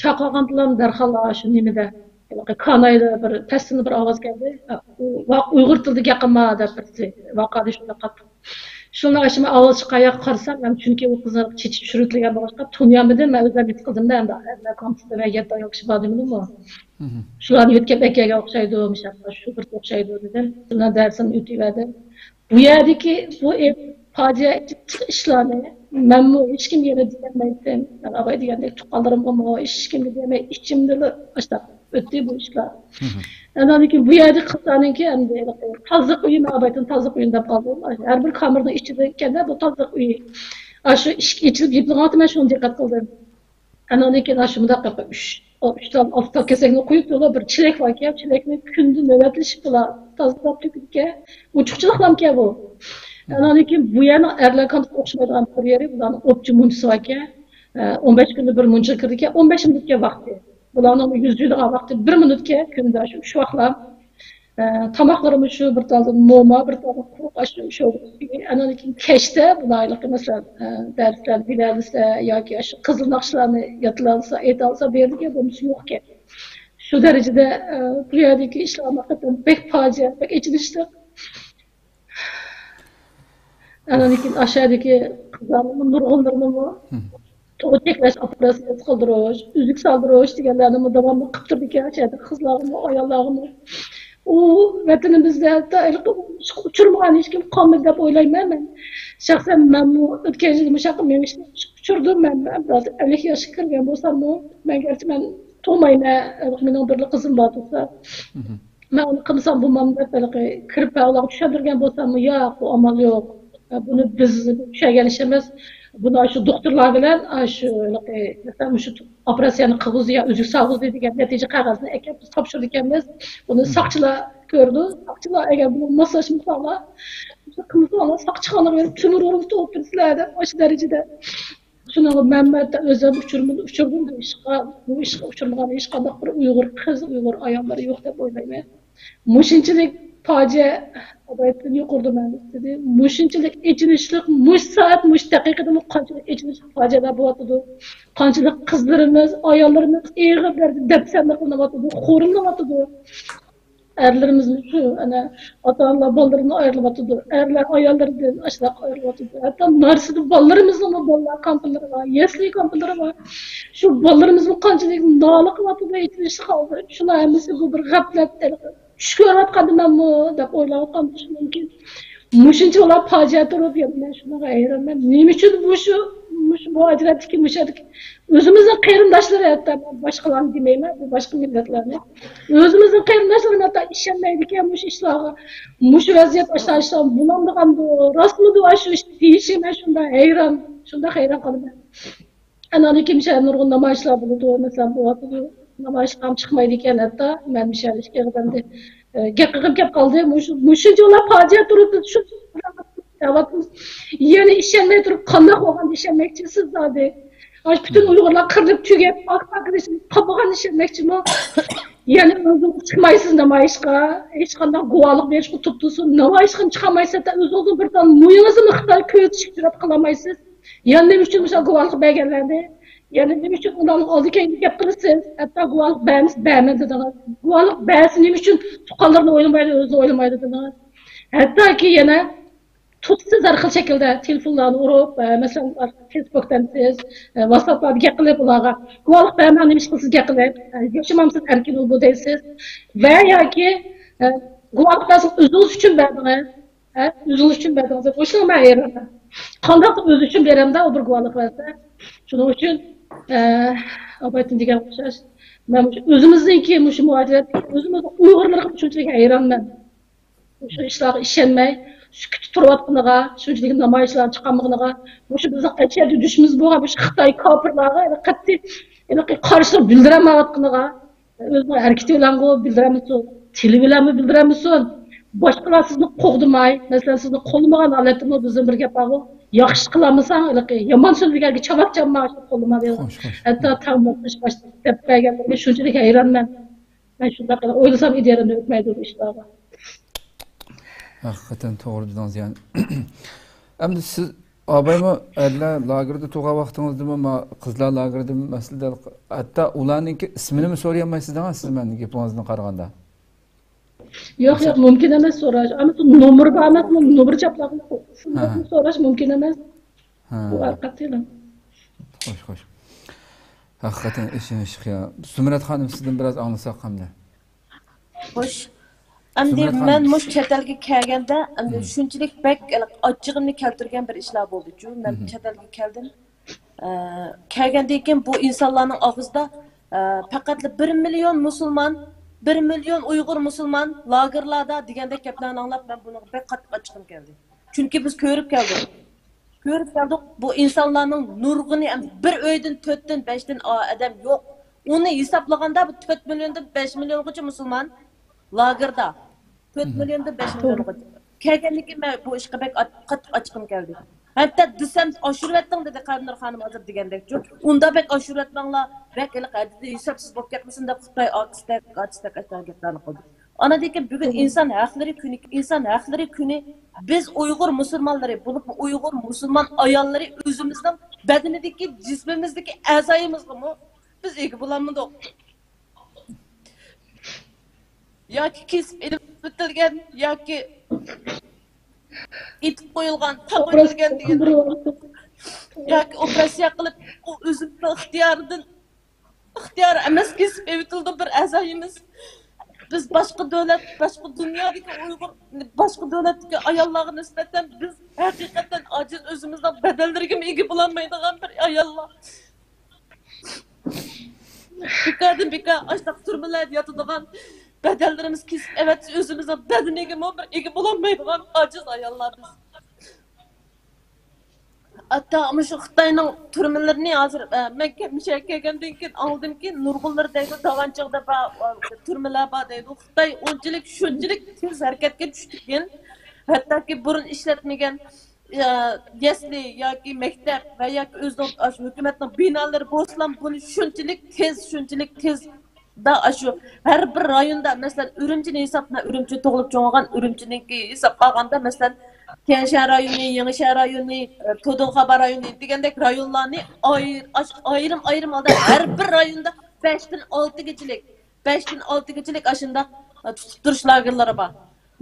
چاقىرغاندىلا دەرھال شۇ نېمىدە، ھېلىقى كانايدا بىر پەستىن بىر ئاۋاز كەلدى. «ئۇ ۋاق-، ئۇيغۇر تىلىدا گەپ قىلما» دەپ بىرسى ۋارقىرىدى شۇنداق قاتتىق. شۇنىڭ ئىچىدە ئاۋاز چىققان ياققا قارىسام، مەن چۈنكى ئۇ قىزنىڭ چېچى چۈشۈرۈلگەن بولغاچقا تونۇيالمىدىم. مەن ئۆزۈم ھېس قىلدىمدا، ئەمدى ئەرلەر كامپۇسىدا مەن يەتتە ئايال كىشى بار دېمىدىممۇ؟ شۇلارنى يۆتكەپ ئەكەلگەن ئوخشايدۇ، مۇشۇ شۇ بىر ئوخشايدۇ دېدىم. شۇنداق دەرسىمنى ئۆتۈۋەردىم. بۇ يەردىكى بۇ ئىپ-، پاجىئە ئىشلارنى مەنمۇ ھېچكىمگە يەنە دېيەلمەيتتىم. مەن ئاۋاي دېگەندەك تۇغقانلىرىمغىمۇ، ھېچكىمگە دېيەلمەي، ئىچىمدىلا ئاشۇنداق ئۆتتى بۇ ئىشلار. ئاندىن كېيىن بۇ يەردىكى قىزلارنىڭكى ئەمدى تازىلىق ئۆيى، مەن ئاۋايتىن تازىلىق ئۆيىنى دەپ قالدىم. ھەر بىر كامېرنىڭ ئىچىدە ئىكەندە بۇ تازىلىق ئۆيى. ئاشۇ ئىشىك ئېچىلىپ يېپىلغانتى، مەن شۇنى دىققەت قىلدىم. ئاندىن كېيىن ئاشۇ مۇنداق ئۈچ، ئۈچ تال، ئالتە تال كېسەكنى قويۇپتۇ، بىر چېلەك باركەن، چېلەكنى كۈندە نۆۋەتلىشىپلا تازىلاپ تۆكىدىكەن. ئوچۇقچىلىقلامكەن بۇ. ئاندىن كېيىن بۇ يەرنىڭ ئەرلەر كامپۇسىغا ئوخشىمايدىغان بىر يېرى، بۇلارنىڭ ئوپچە مۇنچىسى باركەن. ئە، ئون بەش كۈندە بىر مۇنچىغا كىرىدىكەن، ئون بەش مىنۇتكەن ۋاقتى. بۇلارنىڭ يۈز يۈرىدىغان ۋاقتى بىر مىنۇتكەن، كۈندە شۇ ئۈچ ۋاقلام. ئە، تاماقلىرىمۇ شۇ بىر تالدا موما، بىر تالدا قۇرۇق ئاش، شۇ. ئاندىن كېيىن كەچتە بۇلار ھېلىقى مەسىلەن، ئە، دەرسلەرنى بىلەلىسە ياكى شۇ قىزىل ناخشىلارنى يادلىيالىسا، ئېيتالىسا بېرىدىكەن، بولمىسا يوقكەن. شۇ دەرىجىدە، ئە، بۇ يەردىكى ئىشلار ھەقىقەتەن بەك پاجىئە، بەك ئېچىنىشلىق. ئاندىن كېيىن ئاشۇ يەردىكى قىزلارنىمۇ نۇرغۇنلىرىنىمۇ تۇغۇت چەكلەش ئوپېراتسىيەسى قىلدۇرۇش، ئۈزۈك سالدۇرۇش دېگەنلەرنىمۇ داۋاملىق قىلىپ تۇرىدىكەن. ئاشۇ يەردە قىزلارغىمۇ، ئاياللارغىمۇ. ئۇ ۋەتىنىمىزدە ھەتتا ھېلىقى ئۇچۇرمىغان ھېچكىم قالمىدى دەپ ئويلايمەن مەن. شەخسەن مەنمۇ ئۆتكەن يىلى مۇشۇ ياققا مېڭىشنى ئۇچۇردۇم مەن. مەن بىراز ئەللىك ياشقا كىرگەن بولساممۇ، مەن گەرچە مەن تۇغمايمەن، مېنىڭ بىرلا قىزىم بار تۇرسا. مەن ئۇنى قىلمىسام بولمامدۇ دەپ ھېلىقى كىرىپ ھە ئۇلارغا چۈشەندۈرگەن بولساممۇ، ياق، بۇ ئامال يوق. بۇنى بىز چۈشەنگەن ئىش ئەمەس. بۇنى شۇ دوختۇرلار بىلەن شۇ ھېلىقى مەسىلەن مۇشۇ ئوپېراتسىيەنى قىلغۇزدى يا ئۈزۈك سالغۇزدى دېگەن نەتىجە قەغەزنى ئەكەپ بىز تاپشۇرىدىكەنمىز. بۇنى ساقچىلار كۆرىدۇ. ساقچىلار ئەگەر بۇنى ماسلاشمىساڭلار، قىلمىساڭلار ساقچىخانىغا بېرىپ تۆمۈر ئورۇنغا تۇتۇپ بېرىسىلەر دەپ ئاشۇ دەرىجىدە. شۇنىڭغا مەن، مەن ئۆزۈم ئۇچۇردۇم، ئۇچۇردۇم بۇ ئىشقا، بۇ ئىشقا ئۇچرىمىغان ھېچقانداق بىر ئۇيغۇر قىز، ئۇيغۇر ئاياللىرى يوق دەپ ئويلايمەن. مۇشۇنچىلىك پاجىئە ئادايتتىن يۇقىرىدا مەن دېدىم. مۇشۇنچىلىك ئېچىنىشلىق، مۇشۇ سائەت، مۇشۇ دەقىقىدىمۇ قانچىلىك ئېچىنىشلىق پاجىئەلەر بولۇۋاتىدۇ. قانچىلىك قىزلىرىمىز، ئاياللىرىمىز ئېغىر دەرىجىدە دەپسەندە قىلىنىۋاتىدۇ، خورلىنىۋاتىدۇ. ئەرلىرىمىزمۇ شۇ، ئەنە، ئاتا-ئانىلار بالىلىرىدىن ئايرىلىۋاتىدۇ. ئەرلەر ئاياللىرىدىن ئاشۇنداق ئايرىلىۋاتىدۇ. ھەتتا نارسىدا بالىلىرىمىزنىڭمۇ بالىلار كامپلىرى بار، يەسلى كامپلىرى بار. شۇ بالىلىرىمىزمۇ قانچىلىك نالە قىلىۋاتىدۇ، ئېچىنىشلىق ھالدا. شۇلار ھەممىسى بۇ بىر غەپلەت، ھېلىقى چۈش كۆرۈۋاتقاندىمەنمۇ دەپ ئويلاۋاتقان بولۇشى مۇمكىن. مۇشۇنچە ئۇلار پاجىئە تۇرۇپ، يەنە مەن شۇنىڭغا ھەيرانمەن. نېمە ئۈچۈن مۇشۇ، مۇشۇ مۇھاجىرەتتىكى، مۇشۇ يەردىكى ئۆزىمىزنىڭ قېرىنداشلىرى، ھەتتا مەن باشقىلارنى دېمەيمەن، بۇ باشقا مىللەتلەرنى. ئۆزىمىزنىڭ قېرىنداشلىرىمۇ ھەتتا ئىشەنمەيدىكەن مۇشۇ ئىشلارغا. مۇشۇ ۋەزىيەت ئاشۇنداق ئىشلار بولامدىغاندۇ، راستمىدۇ ئاشۇ ئىش دېيىشى، مەن شۇنداق ھەيران، شۇنداق ھەيران قالىمەن. ئاندىن كېيىن شەھەردە نۇرغۇن نامايىشلار بولىدۇ، مەسىلەن، بولۇۋاتىدۇ. نامايىشقا چىقمايدىكەن ھەتتا. مەن مۇشۇ يەردە ئىككى قېتىمدى ئە، گەپ قىلغۇم كەپ قالدى. مۇشۇ، مۇشۇنچىلا پاجىئە تۇرۇپ، بىز شۇ دەۋاتىمىز. يەنە ئىشەنمەي تۇرۇپ، قانداق بولغان ئىشەنمەكچىسىز زادى؟ ئاشۇ پۈتۈن ئۇيغۇرلار قىرىلىپ تۈگەپ، پاك-پاك قىلىشىپ قالمىغان ئىشەنمەكچىمۇ؟ يەنە ئۆزىڭىز چىقمايسىز نامايىشقا، ھېچقانداق گۇۋاھلىق بېرىشقا تۇپتۇسۇن، نامايىشقا چىقالمايسىز، ھەتتا ئۆزىڭىزنىڭ بىر تال مويىڭىزنىمۇ خىتايغا كۆرسىتىشكە جۈرئەت قىلالمايسىز. يەنە نېمە ئۈچۈن مۇشۇنداق گۇۋاھلىق بەرگەنلەرنى؟ يەنە نېمە ئۈچۈن ئۇلارنىڭ ئالدى كەينىدە گەپ قىلىسىز؟ ھەتتا گۇۋاھلىق بەرمىسە بەرمە دېدىڭىز. گۇۋاھلىق بەرسە نېمە ئۈچۈن تۇغقانلىرىنى ئويلىمايدۇ، ئۆزىنى ئويلىمايدۇ دېدىڭىز. ھەتتاكى يەنە تۇتسىز ھەر خىل شەكىلدە تېلېفونلارنى ئۇرۇپ، ئە، مەسىلەن، فېيسبۇكتىن سىز، ئە، ۋاتساپلاردا گەپ قىلىپ ئۇلارغا گۇۋاھلىق بەرمەڭ، نېمە ئىش قىلسىز گەپ قىلىپ، ئە، ياخشىمامسىز ئەركىن بول دەيسىز. ۋە ياكى، ئە، گۇۋاھلىق بەرسىڭىز ئۆزىڭىز ئۈچۈن بەردىڭىز. ھە، ئۆزىڭىز ئۈچۈن بەردىڭىز دەپ، مۇشۇنىڭغا مەن ھەيرانمەن. قانداق ئۆزى ئۈچۈن بېرەمدە ئۇ بىر گۇۋاھلىق بەرسە؟ شۇنىڭ ئۈچۈن، ئە، ئابايتىن دېگەن ئوخشاش. مەن مۇشۇ ئۆزىمىزنىڭكى مۇشۇ مۇھاجىرەت، ئۆزىمىزنىڭ ئۇيغۇرلىرىغا شۇنچىلىك ھەيرانمەن. شۇ ئىشلارغا ئىشەنمەي، سۈكۈتتە تۇرۇۋاتقىنىغا، شۇنچىلىك نامايىشلارنى چىقارمىغىنىغا، مۇشۇ بىزنىڭ ئەشەددىي دۈشمىنىمىز بولغان مۇشۇ خىتاي كاپىرلارغا ھېلى قەتئىي، ھېلىقى قارشىلىق بىلدۈرەلمەيۋاتقىنىغا، ئۆزىنىڭ ھەرىكىتى بىلەنغۇ بىلدۈرەلمىسۇن، تىلى بىلەنمۇ بىلدۈرەلمىسۇن، باشقىلار سىزنى قوغدىماي، مەسىلەن، سىزنى قوللىمىغان ھالەتتىمۇ بىزدىن بىر گەپ بارغۇ، ياخشى قىلالمىساڭ، ھېلىقى يامان سۆزلىگەنگە چاۋاك چالما، قوللىما دەيدۇ. ھەتتا تاڭ باتماس باش دەپ بەرگەنلىرىگە شۇنچىلىك ھەيرانمەن. مەن شۇنداق ئويلىسام، ئىدىيەمدىن ئۆتمەيدۇ بۇ ئىشلارغا. ھەقىقەتەن توغرا دېدىڭىز يەنى. ئەمدى سىز ئابايمۇ ئەرلەر لاگېردا تۇرغان ۋاقتىڭىزدىمۇ، ما قىزلار لاگېرىدىمۇ مەسىلىدە، ھەتتا ئۇلارنىڭكى ئىسمىنىمۇ سورىيالمايسىز دەڭە سىز، مەن گېپىڭىزدىن قارىغاندا. ياق، ياق، مۇمكىن ئەمەس سوراش. ئەمما نومۇر بار ئەمەسمۇ، نومۇر چاپلاپ سوراش مۇمكىن ئەمەس. بۇ ھەقىقەتەن. خوش، خوش. ھەقىقەتەن ئېچىنىشلىق يا. زۇمرەت خانىم، سىزدىن بىراز ئاڭلىساق ئەمدى. خوش. ئەمدى مەن مۇشۇ چەت ئەلگە كەلگەندە، ئەمدى شۇنچىلىك بەك ئاچچىقىمنى كەلتۈرگەن بىر ئىشلار بولدىچۇ. مەن چەت ئەلگە كەلدىم. ئە، كەلگەندىن كېيىن بۇ ئىنسانلارنىڭ ئاغزىدا، ئە، پەقەتلا بىر مىليون مۇسۇلمان، بىر مىليون ئۇيغۇر مۇسۇلمان لاگېرلاردا دېگەندەك گەپلەرنى ئاڭلاپ، مەن بۇنىڭغا بەك قاتتىق ئاچچىقىم كەلدى. چۈنكى بىز كۆرۈپ كەلدۇق. كۆرۈپ كەلدۇق، بۇ ئىنسانلارنىڭ نۇرغۇنى، ئەمدى بىر ئۆيدىن تۆتتىن، بەشتىن ئا-، ئادەم يوق. ئۇنى ھېسابلىغاندا، بۇ تۆت مىليوندىن بەش مىليونغىچە مۇسۇلمان لاگېردا. تۆت مىليوندىن بەش مىليونغىچە. كەلگەندىن كېيىن مەن بۇ ئىشقا بەك ئاچ-، قاتتىق ئاچچىقىم كەلدى. ھەتتا دېسەم، ئاشۇرۇۋەتتىڭ، دېدى قەدىنۇر خانىم ھازىر دېگەندەكچۇ. ئۇنداق بەك ئاشۇرۇۋەتمەڭلار، بەك ھېلىقى ھەددىدىن ھېسابسىز بولۇپ كەتمىسۇن دەپ، خىتاي ئارتىستەك، ئارتىستەك ئاشۇنداق گەپلەرنى قىلدى. ئاندىن كېيىن بۈگۈن ئىنسان ھەقلىرى كۈنى، ئىنسان ھەقلىرى كۈنى بىز ئۇيغۇر مۇسۇلمانلىرى، بولۇپمۇ ئۇيغۇر مۇسۇلمان ئاياللىرى ئۆزىمىزنىڭ بەدىنىدىكى، جىسمىمىزدىكى ئەزايىمىزغىمۇ بىز ئىگە بولالمىدۇق. ياكى كېسىپ ئېلىپ ئۆتۈلگەن، ياكى ئېتىپ قويۇلغان، تاپ ئۆتۈلگەن دېگەندەك. ياكى ئوپېراتسىيە قىلىپ، ئۇ ئۆزىنىڭ ئىختىيارىدىن ئىختىيار ئەمەس، كېسىپ ئېلىۋېتىلىدۇ بىر ئەزايىمىز. بىز باشقا دۆلەت، باشقا دۇنيادىكى ئۇيغۇر، باشقا دۆلەتتىكى ئاياللارغا نىسبەتەن بىز ھەقىقەتەن ئاجىز، ئۆزىمىزنىڭ بەدەنلىرىگىمۇ ئىگە بولالمايدىغان بىر ئاياللار. بىكاردىن بىكار ئاشۇنداق تۈرمىلەردە ياتىدىغان، بەدەنلىرىمىز كېسىپ ئەۋەتسە، ئۆزىمىزنىڭ بەدىنىگىمۇ بىر ئىگە بولالمايدىغان ئاجىز ئاياللار بىز. ھەتتا مۇشۇ خىتاينىڭ تۈرمىلىرىنى ھازىر، ئە، مەن كە-، مۇشۇ يەرگە كەلگەندىن كېيىن ئاڭلىدىمكى، نۇرغۇنلىرى دەيدۇ، داۋانچىڭدا بار، ئە، تۈرمىلەر بار دەيدۇ. خىتاي ئۇنچىلىك، شۇنچىلىك تېز ھەرىكەتكە چۈشتىكىن، ھەتتاكى بۇرۇن ئىشلەتمىگەن، ئە، يەسلى ياكى مەكتەپ ۋە ياكى ئۆزىنىڭ ئاشۇ ھۆكۈمەتنىڭ بىنالىرى بولسىلا، بۇنى شۇنچىلىك تېز، شۇنچىلىك تېز دا ئاشۇ ھەر بىر رايوندا، مەسىلەن، ئۈرۈمچىنى ھېسابلا، ئۈرۈمچىدە تۇغۇلۇپ چوڭ بولغان، ئۈرۈمچىنىڭكى ھېسابقا ئالغاندا، مەسىلەن، تيەنشەن رايونى، يېڭىشەھەر رايونى، ئە، تودۇنخابا رايونى دېگەندەك رايونلارنى ئاير-، ئاش-، ئايرىم-ئايرىم ھالدا ھەر بىر رايوندا بەشتىن ئالتىگىچىلىك، بەشتىن ئالتىگىچىلىك ئاشۇنداق، ئە، تۇتۇپ تۇرۇش لاگېرلىرى بار.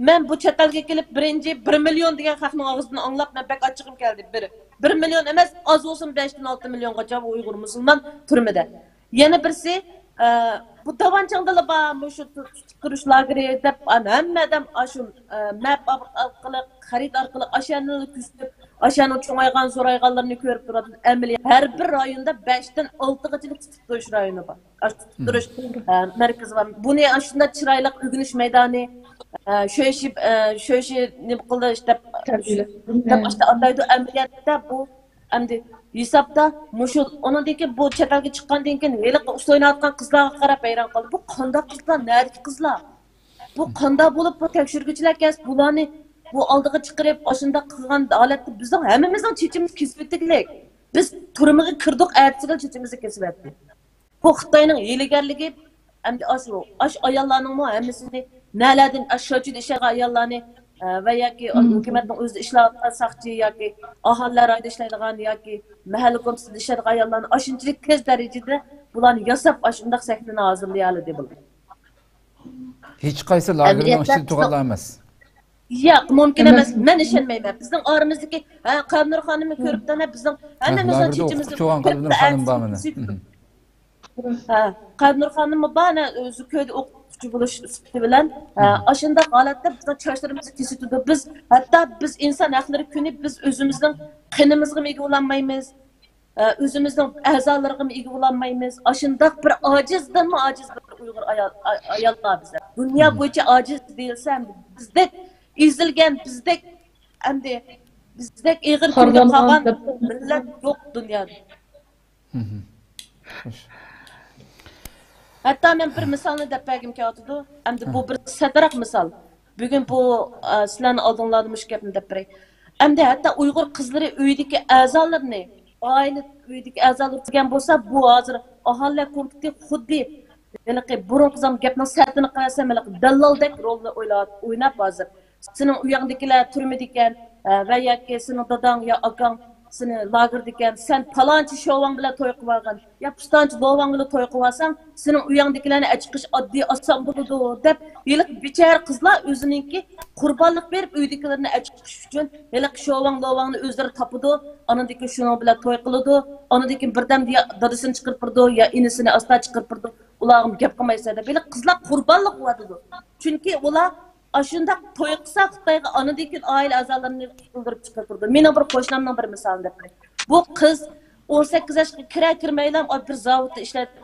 مەن بۇ چەت ئەلگە كېلىپ، بىرىنچى بىر مىليون دېگەن خەقنىڭ ئاغزىدىن ئاڭلاپ، مەن بەك ئاچچىقىم كەلدى. بىر، بىر مىليون ئەمەس، ئاز بولسىمۇ بەشتىن ئالتە مىليونغىچە ئۇيغۇر مۇسۇلمان تۈرمىدە. يەنە بىرسى، ئە، بۇ داۋانچىڭدىلا بار، مۇشۇ تۇ-، تۇتۇپ تۇرۇش لاگېرى دەپ، ئان-، ھەممە ئادەم ئاشۇ، ئە، مەپ ئارقىلىق، خەرىدە ئارقىلىق ئاشۇ يەرنى كۆزىتىپ، ئاشۇ يەرنىڭ چوڭايغان، زورايغانلىرىنى كۆرۈپ تۇراتتى. ئەمەلىي ھەر بىر رايوندا بەشتىن ئالتىغىچىلىك تۇتۇپ تۇرۇش رايونى بار. ئاشۇ تۇتۇپ تۇرۇش، ئە، مەركىزى بار. بۇنى ئاشۇنداق چىرايلىق ئۆگىنىش مەيدانى، ئە، شۆشى، ئە، شۆشى نېمە قىلدى، دەپ، دەپ ئاشۇنداق ئاتايدۇ. ئەمەلىيەتتە بۇ ئەمدى ھېسابتا مۇشۇ، ئۇنىڭدىن كېيىن بۇ چەت ئەلگە چىققاندىن كېيىن ھېلىقى ئۇسسۇل ئويناۋاتقان قىزلارغا قاراپ ھەيران قالدىم. بۇ قانداق قىزلار، نەدىكى قىزلار؟ بۇ قانداق بولۇپ، بۇ تەكشۈرگۈچىلەر كەلسە بۇلارنى بۇ ئالدىغا چىقىرىپ، ئاشۇنداق قىلغان ھالەتتە بىزنىڭ ھەممىمىزنىڭ چېچىمىز كېسىۋېتىگلىك. بىز تۈرمىگە كىردۇق، ئەتىسىلا چېچىمىزنى كېسىۋەتتى. بۇ خىتاينىڭ ھىيلىگەرلىكى، ئەمدى ئاشۇ، ئاشۇ ئاياللارنىڭمۇ ھەممىسىنى نەلەردىن، ئاشۇ شوچىدا ئىشلەيدىغان ئاياللارنى، ئە، ۋە ياكى ھۆكۈمەتنىڭ ئۆزىدە ئىشلەۋاتقان ساقچى ياكى ئاھالىلەر رايىدا ئىشلەيدىغان ياكى مەھەللە كومىتېتىدا ئىشلەيدىغان ئاياللارنى ئاشۇنچىلىك تېز دەرىجىدە بۇلارنى ياساپ، ئاشۇنداق سەھنىنى ھازىرلىيالىدى بۇلار. ھېچقايسى لاگېرنىڭ ئىچىدە تۇرغانلار ئەمەس. ياق، مۇمكىن ئەمەس. مەن ئىشەنمەيمەن. بىزنىڭ ئارىمىزدىكى، ھە، قەلبىنۇر خانىممۇ كۆرۈپتۇ، ھە، بىزنىڭ ھەممىمىزنىڭ چېچىمىزنى كۆرۈپتۇ، ئەتىسى ھە، قەلبىنۇر خانىممۇ بار، ئەنە، ئۆزى كۆيدە ئوقۇتقۇچى بولۇش سۈپىتى بىلەن، ھە، ئاشۇنداق ھالەتتە بىزنىڭ چاچلىرىمىزنى كېسىۋېتىدۇ. بىز ھەتتا بىز ئىنسان ھەقلىرى كۈنى بىز ئۆزىمىزنىڭ قېنىمىزغىمۇ ئىگە بولالمايمىز، ئە، ئۆزىمىزنىڭ ئەزالىرىغىمۇ ئىگە بولالمايمىز. ئاشۇنداق بىر ئاجىزدىنمۇ ئاجىز بىر ئۇيغۇر ئايال، ئاياللار بىزلەر. دۇنيا بويىچە ئاجىز دېيىلسە، بىزدەك ئېزىلگەن، بىزدەك، ئەمدى بىزدەك ئېغىر كۈندە قالغان مىللەت يوق دۇنيادا. ھەتتا مەن بىر مىسالنى دەپ بەرگۈم كېلىۋاتىدۇ. ئەمدى بۇ بىر سەتراق مىسال. بۈگۈن بۇ، ئە، سىلەرنىڭ ئالدىڭلاردا مۇشۇ گەپنى دەپ بېرەي. ئەمدى ھەتتا ئۇيغۇر قىزلىرى ئۆيدىكى ئەزالىرىنى، ئائىلە ئۆيدىكى ئەزالىرى كۆرگەن بولسا، بۇ ھازىر ئاھالىلەر كومىتېتى خۇددى ھېلىقى بۇرۇنقى زامان گەپنىڭ سەتىنى قىلىۋەتسەم، ھېلىقى دەللالدەك رولنى ئويناپ ھازىر. سېنىڭ ئۇياڭدىكىلەر تۈرمىدىكەن، ئە، ۋە ياكى سېنىڭ داداڭ يا ئاكاڭ سېنى لاگېردىكەن، سەن پالانچى شوۋاڭ بىلەن توي قىلىۋالغان يا پۇستانچى لوۋاڭ بىلەن توي قىلىۋالساڭ، سېنىڭ ئۇياڭدىكىلەرنى ئەچىقىش ئاددىي ئاسان بولىدۇ، دەپ ھېلىقى بىچارە قىزلار ئۆزىنىڭكى قۇربانلىق بېرىپ ئۆيدىكىلىرىنى ئەچىقىش ئۈچۈن ھېلىقى شوۋاڭ لوۋاڭنى ئۆزلىرى تاپىدۇ، ئانىدىن كېيىن شۇنىڭ بىلەن توي قىلىدۇ، ئانىدىن كېيىن بىردەمدە يا دادىسىنى چىقىرىپ بېرىدۇ، يا ئىنىسىنى ئاستا چىقىرىپ بېرىدۇ، ئۇلارغىمۇ گەپ قىلمايسەن دەپ ھېلىقى قىزلار قۇربانلىق بولۇۋاتىدۇ. چۈنكى ئۇلار ئاشۇنداق توي قىلسا، خىتايغا ئانىدىن كېيىن ئائىلە ئەزالىرىنى قۇتۇلدۇرۇپ چىقىرىدۇ. مېنىڭ بىر قوشنامنىڭ بىر مىسالىنى دەپ بېرەي. بۇ قىز ئون سەككىز ياشقا كىرە كىرمەيلا بىر زاۋۇتتا ئىشلەيدۇ.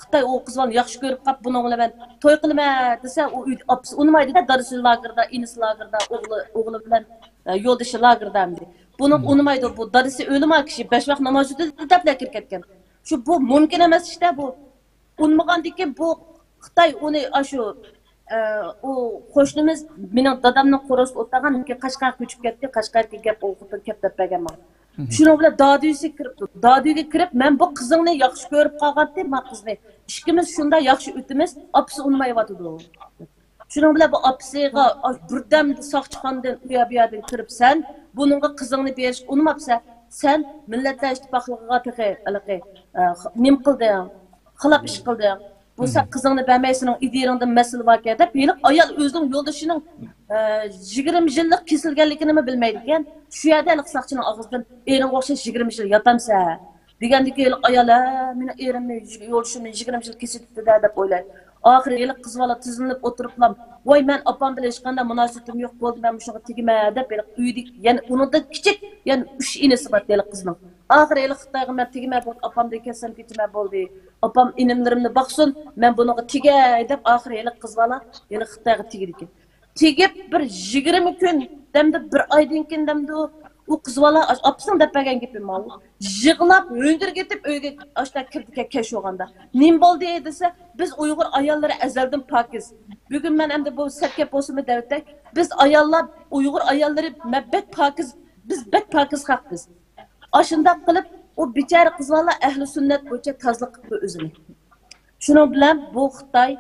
خىتاي ئۇ قىز بالىنى ياخشى كۆرۈپ قاپ، بۇنىڭ بىلەن مەن توي قىلىمەن دېسە، ئۇ ئۆيدە ئاپىسى ئۇنىمايدۇ-دە، دادىسى لاگېردا، ئىنىسى لاگېردا، ئوغلى، ئوغلى بىلەن، ئە، يولدىشى لاگېردا ئەمدى. بۇنىڭ ئۇنىمايدۇ، بۇ دادىسى ئۆلىما كىشى، بەش ۋاق ناماز ئۆتىدۇ دەپلا كىرىپ كەتكەن. شۇ بۇ مۇمكىن ئەمەس ئىشتا بۇ. ئۇنىمىغاندىكىن بۇ خىتاي ئۇنى ئاشۇ، ئە، ئۇ قوشنىمىز مېنىڭ دادامنىڭ قورۇسىدا ئولتۇرغان، لېكىن قەشقەرگە كۆچۈپ كەتتى، قەشقەرگە گەپ ئوقۇتۇپ كەپ دەپ بەرگەن ماڭا. شۇنىڭ بىلەن دادۈيسى كىرىپتۇ. دادۈيگە كىرىپ، مەن بۇ قىزىڭنى ياخشى كۆرۈپ قالغانتىم، ما قىزنى. ئىككىمىز شۇنداق ياخشى ئۆتىمىز، ئاپىسى ئۇنىمايۋاتىدۇ. شۇنىڭ بىلەن بۇ ئاپىسىغا بىردەمدە ساقچىخانىدىن ئۇيا بۇيادىن كىرىپ، سەن بۇنىڭغا قىزىڭنى بېرىشكە ئۇنىماپسەن، سەن مىللەتلەر ئىتتىپاقلىقىغا تېخى ھېلىقى، ئە، نېمە قىلدىڭ؟ خىلاپ ئىش قىلدىڭ. بۇ سەن قىزىڭنى بەرمەي، سېنىڭ ئىدىيەڭدە مەسىلە باركەن دەپ، ھېلىقى ئايال ئۆزىنىڭ يولدىشىنىڭ، ئە، يىگىرمە يىللىق كېسىلگەنلىكىنىمۇ بىلمەيدىكەن. شۇ يەردە ھېلىقى ساقچىنىڭ ئاغزىدىن، ئېرىڭگە ئوخشاش يىگىرمە يىل ياتامسەن؟ دېگەندىكىن ھېلىقى ئايال، ھە، مېنىڭ ئېرىمنى، يولدىشىمنى يىگىرمە يىل كېسىۋېتىپتۇ-دە دەپ ئويلايدۇ. ئاخىرى ھېلىقى قىز بالا تىزلىنىپ ئولتۇرۇپلا، ۋاي، مەن ئاپام بىلەن ھېچقانداق مۇناسىۋىتىم يوق، بولدى، مەن مۇشۇنىڭغا تېگىمەن دەپ، ھېلىقى ئۆيدىكى، يەنە ئۇنىڭدىن كىچىك يەنە ئۈچ ئىنىسى بار ھېلىقى قىزنىڭ. ئاخىرى ھېلىقى خىتايغا مەن تېگىمەن، بولدى، ئاپامدىن كەتسەم كېتىمەن، بولدى، ئاپام ئىنىملىرىمنى باقسۇن، مەن بۇنىڭغا تېگەي دەپ، ئاخىرى ھېلىقى قىز بالا ھېلىقى خىتايغا تېگىدىكەن. تېگىپ بىر يىگىرمە كۈن دەمدۇ، بىر ئايدىن كېيىن دەمدۇ، ئۇ قىز بالا ئاپىسىنىڭ دەپ بەرگەن گېپى ماۋۇ. يىغلاپ ھۆڭگىرىپ كېتىپ ئۆيگە ئاشتا كىردىكەن كەچ بولغاندا. نېمە بولدى دېسە، بىز ئۇيغۇر ئاياللىرى ئەزەلدىن پاكىز. بۈگۈن مەن ئەمدى بۇ سەت گەپ بولسىمۇ دەۋېتەي. بىز ئاياللار، ئۇيغۇر ئاياللىرى مەبەت پاكىز، بىز بەك پاكىز خەق بىز. ئاشۇنداق قىلىپ ئۇ بىچارە قىز بالا ئەھلى سۈننەت بويىچە تازىلىق قىپتۇ ئۆزىنى. شۇنىڭ بىلەن بۇ خىتاي،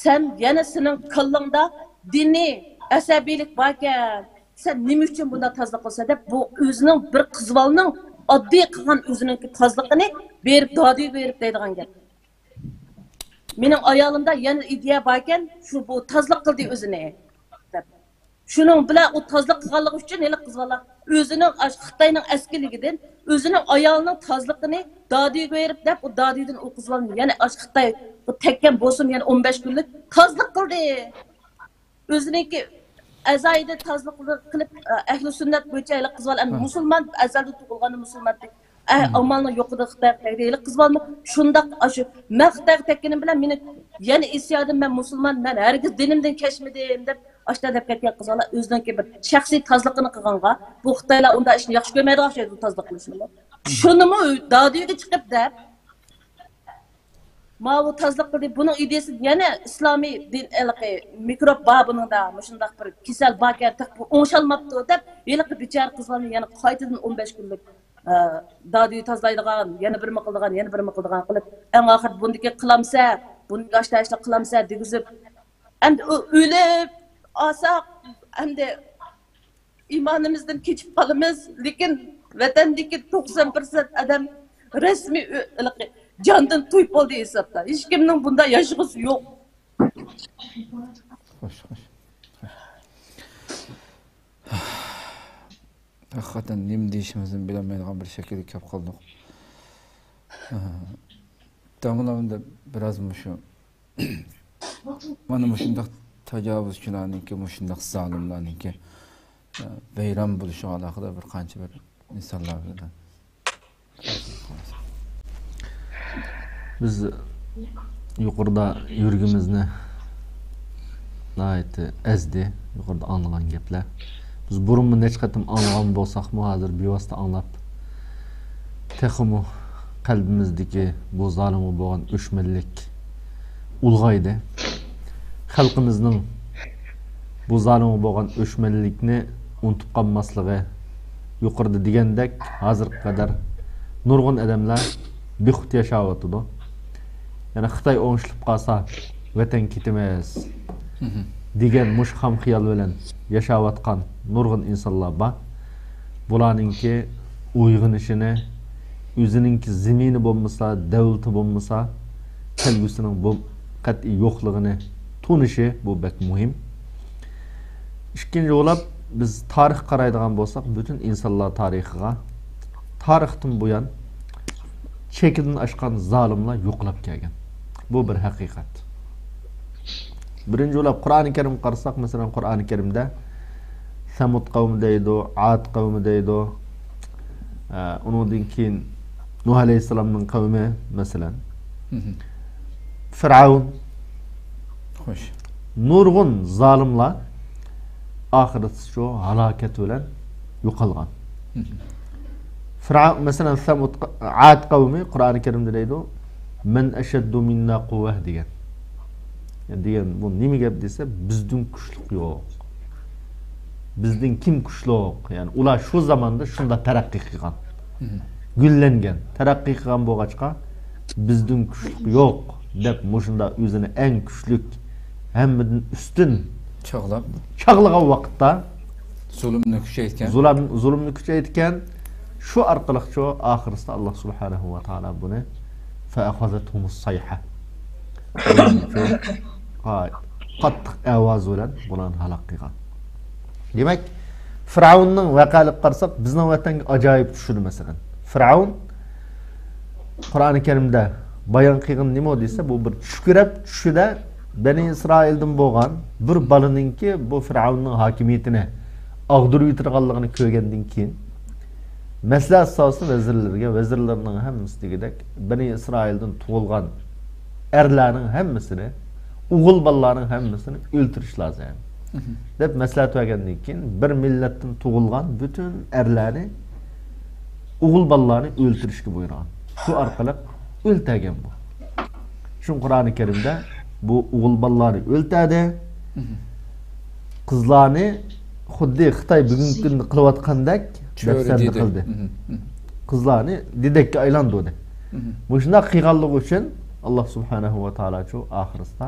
سەن يەنە سېنىڭ كاللاڭدا دىنىي ئەسەبىيلىك باركەن، سەن نېمە ئۈچۈن بۇنداق تازىلىق قىلىسەن دەپ، بۇ ئۆزىنىڭ بىر قىز بالىنىڭ ئاددىي قىلغان ئۆزىنىڭكى تازىلىقىنى بېرىپ دادۈيگە بېرىپ دەيدىغان گەپ. مېنىڭ ئايالىمدا يەنە ئىدىيە باركەن، شۇ بۇ تازىلىق قىلدى ئۆزىنى دەپ. شۇنىڭ بىلەن ئۇ تازىلىق قىلغانلىقى ئۈچۈن ھېلىقى قىز بالا ئۆزىنىڭ ئاشۇ خىتاينىڭ ئەسكىلىكىدىن ئۆزىنىڭ ئايالىنىڭ تازىلىقىنى دادۈيگە بېرىپ دەپ، ئۇ دادۈيدىن ئۇ قىز بالىنى يەنە ئاشۇ خىتاي، ئۇ تەككەن بولسىمۇ يەنە ئون بەش كۈنلۈك تازىلىق قىلدى. ئۆزىنىڭكى ئەزايىدە تازىلىق قىلىپ، ئەھلى سۈننەت بويىچە ھېلىقى قىز بالا ئەمدى مۇسۇلمان، ئەزەلدىن تۇغۇلغاندا مۇسۇلمان. ئە، ئامالنىڭ يوقىدا خىتاي، خىتاي، ھېلىقى قىز بالىمۇ شۇنداق، ئاشۇ مەن خىتايغا تەگكىنىم بىلەن مېنى يەنە ئېسىيادىن مەن مۇسۇلمان، مەن ھەرگىز دىنىمدىن كەچمىدىم دەپ ئاشتا دەپ كەتكەن قىز بالا ئۆزىنىڭكى بىر شەخسىي تازىلىقىنى قىلغانغا، بۇ خىتايلار ئۇنداق ئىشنى ياخشى كۆرمەيدىغان ئوخشايدۇ، تازىلىق قىلىشنىمۇ. شۇنىمۇ دادۈيگە چىقىپ دەپ، ماۋۇ تازىلىق قىلدى. بۇنىڭ ئىدىيىسىدە يەنە ئىسلامىي دىن ھېلىقى مىكروب بار بۇنىڭدا، مۇشۇنداق بىر كېسەل باركەن، تېخى بۇ ئوڭشالماپتۇ دەپ، ھېلىقى بىچارە قىزلارنى يەنە قايتىدىن ئون بەش كۈنلۈك، ئە، دادۈي تازىلايدىغان، يەنە بىرمە قىلىدىغان، يەنە بىرمە قىلىدىغان قىلىپ، ئەڭ ئاخىرىدا بۇندىكى قىلامسە، بۇنىڭ ئاشتا ئاشتا قىلامسە دېگۈزۈپ، ئەمدى ئۇ ئۆلۈپ ئالساق، ئەمدى ئىمانىمىزدىن كېچىپ قالىمىز، لېكىن ۋەتەندىكى توقسان پىرسەنت ئادەم رەسمىي ئۆ-، ھېلىقى جاندىن تويۇپ بولدى ھېسابتا. ھېچكىمنىڭ بۇنداق ياشىغۇسى يوق. خوش، خوش. ھەقىقەتەن نېمە دېيىشىمىزنى بىلەلمەيدىغان بىر شەكىلگە كەپ قالدۇق. داڭلامدا بىراز مۇشۇ، مانا مۇشۇنداق تاجاۋۇزچىلارنىڭكى، مۇشۇنداق زالىملارنىڭكى، ئە، ۋەيران بولۇشىغا ئالاقىدار بىر قانچە بىر مىساللار بىلەن. بىز يۇقىرىدا يۈرىكىمىزنى ناھايىتى ئەزدى، يۇقىرىدا ئاڭلىغان گەپلەر. بىز بۇرۇنمۇ نەچچە قېتىم ئاڭلىغان بولساقمۇ، ھازىر بىۋاسىتە ئاڭلاپ، تېخىمۇ قەلبىمىزدىكى بۇ زالىمغا بولغان ئۆچمەنلىك ئۇلغايدى. خەلقىمىزنىڭ بۇ زالىمغا بولغان ئۆچمەنلىكنى ئۇنتۇپ قالماسلىقى، يۇقىرىدا دېگەندەك، ھازىرغا قەدەر نۇرغۇن ئادەملەر بىخۇد ياشاۋاتىدۇ. يەنە خىتاي ئوڭشىلىپ قالسا، ۋەتەنگە كېتىمىز دېگەن مۇشۇ خام خىيال بىلەن ياشاۋاتقان نۇرغۇن ئىنسانلار بار. بۇلارنىڭكى ئويغىنىشىنى، ئۆزىنىڭكى زېمىنى بولمىسا، دەۋلىتى بولمىسا، كەلگۈسىنىڭ بۇ قەتئىي يوقلۇقىنى تونۇشى، بۇ بەك مۇھىم. ئىككىنچى بولاپ، بىز تارىخقا قارايدىغان بولساق، پۈتۈن ئىنسانلار تارىخىغا، تارىختىن بۇيان چېكىدىن ئاشقان زالىملار يوقلاپ كەلگەن. بۇ بىر ھەقىقەت. بىرىنچى بولاپ، قۇرئانى كەرىمگە قارىساق، مەسىلەن، قۇرئانى كەرىمدە سەمۇد قەۋمى دەيدۇ، ئاد قەۋمى دەيدۇ، ئە، ئۇنىڭدىن كېيىن نۇھ ئەلەيھىسسالامنىڭ قەۋمى، مەسىلەن، فىرئەۋن، خوش، نۇرغۇن زالىملار ئاخىرىسى شۇ ھالاكەت بىلەن يوقالغان. فىرئەۋن، مەسىلەن، سەمۇد، ئاد قەۋمى قۇرئانى كەرىمدە دەيدۇ، مەن ئەشەددۇ مىننا قۇۋۋە دېگەن. دېگەن، بۇ نېمە گەپ دېسە، بىزدىن كۈچلۈك يوق. بىزدىن كىم كۈچلۈك؟ يەنى ئۇلار شۇ زاماندا شۇنداق تەرەققىي قىلغان، گۈللەنگەن، تەرەققىي قىلغان بولغاچقا، بىزدىن كۈچلۈك يوق دەپ مۇشۇنداق ئۆزىنى ئەڭ كۈچلۈك، ھەممىدىن ئۈستۈن چاغلاپ، چاغلىغان ۋاقىتتا زۇلۇمنى كۈچەيتكەن. زۇلۇم، زۇلۇمنى كۈچەيتكەن. شۇ ئارقىلىقچۇ ئاخىرسىدا ئاللا سۇبھانەھۇ ۋە تائالا بۇنى فەئەخەزەتھۇمۇس سەيھە. ھاي، قاتتىق ئاۋاز بىلەن بۇلارنى ھالاك قىلغان. دېمەك، فىرئەۋننىڭ ۋەقەلىكىگە قارىساق، بىزنىڭ ۋەتەنگە ئاجايىپ چۈشىدۇ، مەسىلەن. فىرئەۋن قۇرئانى كەرىمدە بايان قىلغىنى نېمە دېسە، بۇ بىر چۈش كۆرۈپ، چۈشىدە بەنى ئىسرائىلدىن بولغان بىر بالىنىڭكى بۇ فىرئەۋننىڭ ھاكىمىيىتىنى ئاغدۇرۇۋېتىدىغانلىقىنى كۆرگەندىن كېيىن، مەسلىھەت سالسا ۋەزىرلىرىگە، ۋەزىرلىرىنىڭ ھەممىسى دېگۈدەك بەنى ئىسرائىلدىن تۇغۇلغان ئەرلەرنىڭ ھەممىسىنى، ئوغۇل بالىلارنىڭ ھەممىسىنى ئۆلتۈرۈش لازىم، دەپ مەسلىھەت بەرگەندىن كېيىن، بىر مىللەتتىن تۇغۇلغان پۈتۈن ئەرلەرنى ئوغۇل بالىلارنى ئۆلتۈرۈشكە بۇيرۇغان. شۇ ئارقىلىق ئۆلتۈرگەن بۇ. شۇڭا قۇرئانى كەرىمدە بۇ ئوغۇل بالىلارنى ئۆلتۈردى. قىزلارنى خۇددى خىتاي بۈگۈنكى كۈندە قىلىۋاتقاندەك دەپسەندە قىلدى. قىزلارنى دېدەككە ئايلاندۇردى. مۇشۇنداق قىلغانلىقى ئۈچۈن ئاللا سۇبھانەھۇ ۋە تائالاچۇ ئاخىرسىدا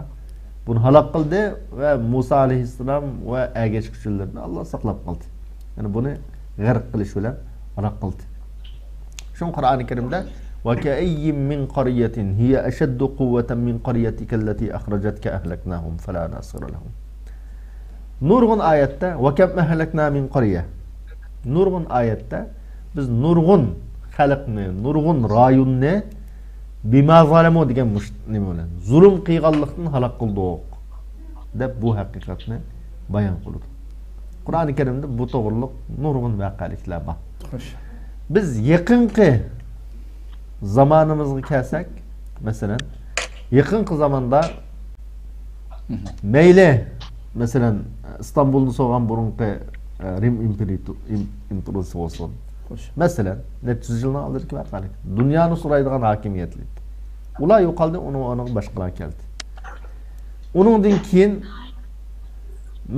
بۇنى ھالاك قىلدى ۋە مۇسا ئەلەيھىسسالام ۋە ئەگەشكۈچىلىرىنى ئاللا ساقلاپ قالدى. يەنى بۇنى غەرق قىلىش بىلەن ھالاك قىلدى. شۇڭا قۇرئانى كەرىمدە، وكأين من قرية هي أشد قوة من قريتك التي أخرجتك أهلكناهم فلا ناصر لهم. نۇرغۇن ئايەتتە، وكم أهلكنا من قرية. نۇرغۇن ئايەتتە بىز نۇرغۇن خەلقنى، نۇرغۇن رايوننى بما ظلموا دېگەن مۇش-، نېمە بىلەن، زۇلۇم قىلغانلىقتىن ھالاك قىلدۇق، دەپ بۇ ھەقىقەتنى بايان قىلىدۇ. قۇرئانى كەرىمدە بۇ توغرىلىق نۇرغۇن ۋەقەلىكلەر بار. خوش. بىز يېقىنقى زامانىمىزغا كەلسەك، مەسىلەن، يېقىنقى زاماندا مەيلى، مەسىلەن، ئىستانبۇلنى سورىغان بۇرۇنقى، ئە، رىم ئىمپېرىتو-، ئىم-، ئىمپېرىيىسى بولسۇن. خوش. مەسىلەن، نەچچە يۈز يىلنىڭ ئالدىدىكى ۋەقەلىك. دۇنيانى سورايدىغان ھاكىمىيەتلىك. ئۇلار يوقالدى، ئۇنىڭ ئورنىغا باشقىلار كەلدى. ئۇنىڭدىن كېيىن،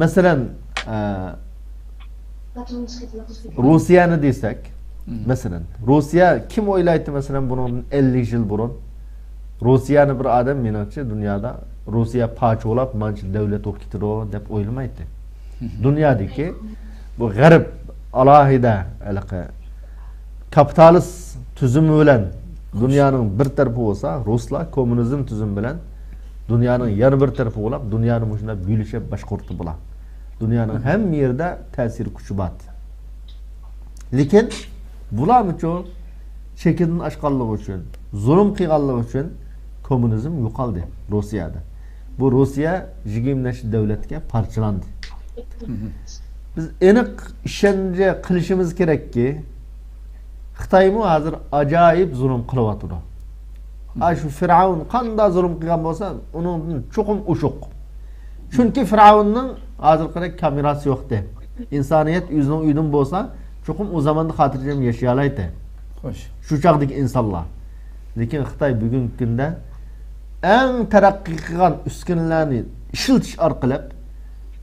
مەسىلەن، ئە، روسىيەنى دېسەك، مەسىلەن، روسىيە كىم ئويلايتتى، مەسىلەن، بۇنىڭدىن ئەللىك يىل بۇرۇن روسىيەنى بىر ئادەم، مېنىڭچە، دۇنيادا روسىيە پاچ بولاپ، مانچە دۆلەت بولۇپ كېتىدۇ دەپ ئويلىمايتتى. دۇنيادىكى بۇ غەرب ئالاھىدە ھېلىقى كاپىتالىست تۈزۈمى بىلەن دۇنيانىڭ بىر تەرىپى بولسا، رۇسلار كوممۇنىزم تۈزۈمى بىلەن دۇنيانىڭ يەنە بىر تەرىپى بولاپ، دۇنيانى مۇشۇنداق بۆلۈشۈپ باشقۇرتتى بۇلار. دۇنيانىڭ ھەممە يېرىدە تەسىر كۈچى بار. لېكىن بۇلارمۇچۇ چېكىدىن ئاشقانلىقى ئۈچۈن، زۇلۇم قىلغانلىقى ئۈچۈن كوممۇنىزم يوقالدى روسىيەدە. بۇ روسىيە يىگىرمە نەچچە دۆلەتكە پارچىلاندى. بىز ئېنىق ئىشەنچە قىلىشىمىز كېرەككى، خىتايمۇ ھازىر ئاجايىپ زۇلۇم قىلىۋاتىدۇ. ئاشۇ فىرئەۋن قانداق زۇلۇم قىلغان بولسا، ئۇنىڭدىن چوقۇم ئوشۇق. چۈنكى فىرئەۋننىڭ ھازىرقىدەك كامېراسى يوقتى. ئىنسانىيەت ئۆزىنىڭ ئۆيىدىن بولسا، چوقۇم ئۇ زاماندا خاتىرجەم ياشىيالايتتى. خوش. شۇ چاغدىكى ئىنسانلار. لېكىن خىتاي بۈگۈنكى كۈندە ئەڭ تەرەققىي قىلغان ئۈسكۈنىلەرنى ئىشلىتىش ئارقىلىق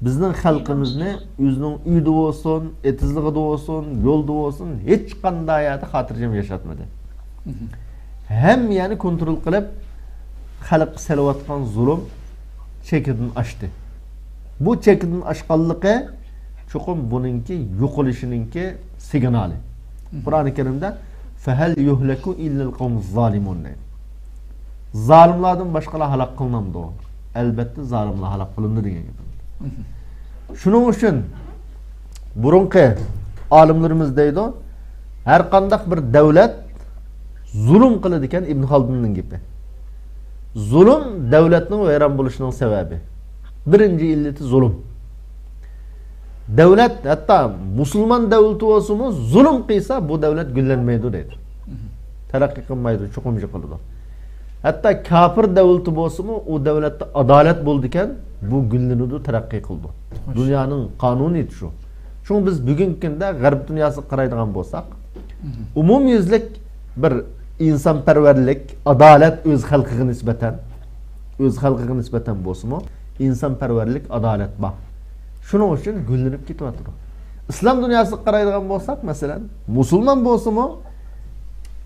بىزنىڭ خەلقىمىزنى ئۆزىنىڭ ئۆيىدە بولسۇن، ئېتىزلىقىدا بولسۇن، يولدا بولسۇن، ھېچقانداق يەردە خاتىرجەم ياشاتمىدى. ھەممە يەرنى كونترول قىلىپ، خەلققە سېلىۋاتقان زۇلۇم چېكىدىن ئاشتى. بۇ چېكىدىن ئاشقانلىقى چوقۇم بۇنىڭكى يوقىلىشىنىڭكى سىگنالى. قۇرئانى كەرىمدە «فەھەل يۇھلەكۇ ئىللەل قەۋمۇز زالىمۇن» دەيدۇ. زالىملاردىن باشقىلار ھالاك قىلىنامدۇ؟ ئەلبەتتە، زالىملار ھالاك قىلىنىدۇ دېگەن گەپ. شۇنىڭ ئۈچۈن بۇرۇنقى ئالىملىرىمىز دەيدۇ، ھەر قانداق بىر دەۋلەت زۇلۇم قىلىدىكەن، ئىبن خالدۇننىڭ گېپى. زۇلۇم دەۋلەتنىڭ ۋەيران بولۇشىنىڭ سەۋەبى. بىرىنچى ئىللىتى زۇلۇم. دەۋلەت، ھەتتا مۇسۇلمان دەۋلىتى بولسىمۇ، زۇلۇم قىلسا، بۇ دەۋلەت گۈللەنمەيدۇ دەيدۇ. تەرەققىي قىلمايدۇ، چوقۇم يىقىلىدۇ. ھەتتا كاپىر دەۋلىتى بولسىمۇ، ئۇ دەۋلەتتە ئادالەت بولىدىكەن، بۇ گۈللىنىدۇ، تەرەققىي قىلىدۇ. خوش. دۇنيانىڭ قانۇنىيىتى شۇ. شۇڭا بىز بۈگۈنكى كۈندە غەرب دۇنياسىغا قارايدىغان بولساق، ئومۇميۈزلۈك بىر ئىنسانپەرۋەرلىك، ئادالەت ئۆز خەلقىگە نىسبەتەن، ئۆز خەلقىگە نىسبەتەن بولسىمۇ، ئىنسانپەرۋەرلىك، ئادالەت بار. شۇنىڭ ئۈچۈن گۈللىنىپ كېتىۋاتىدۇ. ئىسلام دۇنياسىغا قارايدىغان بولساق، مەسىلەن، مۇسۇلمان بولسىمۇ،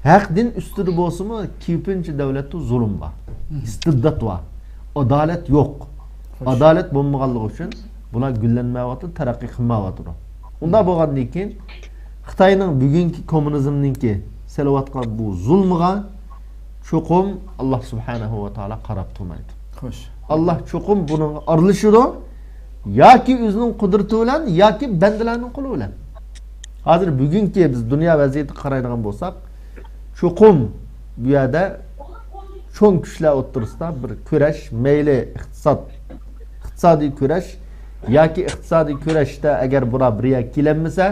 ھەق دىن ئۈستىدە بولسىمۇ، كۆپىنچە دەۋلەتتە زۇلۇم بار، ئىستىبدات بار، ئادالەت يوق. خوش. ئادالەت بولمىغانلىقى ئۈچۈن بۇلار گۈللەنمەيۋاتىدۇ، تەرەققىي قىلمايۋاتىدۇ. ئۇنداق بولغاندىن كېيىن، خىتاينىڭ بۈگۈنكى كوممۇنىزمنىڭكى سېلىۋاتقان بۇ زۇلمىغا چوقۇم ئاللا سۇبھانەھۇ ۋە تائالا قاراپ تۇرمايدۇ. خوش. ئاللا چوقۇم بۇنىڭغا ئارىلىشىدۇ. ياكى ئۆزىنىڭ قۇدرىتى بىلەن، ياكى بەندىلەرنىڭ قولى بىلەن. ھازىر بۈگۈنكى بىز دۇنيا ۋەزىيىتىگە قارايدىغان بولساق، چوقۇم بۇ يەردە چوڭ كۈچلەر ئوتتۇرىسىدا بىر كۈرەش، مەيلى ئىقتىساد، ئىقتىسادىي كۈرەش ياكى ئىقتىسادىي كۈرەشتە ئەگەر بۇلار بىر يەرگە كېلەلمىسە،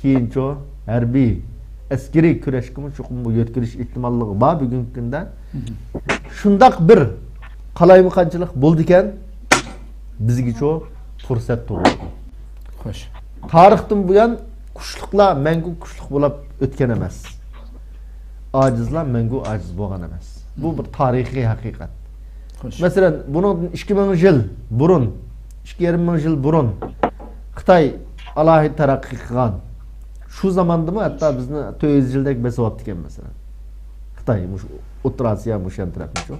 كېيىنچۇ ھەربىي، ئەسكىرىي كۈرەشكىمۇ چوقۇم بۇ يۆتكىلىش ئېھتىماللىقى بار بۈگۈنكى كۈندە. شۇنداق بىر قالايمىقانچىلىق بولىدىكەن، بىزگىچۇ پۇرسەت تۇغۇلدى. خوش. تارىختىن بۇيان كۈچلۈكلەر مەڭگۈ كۈچلۈك بولۇپ ئۆتكەن ئەمەس. ئاجىزلار مەڭگۈ ئاجىز بولغان ئەمەس. بۇ بىر تارىخىي ھەقىقەت. خوش. مەسىلەن، بۇنىڭدىن ئىككى مىڭ يىل بۇرۇن، ئىككى يېرىم مىڭ يىل بۇرۇن خىتاي ئالاھىدە تەرەققىي قىلغان. شۇ زاماندىمۇ ھەتتا بىزنى تۆت يۈز يىلدەك بېسىۋاپتىكەن، مەسىلەن. خىتاي، مۇشۇ ئوتتۇرا ئاسىيا، مۇشۇ يان تەرەپنىچۇ.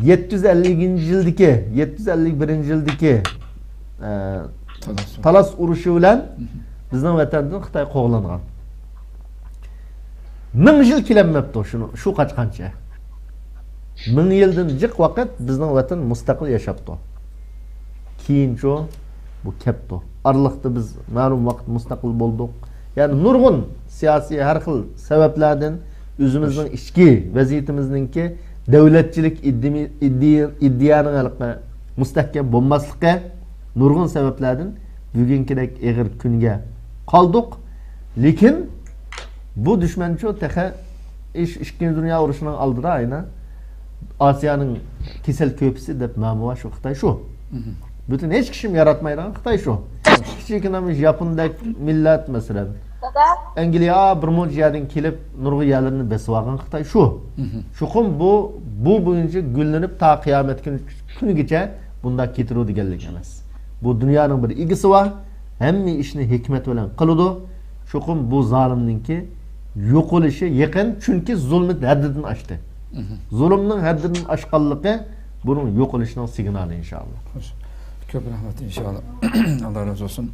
يەتتە يۈز ئەللىكىنچى يىلدىكى، يەتتە يۈز ئەللىك بىرىنچى يىلدىكى، ئە، تالاس. تالاس ئۇرۇشى بىلەن بىزنىڭ ۋەتەندىن خىتاي قوغلانغان. مىڭ يىل كېلەلمەپتۇ شۇنى، شۇ قاچقانچە. مىڭ يىلدىن جىق ۋاقىت بىزنىڭ ۋەتەن مۇستەقىل ياشاپتۇ. كېيىنچۇ بۇ كەپتۇ. ئارىلىقتا بىز مەلۇم ۋاقىت مۇستەقىل بولدۇق. يەنى نۇرغۇن سىياسىي ھەر خىل سەۋەبلەردىن ئۆزىمىزنىڭ ئىچكى ۋەزىيىتىمىزنىڭكى دەۋلەتچىلىك ئىددىمى-، ئىددىيە-، ئىددىيەنىڭ ھېلىقى مۇستەھكەم بولماسلىقى، نۇرغۇن سەۋەبلەردىن بۈگۈنكىدەك ئېغىر كۈنگە قالدۇق. لېكىن بۇ دۈشمەنچۇ تېخى ئىش-، ئىككىنچى دۇنيا ئۇرۇشىنىڭ ئالدىدا ئاينا ئاسىيانىڭ كېسەل كۆپىسى دەپ نامى بار شۇ خىتاي شۇ. پۈتۈن ھېچ كىشىمۇ ياراتمايدىغان خىتاي شۇ. كىچىككىنە ياپوندەك مىللەت، مەسىلەن، ئەنگلىيە بىر مۇنچە يەردىن كېلىپ نۇرغۇن يەرلەرنى بېسىۋالغان خىتاي شۇ. چوقۇم بۇ، بۇ بويىچە گۈللىنىپ تا قىيامەت كۈن-، كۈنىگىچە بۇنداق كېتىدۇ دېگەنلىك ئەمەس. بۇ دۇنيانىڭ بىر ئىگىسى بار، ھەممە ئىشنى ھېكمەت بىلەن قىلىدۇ. چوقۇم بۇ زالىمنىڭكى يوقىلىشى يېقىن، چۈنكى زۇلمى ھەددىدىن ئاشتى. زۇلۇمنىڭ ھەددىدىن ئاشقانلىقى بۇنىڭ يوقىلىشىنىڭ سىگنالى، ئىنشائاللا. خوش. كۆپ رەھمەت، ئىنشائاللا. ئاللا رازى بولسۇن.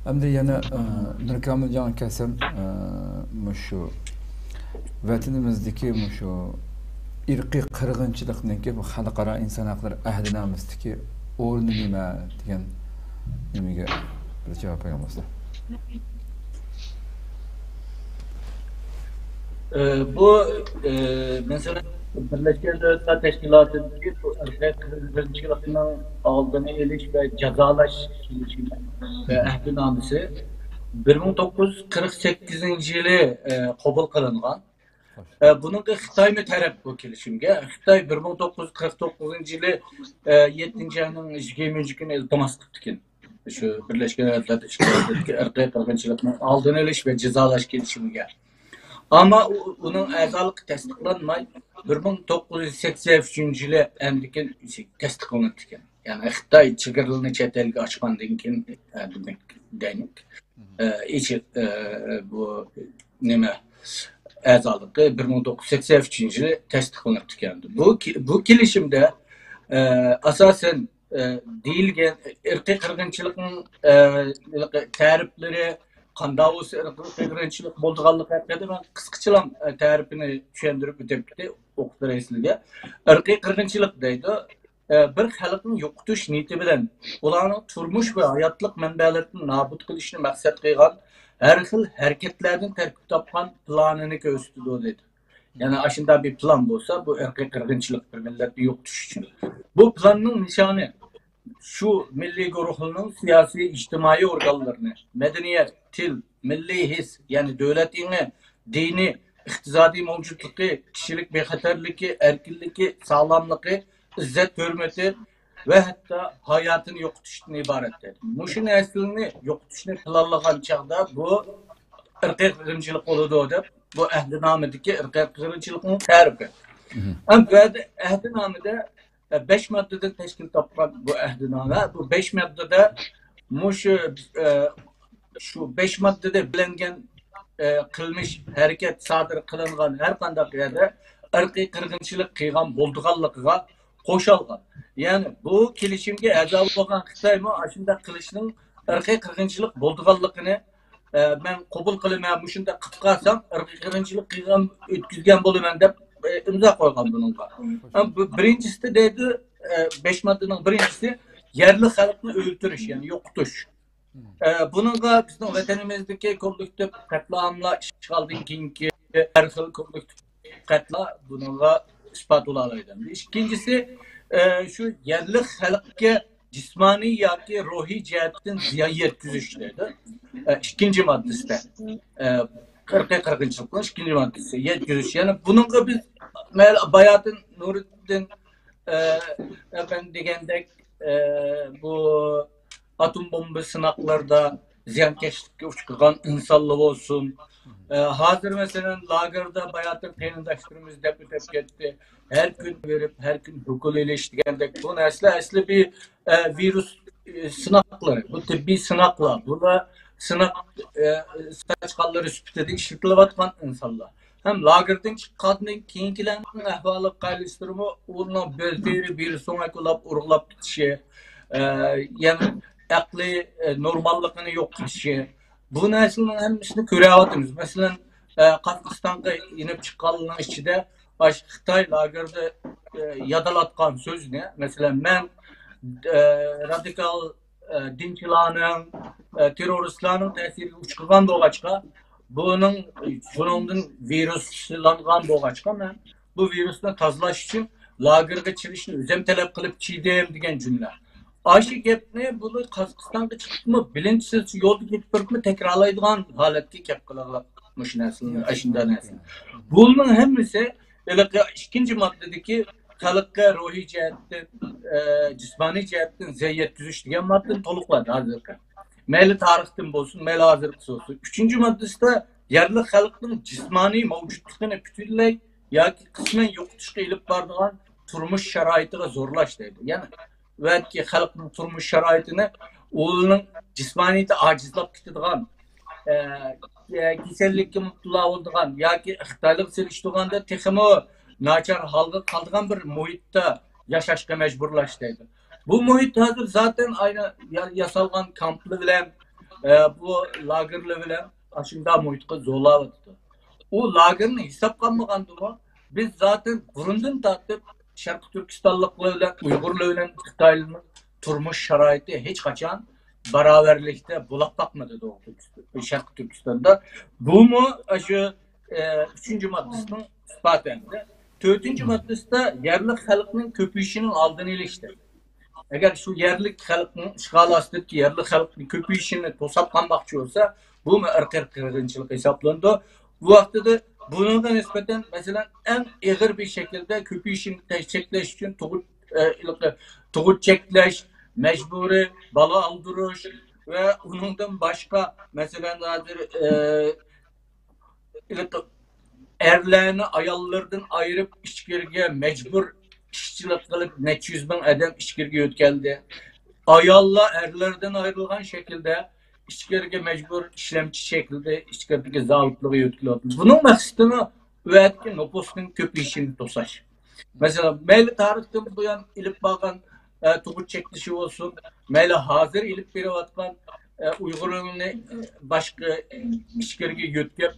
ئەمدى يەنە، ئە، نۇركامىلجان ئاكا، سەن، ئە، مۇشۇ ۋەتىنىمىزدىكى مۇشۇ ئىرقىي قىرغىنچىلىقنىڭكى بۇ خەلقئارا ئىنسان ھەقلىرى ئەھدىنامىسىدىكى ئورنى نېمە دېگەن نېمىگە بىر جاۋاب بەرگەن بولسا. ئى، بۇ، ئى، مەسىلەن، بىرلەشكەن دۆلەتلەر تەشكىلاتىدىكى بۇ ئىرقىي قىرغىنچىلىقنىڭ ئالدىنى ئېلىش ۋە جازالاش كېلىشىمى ۋە ئەھدىنامىسى بىر مىڭ توققۇز يۈز قىرىق سەككىزىنچى يىلى، ئى، قوبۇل قىلىنغان. ئى، بۇنىڭغا خىتايمۇ تەرەپ بۇ كېلىشىمگە. خىتاي بىر مىڭ توققۇز يۈز قىرىق توققۇزىنچى يىلى، ئى، يەتتىنچى ئاينىڭ يىگىرمىنچى كۈنى ئىلتىماس قىپتىكەن. شۇ بىرلەشكەن دۆلەتلەر تەشكىلاتىدىكى ئىرقىي قىرغىنچىلىقنىڭ ئالدىنى ئېلىش ۋە جازالاش كېلىشىمىگە. ئەمما ئۇ، ئۇنىڭ ئەزالىقى تەستىقلانماي، بىر مىڭ توققۇز يۈز سەكسەن ئۈچىنچى يىلى ئەمدىكىن تەستىقلىنىپتىكەن. يەنى خىتاي چېگرىلىرىنى چەت ئەلگە ئاچقاندىن كېيىن، ئە، دېمەك، دەيمەك، ئە، ئىچى، ئە، بۇ نېمە، ئەزالىقى بىر مىڭ توققۇز يۈز سەكسەن ئۈچىنچى يىلى تەستىقلىنىپتىكەن. بۇ كې-، بۇ كېلىشىمدە، ئە، ئاساسەن، ئە، دېيىلگەن ئىرقىي قىرغىنچىلىقنىڭ، ئە، تەرىپلىرى، قانداق بولسا ئىرقىي قىرغىنچىلىق بولىدىغانلىقى ھەققىدە مەن قىسقىچىلا، ئە، تەرىپىنى چۈشەندۈرۈپ ئۆتۈپ كېتەي، ئوقۇپ بېرەي سىلەرگە. ئىرقىي قىرغىنچىلىق دەيدۇ، ئە، بىر خەلقنى يوقىتىش نىيىتى بىلەن ئۇلارنىڭ تۇرمۇش ۋە ھاياتلىق مەنبەلىرىنى نابۇت قىلىشنى مەقسەت قىلغان ھەر خىل ھەرىكەتلەردىن تەركىب تاپقان پىلانىنى كۆرسىتىدۇ، دېدى. يەنى ئاشۇنداق بىر پىلان بولسا، بۇ ئىرقىي قىرغىنچىلىق، بىر مىللەتنى يوقىتىش ئۈچۈن. بۇ پىلاننىڭ نىشانى شۇ مىللىي گۇرۇھنىڭ سىياسىي، ئىجتىمائىي ئورگانلىرىنى، مەدەنىيەت، تىل، مىللىي ھېس، يەنى دۆلەت ئېڭى، دىنى، ئىقتىسادىي مەۋجۇتلۇقى، كىشىلىك بىخەتەرلىكى، ئەركىنلىكى، ساغلاملىقى، ئىززەت-ھۆرمىتى ۋە ھەتتا ھاياتىنى يوقىتىشتىن ئىبارەت، دېدى. مۇشۇ نەرسىلەرنى يوقىتىشنى پىلانلىغان چاغدا بۇ ئىرقىي قىرغىنچىلىق بولىدۇ، دەپ، بۇ ئەھدىنامىدىكى ئىرقىي قىرغىنچىلىقنىڭ تەرىپى. ئەمما بۇ يەردە ئەھدىنامىدە، ئە، بەش ماددىدىن تەشكىل تاپقان بۇ ئەھدىنامە، بۇ بەش ماددىدا مۇشۇ، ئە، شۇ بەش ماددىدا بىلەنگەن، ئە، قىلمىش، ھەرىكەت سادىر قىلىنغان ھەر قانداق يەردە ئىرقىي قىرغىنچىلىق قىلغان بولىدىغانلىقىغا قوشالغان. يەنى بۇ كېلىشىمگە ئەزا بولغان خىتايمۇ ئاشۇنداق قىلىشنىڭ ئىرقىي قىرغىنچىلىق بولىدىغانلىقىنى، ئە، مەن قوبۇل قىلىمەن، مۇشۇنداق قىلىپ قالسام ئىرقىي قىرغىنچىلىق قىلغان، ئۆتكۈزگەن بولىمەن دەپ، ئە، ئىمزا قويغان بۇنىڭغا. ئەم، بۇ بىرىنچىسىدە دەيدۇ، ئە، بەش ماددىنىڭ بىرىنچىسى يەرلىك خەلقنى ئۆلتۈرۈش، يەنى يوقىتىش. ئە، بۇنىڭغا بىزنىڭ ۋەتىنىمىزدىكى كوللېكتىپ قەتلىئاملار، ئىشغالدىن كېيىنكى ھەر خىل كوللېكتىپ قەتلىئام بۇنىڭغا ئىسپات بولالايدۇ. ئىككىنچىسى، ئە، شۇ يەرلىك خەلققە جىسمانىي ياكى روھىي جەھەتتىن زىيان يەتكۈزۈش دەيدۇ. ئە، ئىككىنچى ماددىسىدە. ئە، ئىرقىي قىرغىنچىلىقنىڭ ئىككىنچى ماددىسى، يەتكۈزۈش. يەنى بۇنىڭغا بىز، مەيلى، باياتىن نۇرىدىن، ئە، ئەپەندى دېگەندەك، ئە، بۇ ئاتوم بومبا سىناقلىرىدا زىيانكەشلىككە ئۇچرىغان ئىنسانلار بولسۇن. ئە، ھازىر، مەسىلەن، لاگېردا باياتىن قېرىنداشلىرىمىز دەپ ئۆتۈپ كەتتى. ھەر كۈن بېرىپ، ھەر كۈن ئوكۇل ئېلىش دېگەندەك، بۇ نەرسىلەر ئەسلى بىر، ئە، ۋىرۇس، ئە، سىناقلىرى. بۇ تېببىي سىناقلار. بۇلار سىناق، ئە، ساچقانلىرى سۈپىتىدە ئىشلىتىلىۋاتقان ئىنسانلار. ھەم لاگېردىن چىققاندىن كېيىنكىلەرنىڭ ئەھۋالىغا قارىسىلىرمۇ، ئۇنىڭ بىر تېرە، بىر سۆڭەك بولاپ ئۇرغۇلاپ كېتىشى، ئە، يەنە ئەقلىي، ئە، نورماللىقىنى يوقىتىشى، بۇ نەرسىلەرنىڭ ھەممىسىنى كۆرۈۋاتىمىز. مەسىلەن، ئە، قازاقىستانغا يېنىپ چىققانلارنىڭ ئىچىدە ئاشۇ خىتاي لاگېردا، ئە، يادالاتقان سۆزنى، مەسىلەن، مەن، ئە، رادىكال، ئە، دىنچىلارنىڭ، ئە، تېررورىستلارنىڭ تەسىرىگە ئۇچرىغان بولغاچقا، بۇنىڭ، شۇنىڭدىن ۋىرۇسلانغان بولغاچقا، مەن بۇ ۋىرۇستىن تازىلاش ئۈچۈن لاگېرغا چىلىشنى ئۆزۈم تەلەپ قىلىپ چىدىم دېگەن جۈملە. ئاشۇ گەپنى بۇنى قازاقىستانغا چىقىپمۇ، بىلىنچىسىز يولدا كېتىپ بېرىپمۇ تەكرارلايدىغان ھالەتكە كەپ قالىدىغان مۇشۇ نەرسىنى، ئاشۇنداق نەرسىنى. بۇنىڭ ھەممىسى ھېلىقى ئىككىنچى ماددىدىكى خەلققە روھىي جەھەتتىن، ئە، جىسمانىي جەھەتتىن زىيان يەتكۈزۈش دېگەن ماددىنى تولۇقلايدۇ ھازىرقى. مەيلى تارىختىن بولسۇن، مەيلى ھازىرقىسى بولسۇن. ئۈچىنچى ماددىسىدا يەرلىك خەلقنىڭ جىسمانىي مەۋجۇتلۇقىنى پۈتۈنلەي ياكى قىسمەن يوقىتىشقا ئېلىپ بارىدىغان تۇرمۇش شارائىتىغا زورلاش دەيدۇ. يەنى ۋەتكى خەلقنىڭ تۇرمۇش شارائىتىنى ئۇلارنىڭ جىسمانىيىتى ئاجىزلاپ كېتىدىغان، ئە، ئە، كېسەللىككە مۇپتىلا بولىدىغان ياكى ئىقتىدارلىق سېلىشتۇرغاندا تېخىمۇ ناچار ھالغا قالىدىغان بىر مۇھىتتا ياشاشقا مەجبۇرلاش دەيدۇ. بۇ مۇھىت ھازىر زاتەن ئاينا يا-، ياسالغان كامپلار بىلەن، ئە، بۇ لاگېرلار بىلەن ئاشۇنداق مۇھىتقا زورلاۋاتىدۇ. ئۇ لاگېرنى ھېسابقا ئالمىغاندىمۇ، بىز زاتەن بۇرۇندىن تارتىپ شەرقىي تۈركىستانلىقلار بىلەن ئۇيغۇرلار بىلەن خىتايلارنىڭ تۇرمۇش شارائىتى ھېچقاچان باراۋەرلىكتە بولاپ باقمىدى شەرقىي تۈركىستاندا. بۇمۇ شۇ، ئە، ئۈچىنچى ماددىسىنىڭ ئىسپاتى ئەمدى. تۆتىنچى ماددىسىدا يەرلىك خەلقنىڭ كۆپىيىشىنىڭ ئالدىنى ئېلىش دەيدۇ. ئەگەر شۇ يەرلىك خەلقنىڭ ئىشغال ئاستىدىكى يەرلىك خەلقنىڭ كۆپىيىشىنى توساپ قالماقچى بولسا، بۇمۇ ئىرقىي قىرغىنچىلىق ھېسابلىنىدۇ. بۇ ۋاقتىدا بۇنىڭغا نىسبەتەن، مەسىلەن، ئەڭ ئېغىر بىر شەكىلدە كۆپىيىشىنى چەكلەش ئۈچۈن تۇغۇت، ئە، تۇغۇت چەكلەش، مەجبۇرىي بالا ئالدۇرۇش ۋە ئۇنىڭدىن باشقا، مەسىلەن، ھازىر، ئە، ئەرلەرنى ئاياللىرىدىن ئايرىپ، ئىچكىرىگە مەجبۇر ئىشچىلىق قىلىپ، نەچچە يۈز مىڭ ئادەم ئىچكىرىگە يۆتكەلدى. ئاياللار ئەرلىرىدىن ئايرىلغان شەكىلدە، ئىچكىرىگە مەجبۇر ئىشلەمچى شەكلىدە ئىچكىرىدىكى زاۋۇتلارغا يۆتكىلىۋاتىدۇ. بۇنىڭ مەقسىتىمۇ ئۇ يەردىكى نوپۇسنىڭ كۆپىيىشىنى توساش. مەسىلەن، مەيلى تارىختىن بۇيان ئېلىپ بارغان، ئە، تۇغۇت چەكلىشى بولسۇن، مەيلى ھازىر ئېلىپ بېرىۋاتقان، ئە، ئۇيغۇرلارنى، ئە، باشقا ئىچكىرىگە يۆتكەپ،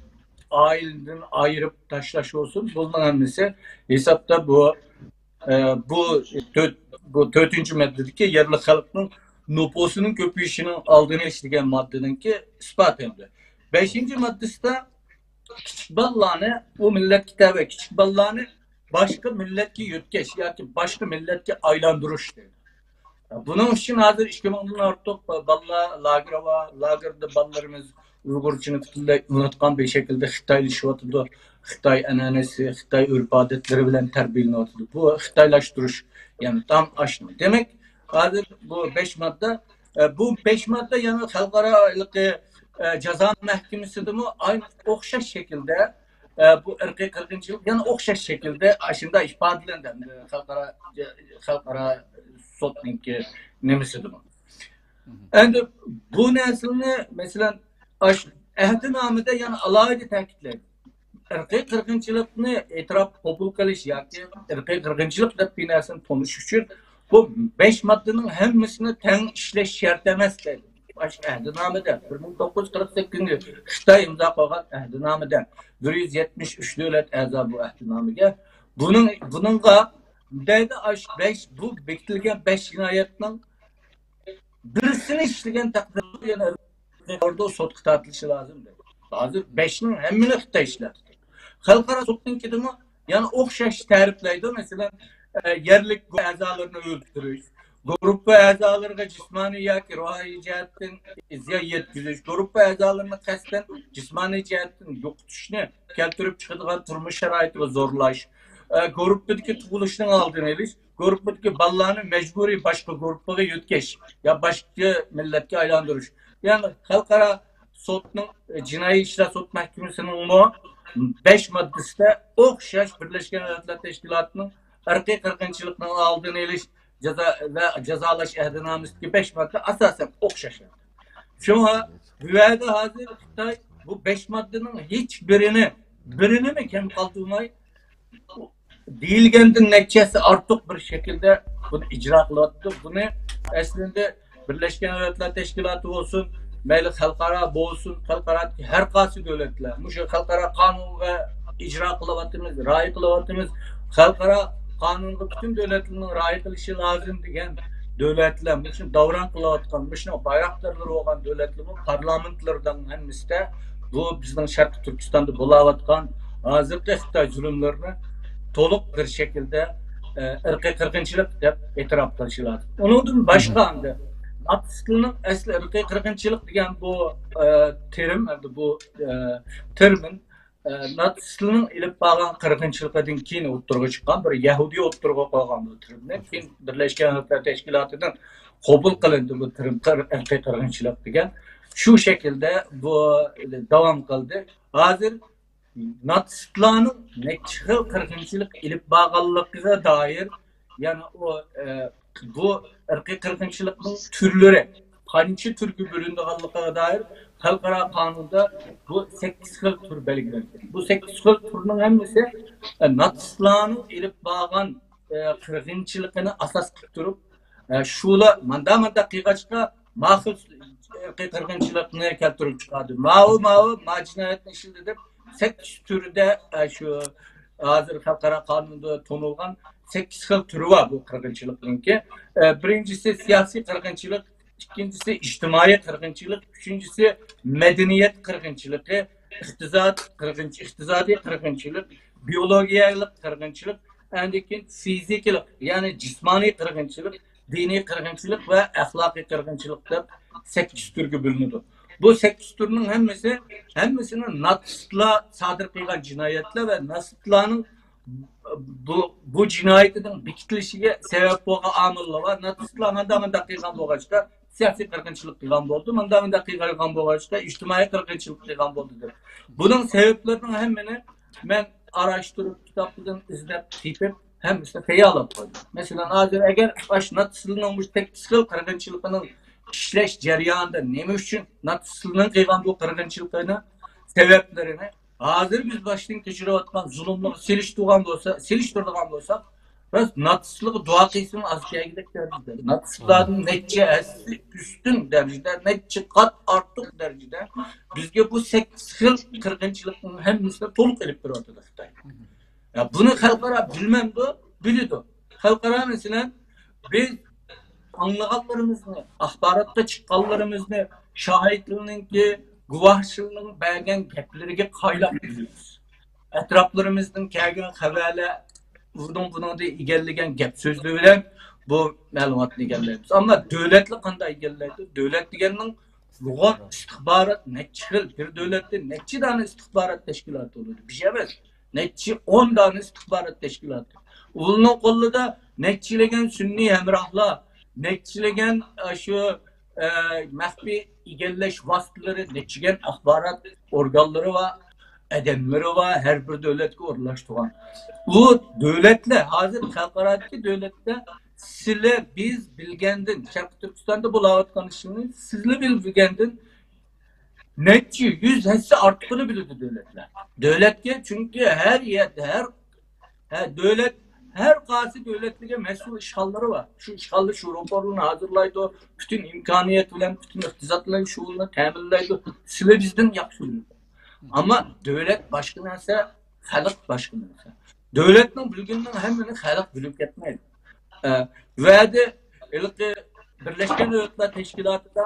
ئائىلىدىن ئايرىپ تاشلاش بولسۇن، بۇنىڭ ھەممىسى ھېسابتا بۇ، ئە، بۇ تۆت-، بۇ تۆتىنچى ماددىدىكى يەرلىك خەلقنىڭ نوپۇسىنىڭ كۆپىيىشىنىڭ ئالدىنى ئېلىش دېگەن ماددىنىڭكى ئىسپاتى ئەمدى. بەشىنچى ماددىسىدا كىچىك بالىلارنى، ئۇ مىللەتكە تەۋە كىچىك بالىلارنى باشقا مىللەتكە يۆتكەش ياكى باشقا مىللەتكە ئايلاندۇرۇش دەيدۇ. بۇنىڭ ئۈچۈن ھازىر ئىككى مىڭدىن ئارتۇق بالىلار لاگېرى بار. لاگېردا بالىلىرىمىز ئۇيغۇرچىنى پۈتۈنلەي ئۇنتقان بىر شەكىلدە خىتايلىشىۋاتىدۇ. خىتاي ئەنئەنىسى، خىتاي ئۆرپ-ئادەتلىرى بىلەن تەربىيەلىنىۋاتىدۇ. بۇ خىتايلاشتۇرۇش، يەنى تام ئاشنى. دېمەك، ھازىر بۇ بەش ماددا، ئە، بۇ بەش ماددا يەنە خەلقئارا ھېلىقى، ئە، جازا مەھكىمىسىدىمۇ ئاينى ئوخشاش شەكىلدە، ئە، بۇ ئىرقىي قىرغىنچىلىق يەنە ئوخشاش شەكىلدە ئاشۇنداق ئىپادىلەندى. ئەمدى خەلقئارا، خەلقئارا سوتنىڭكى نېمىسىدىمۇ. ئەمدى بۇ نەرسىنى، مەسىلەن، ئاش-، ئەھدىنامىدە يەنە ئالاھىدە تەكىتلەيدۇ. ئىرقىي قىرغىنچىلىقنى ئېتىراپ قوبۇل قىلىش ياكى ئىرقىي قىرغىنچىلىق دەپ بىر نەرسىنى تونۇش ئۈچۈن بۇ بەش ماددىنىڭ ھەممىسىنى تەڭ ئىشلەش شەرت ئەمەس دەيدۇ. ئاشۇ ئەھدىنامىدە، بىر مىڭ توققۇز يۈز قىرىق سەككىزىنچى يىل خىتاي ئىمزا قويغان ئەھدىنامىدە، بىر يۈز يەتمىش ئۈچ دۆلەت ئەزا بۇ ئەھدىنامىگە. بۇنىڭ، بۇنىڭغا دەيدۇ، ئاشۇ بەش، بۇ بېكىتىلگەن بەش جىنايەتنىڭ بىرسىنى ئىشلىگەن تەقدىردە يەنە سوتقا تارتىلىشى لازىم دەيدۇ. ھازىر بەشنىڭ ھەممىنى خىتاي ئىشلەتتى. خەلقئارا سوتنىڭكىدىمۇ يەنە ئوخشاش تەرىپلەيدۇ. مەسىلەن، ئە، يەرلىك ئەزالىرىنى ئۆلتۈرۈش، گۇرۇپپا ئەزالىرىغا جىسمانىي ياكى روھىي جەھەتتىن زىيان يەتكۈزۈش، گۇرۇپپا ئەزالىرىنى قەستەن جىسمانىي جەھەتتىن يوقىتىشنى كەلتۈرۈپ چىقىدىغان تۇرمۇش شارائىتىغا زورلاش، ئە، گۇرۇپپىدىكى تۇغۇلۇشنىڭ ئالدىنى ئېلىش، گۇرۇپپىدىكى بالىلارنى مەجبۇرىي باشقا گۇرۇپپىغا يۆتكەش يا باشقا مىللەتكە ئايلاندۇرۇش. يەنى خەلقئارا سوتنىڭ، جىنايى ئىشلار سوت مەھكىمىسىنىڭمۇ بەش ماددىسىدا ئوخشاش بىرلەشكەن دۆلەتلەر تەشكىلاتىنىڭ ئىرقىي قىرغىنچىلىقنىڭ ئالدىنى ئېلىش جازا ۋە جازالاش ئەھدىنامىسىدىكى بەش ماددا ئاساسەن ئوخشاش. شۇڭا بۇ يەردە ھازىر خىتاي بۇ بەش ماددىنىڭ ھېچ بىرىنى، بىرىنىمۇ كەم قالدۇرماي، دېيىلگەندىن نەچچە ھەسسە ئارتۇق بىر شەكىلدە بۇنى ئىجرا قىلىۋاتىدۇ. بۇنى ئەسلىدە بىرلەشكەن دۆلەتلەر تەشكىلاتى بولسۇن، مەيلى خەلقئارا بولسۇن، خەلقئارادىكى ھەر قايسى دۆلەتلەر مۇشۇ خەلقئارا قانۇن ۋە ئىجرا قىلىۋاتىمىز، رىئايە قىلىۋاتىمىز. خەلقئارا قانۇنغا پۈتۈن دۆلەتلەرنىڭ رىئايە قىلىشى لازىم دېگەن دۆلەتلەر، مۇشۇ داۋراڭ قىلىۋاتقان، مۇشۇنىڭ بايراقدارلىرى بولغان دۆلەتلەرمۇ پارلامېنتلىرىنىڭ ھەممىسىدە بۇ بىزنىڭ شەرقىي تۈركىستاندا بولاۋاتقان ھازىرقى خىتاي زۇلۇملىرىنى تولۇق بىر شەكىلدە، ئە، ئىرقىي قىرغىنچىلىق دەپ ئېتىراپ قىلىشى لازىم. ئۇنىڭدىن باشقا ئەمدى ناتسىستلارنىڭ ئەسلى ئىرقىي قىرغىنچىلىق دېگەن بۇ، ئە، تېرىم، ئەمدى بۇ، ئە، تېرمىن، ئە، ناتسىستلارنىڭ ئېلىپ بارغان قىرغىنچىلىقىدىن كېيىن ئوتتۇرىغا چىققان، بىر يەھۇدىي ئوتتۇرىغا قويغان بۇ تېرمىنى. كېيىن بىرلەشكەن دۆلەتلەر تەشكىلاتىدىن قوبۇل قىلىندى بۇ تېرىم قىر-، ئىرقىي قىرغىنچىلىق دېگەن. شۇ شەكىلدە بۇ داۋام قىلدى. ھازىر ناتسىستلارنىڭ نەچچە خىل قىرغىنچىلىق ئېلىپ بارغانلىقىغا دائىر، يەنى ئۇ، ئە، بۇ ئىرقىي قىرغىنچىلىقنىڭ تۈرلىرى قانچە تۈرگە بۆلۈنىدىغانلىقىغا دائىر خەلقئارا قانۇندا بۇ سەككىز خىل تۈر بەلگىلەنگەن. بۇ سەككىز خىل تۈرنىڭ ھەممىسى، ئە، ناتسىستلارنىڭ ئېلىپ بارغان، ئە، قىرغىنچىلىقىنى ئاساس قىلىپ تۇرۇپ، ئە، شۇلار ماندا ماندا قىلغاچقا، ما خىل ئىرقىي قىرغىنچىلىقنى كەلتۈرۈپ چىقاردى. ماۋۇ، ماۋۇ، ما جىنايەتنى ئىشلىدى دەپ، سەككىز تۈردە، ئە، شۇ ھازىر خەلقئارا قانۇندا تونۇلغان سەككىز خىل تۈرى بار بۇ قىرغىنچىلىقنىڭكى. ئە، بىرىنچىسى سىياسىي قىرغىنچىلىق، ئىككىنچىسى ئىجتىمائىي قىرغىنچىلىق، ئۈچىنچىسى مەدەنىيەت قىرغىنچىلىقى، ئىقتىساد قىرغىنچ-، ئىقتىسادىي قىرغىنچىلىق، بىيولوگىيەلىك قىرغىنچىلىق، ئاندىن كېيىن فىزىكىلىق، يەنى جىسمانىي قىرغىنچىلىق، دىنىي قىرغىنچىلىق ۋە ئەخلاقىي قىرغىنچىلىق دەپ سەككىز تۈرگە بۆلۈنىدۇ. بۇ سەككىز تۈرنىڭ ھەممىسى، ھەممىسىنى ناتسىستلار سادىر قىلغان جىنايەتلەر ۋە ناتسىستلارنىڭ بۇ، بۇ جىنايىتىنىڭ بېكىتىلىشىگە سەۋەب بولغان ئامىللار بار. ناتسىستلار ماندا ماندا قىلغان بولغاچقا، سىياسىي قىرغىنچىلىق قىلغان بولدى. ماندا ماندا قىلغان بولغاچقا، ئىجتىمائىي قىرغىنچىلىق قىلغان بولدى دەپ. بۇنىڭ سەۋەبلىرىنىڭ ھەممىنى مەن ئاراشتۇرۇپ، كىتابتىن ئىزدەپ تېپىپ، ھەممىسىنى تەييارلاپ قويدۇم. مەسىلەن، ھازىر ئەگەر ئاشۇ ناتسىستلارنىڭ مۇشۇ سەككىز خىل قىرغىنچىلىقىنىڭ ئىشلەش جەريانىدا نېمە ئۈچۈن ناتسىستلارنىڭ قىلغان بۇ قىرغىنچىلىقىنى، سەۋەبلىرىنى، ھازىر بىز باشتىن كەچۈرۈۋاتقان زۇلۇملارغا سېلىشتۇرغان بولسا، سېلىشتۇرىدىغان بولساق، راست ناتسىستلارغا دۇئا قىلسىمۇ ئاز كەلگۈدەك دەرىجىدە. ناتسىستلاردىن نەچچە ھەسسە ئۈستۈن دەرىجىدە، نەچچە قات ئارتۇق دەرىجىدە بىزگە بۇ سەككىز خىل قىرغىنچىلىقنىڭ ھەممىسىنى تولۇق ئېلىپ بېرىۋاتىدۇ خىتاي. يا، بۇنى خەلقئارا بىلمەمدۇ؟ بىلىدۇ. خەلقئارا، مەسىلەن، بىز ئاڭلىغانلىرىمىزنى، ئاخباراتقا چىققانلىرىمىزنى، شاھىتلىرىنىڭكى، گۇۋاھچىلىرىنىڭ بەرگەن گەپلىرىگە قايىلاپ بىلىمىز. ئەتراپلىرىمىزدىن كەلگەن خەۋەرلەر، ئۇنىڭ بۇنىڭدىن ئىگىلىگەن گەپ سۆزلىرى بىلەن بۇ مەلۇماتنى ئىگىلەيمىز. ئەمما دۆلەتلەر قانداق ئىگىلەيدۇ؟ دۆلەت دېگەننىڭ نۇرغۇن ئىستىخبارات، نەچچە خىل، بىر دۆلەتتە نەچچە دانە ئىستىخبارات تەشكىلاتى بولىدۇ. بىر ئەمەس، نەچچە ئون دانە ئىستىخبارات تەشكىلاتى. ئۇنىڭ قولىدا نەچچىلىگەن سۈنئىي ھەمراھلار، نەچچىلىگەن، ئە، شۇ، ئە، مەخپىي ئىگىلەش ۋاسىتىلىرى، نەچچىگەن ئاخبارات ئورگانلىرى بار، ئادەملىرى بار، ھەر بىر دۆلەتكە ئورۇنلاشتۇرغان. بۇ دۆلەتلەر، ھازىر خەلقئارادىكى دۆلەتلەر سىلەر بىز بىلگەندىن، شەرقىي تۈركىستاندا بولاۋاتقان ئىشنى سىلەر بىلگەندىن نەچچە يۈز ھەسسە ئارتۇقىنى بىلىدۇ دۆلەتلەر. دۆلەتكە، چۈنكى ھەر يەردە، ھەر، ھە، دۆلەت، ھەر قايسى دۆلەتلەرگە مەسئۇل ئىشخانىلىرى بار. شۇ ئىشخانىلار شۇ راپورلارنى ھازىرلايدۇ، پۈتۈن ئىمكانىيەت بىلەن، پۈتۈن ئىقتىساد بىلەن شۇنى تەمىنلەيدۇ. سىلەر بىزدىن ياخشى بىلىدۇ. ئەمما دۆلەت باشقا نەرسە، خەلق باشقا نەرسە. دۆلەتنىڭ بىلگىنىنىڭ ھەممىنى خەلق بىلىپ كەتمەيدۇ. ئە، ۋەدە ھېلىقى بىرلەشكەن دۆلەتلەر تەشكىلاتىدا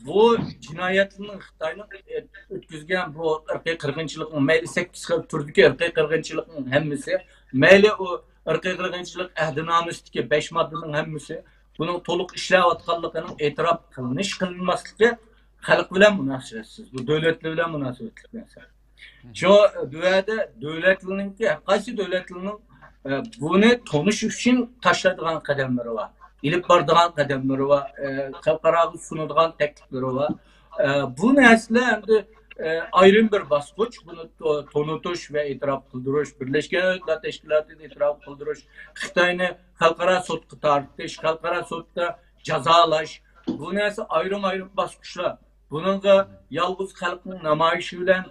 بۇ جىنايەتلىرىنىڭ خىتاينىڭ، ئە، ئۆتكۈزگەن بۇ ئىرقىي قىرغىنچىلىقنىڭ، مەيلى سەككىز خىل تۈردىكى ئىرقىي قىرغىنچىلىقنىڭ ھەممىسى، مەيلى ئۇ ئىرقىي قىرغىنچىلىق ئەھدىنامىسىدىكى بەش ماددىنىڭ ھەممىسى، بۇنىڭ تولۇق ئىشلەۋاتقانلىقىنىڭ ئېتىراپ قىلىنىش قىلىنماسلىقى خەلق بىلەن مۇناسىۋەتسىز. بۇ دۆلەتلەر بىلەن مۇناسىۋەتلىك مەسىلە. شۇ بۇ يەردە دۆلەتلەرنىڭكى، ھەر قايسى دۆلەتلەرنىڭ، ئە، بۇنى تونۇش ئۈچۈن تاشلايدىغان قەدەملىرى بار، ئېلىپ بارىدىغان قەدەملىرى بار، ئە، خەلقئاراغا سۇنىدىغان تەكلىپلىرى بار. ئە، بۇ نەرسىلەر ئەمدى، ئە، ئايرىم بىر باسقۇچ. بۇنى تو-، تونۇتۇش ۋە ئېتىراپ قىلدۇرۇش، بىرلەشكەن دۆلەتلەر تەشكىلاتىنى ئېتىراپ قىلدۇرۇش، خىتاينى خەلقئارا سوتقا تارتىش، خەلقئارا سوتتا جازالاش، بۇ نەرسە ئايرىم-ئايرىم باسقۇچلار. بۇنىڭغا يالغۇز خەلقنىڭ نامايىشى بىلەن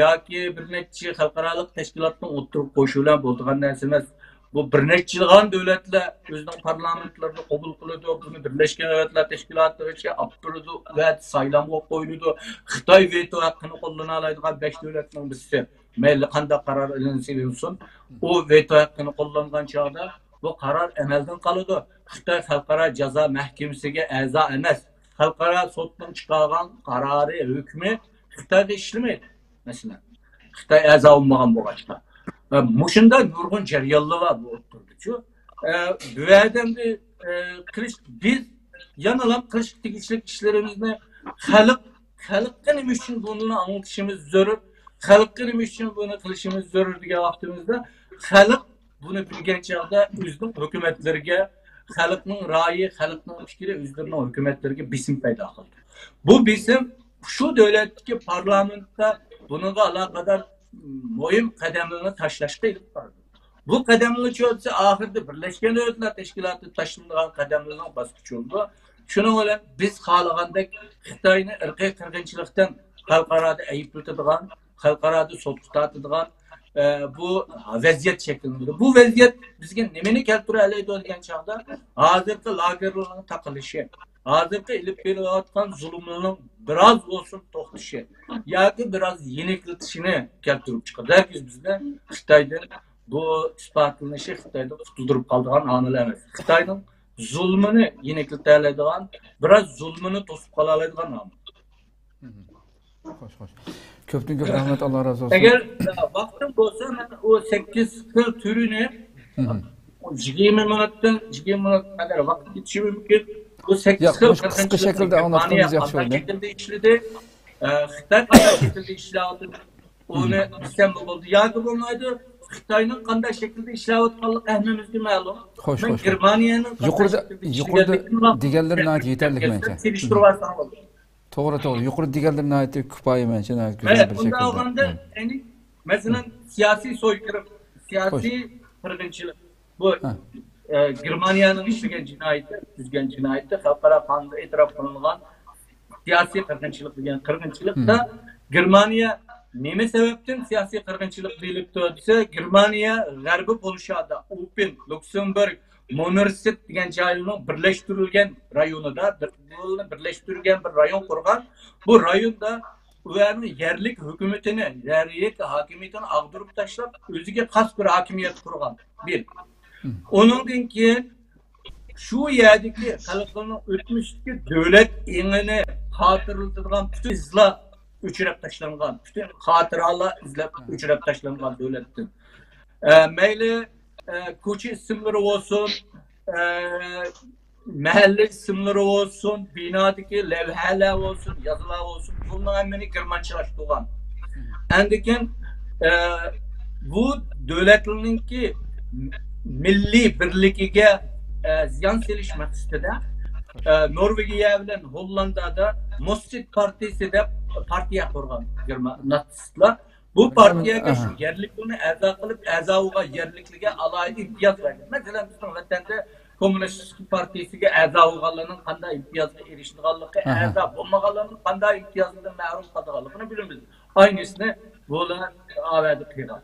ياكى بىر نەچچە خەلقئارالىق تەشكىلاتنىڭ ئوتتۇرىغا قويۇشى بىلەن بولىدىغان نەرسە ئەمەس. بۇ بىر نەچچىلىغان دۆلەتلەر ئۆزىنىڭ پارلامېنتلىرىدا قوبۇل قىلىدۇ، بۇنى بىرلەشكەن دۆلەتلەر تەشكىلاتىغا ئاپىرىدۇ ۋە سايلامغا قويۇلىدۇ. خىتاي ۋېتو ھەققىنى قوللىنالايدىغان بەش دۆلەتنىڭ بىرسى. مەيلى قانداق قارار ئېلىنسا ئېلىنسۇن، ئۇ ۋېتو ھەققىنى قوللانغان چاغدا بۇ قارار ئەمەلدىن قالىدۇ. خىتاي خەلقئارا جازا مەھكىمىسىگە ئەزا ئەمەس. خەلقئارا سوتنىڭ چىقارغان قارارى، ھۆكمى خىتايغا ئىشلىمەيدۇ. مەسىلەن، خىتاي ئەزا بولمىغان بولغاچقا. ۋە مۇشۇنداق نۇرغۇن جەريانلار بار بۇ ئوتتۇرىدىچۇ. ئە، بۇ يەردە ئەمدى، ئە، قىلىش، بىز يەنىلا قىلىشقا تېگىشلىك ئىشلىرىمىزنى خەلق، خەلققە نېمە ئۈچۈن بۇنى ئاڭلىتىشىمىز زۆرۈر، خەلققە نېمە ئۈچۈن بۇنى قىلىشىمىز زۆرۈر دېگەن ۋاقتىمىزدا، خەلق بۇنى بىلگەن چاغدا ئۆزىنىڭ ھۆكۈمەتلىرىگە، خەلقنىڭ رايى، خەلقنىڭ پىكرى ئۆزلىرىنىڭ ھۆكۈمەتلىرىگە بېسىم پەيدا قىلدى. بۇ بېسىم شۇ دۆلەتتىكى پارلامېنتتا بۇنىڭغا ئالاقىدار مۇھىم قەدەملەرنى تاشلاشقا ئېلىپ باردى. بۇ قەدەملەرچە ئۆتسە، ئاخىرىدا بىرلەشكەن دۆلەتلەر تەشكىلاتى تاشلىنىدىغان قەدەملەرنىڭ باسقۇچى بولىدۇ. شۇنىڭ بىلەن بىز خالىغاندەك خىتاينى ئىرقىي قىرغىنچىلىقتىن خەلقئارادا ئەيىبلىتىدىغان، خەلقئارادا سوتقا تارتىدىغان، ئە، بۇ ۋەزىيەت شەكىللىنىدۇ. بۇ ۋەزىيەت بىزگە نېمىنى كەلتۈرەلەيدۇ دېگەن چاغدا، ھازىرقى لاگېرلارنىڭ تاقىلىشى، ھازىرقى ئېلىپ بېرىلىۋاتقان زۇلۇملارنىڭ بىراز بولسۇن توختىشى ياكى بىراز يېنىكلىتىشىنى كەلتۈرۈپ چىقىدۇ. ھەرگىز بىزنى خىتايدىن بۇ ئىسپاتلىنىشى خىتاينى قۇتۇلدۇرۇپ قالىدىغان ئامىل ئەمەس. خىتاينىڭ زۇلمىنى يېنىكلىتەلەيدىغان، بىراز زۇلمىنى توسۇپ قالالايدىغان ئامىل. خوش، خوش. كۆپتىن كۆپ رەھمەت، ئاللا رازى بولسۇن. ئەگەر ۋاقتىم بولسا، مەن ئۇ سەككىز خىل تۈرىنى يىگىرمە مىنۇتتىن، يىگىرمە مىنۇت قەدەر ۋاقىت كېتىشى مۇمكىن. بۇ سەككىز خىل قىرغىنچىلىقنى گېرمانىيە قانداق شەكىلدە ئىشلىدى، خىتاي قانداق شەكىلدە ئىشلەۋاتىدۇ، ئۇنى دېسەممۇ بولدى. ياكى بولمايدۇ، خىتاينىڭ قانداق شەكىلدە ئىشلەۋاتقانلىقى ھەممىمىزگە مەلۇم. خوش، مەن خوش. گېرمانىيەنىڭ قانداق شەكىلدە ئىشلىگەنلىكىنى دېگەنلىرى ناھايىتى يېتەرلىك مەنچە. سېلىشتۇرۇۋالساڭ بولدى. توغرا، توغرا. يۇقىرىدا دېگەنلىرى ناھايىتى كۇپايە مەنچە، ناھايىتى گۈزەل بىر شەكىلدە. ئۇنداق بولغاندا، يەنى، مەسىلەن، سىياسىي سويقىرىم، سىياسىي قىرغىنچىلىق. بۇ، ئە، گېرمانىيەنىڭ ئىشلىگەن جىنايىتى، تۈزگەن جىنايىتى، خەلقئارا قانۇندا ئېتىراپ قىلىنغان سىياسىي قىرغىنچىلىق دېگەن قىرغىنچىلىقتا گېرمانىيە نېمە سەۋەبتىن سىياسىي قىرغىنچىلىق دېيىلىپتۇ دېسە، گېرمانىيە غەربىي پولشادا، ئۇپېن، لوكسېمبۇرگ، مونېرسىت دېگەن جايلارنىڭ بىرلەشتۈرۈلگەن رايونىدا، بىر، بىرلەشتۈرگەن بىر رايون قۇرغان. بۇ رايوندا ئۇلارنىڭ يەرلىك ھۆكۈمىتىنى، يەرلىك ھاكىمىيىتىنى ئاغدۇرۇپ تاشلاپ، ئۆزىگە خاس بىر ھاكىمىيەت قۇرغان. بىر. ئۇنىڭدىن كېيىن شۇ يەردىكى خەلقلەرنىڭ ئۆتمۈشتىكى دۆلەت ئېڭىنى خاتىرىلىتىدىغان پۈتۈن ئىزلار ئۆچۈرۈپ تاشلانغان، پۈتۈن خاتىرىلەر ئىزلەپ ئۆچۈرۈپ تاشلانغان دۆلەتتىن. ئە، مەيلى، ئە، كوچا ئىسىملىرى بولسۇن، ئە، مەھەللە ئىسىملىرى بولسۇن، بىنادىكى لەۋھەلەر بولسۇن، يازىلار بولسۇن، بۇنىڭ ھەممىنى گېرمانچىلاشتۇرغان. ئاندىن كېيىن، ئە، بۇ دۆلەتلەرنىڭكى مىللىي بىرلىكىگە، ئە، زىيان سېلىش مەقسىتىدە، ئە، نورۋېگىيە بىلەن ھوللاندادا موسسىت پارتىيىسى دەپ پارتىيە قۇرغان گېرمان ناتسىستلار. بۇ پارتىيەگە شۇ يەرلىكلەرنى ئەزا قىلىپ، ئەزا بولغان يەرلىكلەرگە ئالاھىدە ئىمتىياز بەرگەن. مەسىلەن، بىزنىڭ ۋەتەندە كوممۇنىستىك پارتىيىسىگە ئەزا بولغانلارنىڭ قانداق ئىمتىيازغا ئېرىشىدىغانلىقى، ئەزا بولمىغانلارنىڭ قانداق ئىمتىيازدىن مەھرۇم قالىدىغانلىقىنى بىلىمىز. ئاينىسىنى بۇلار ئاۋەدە قىلغان.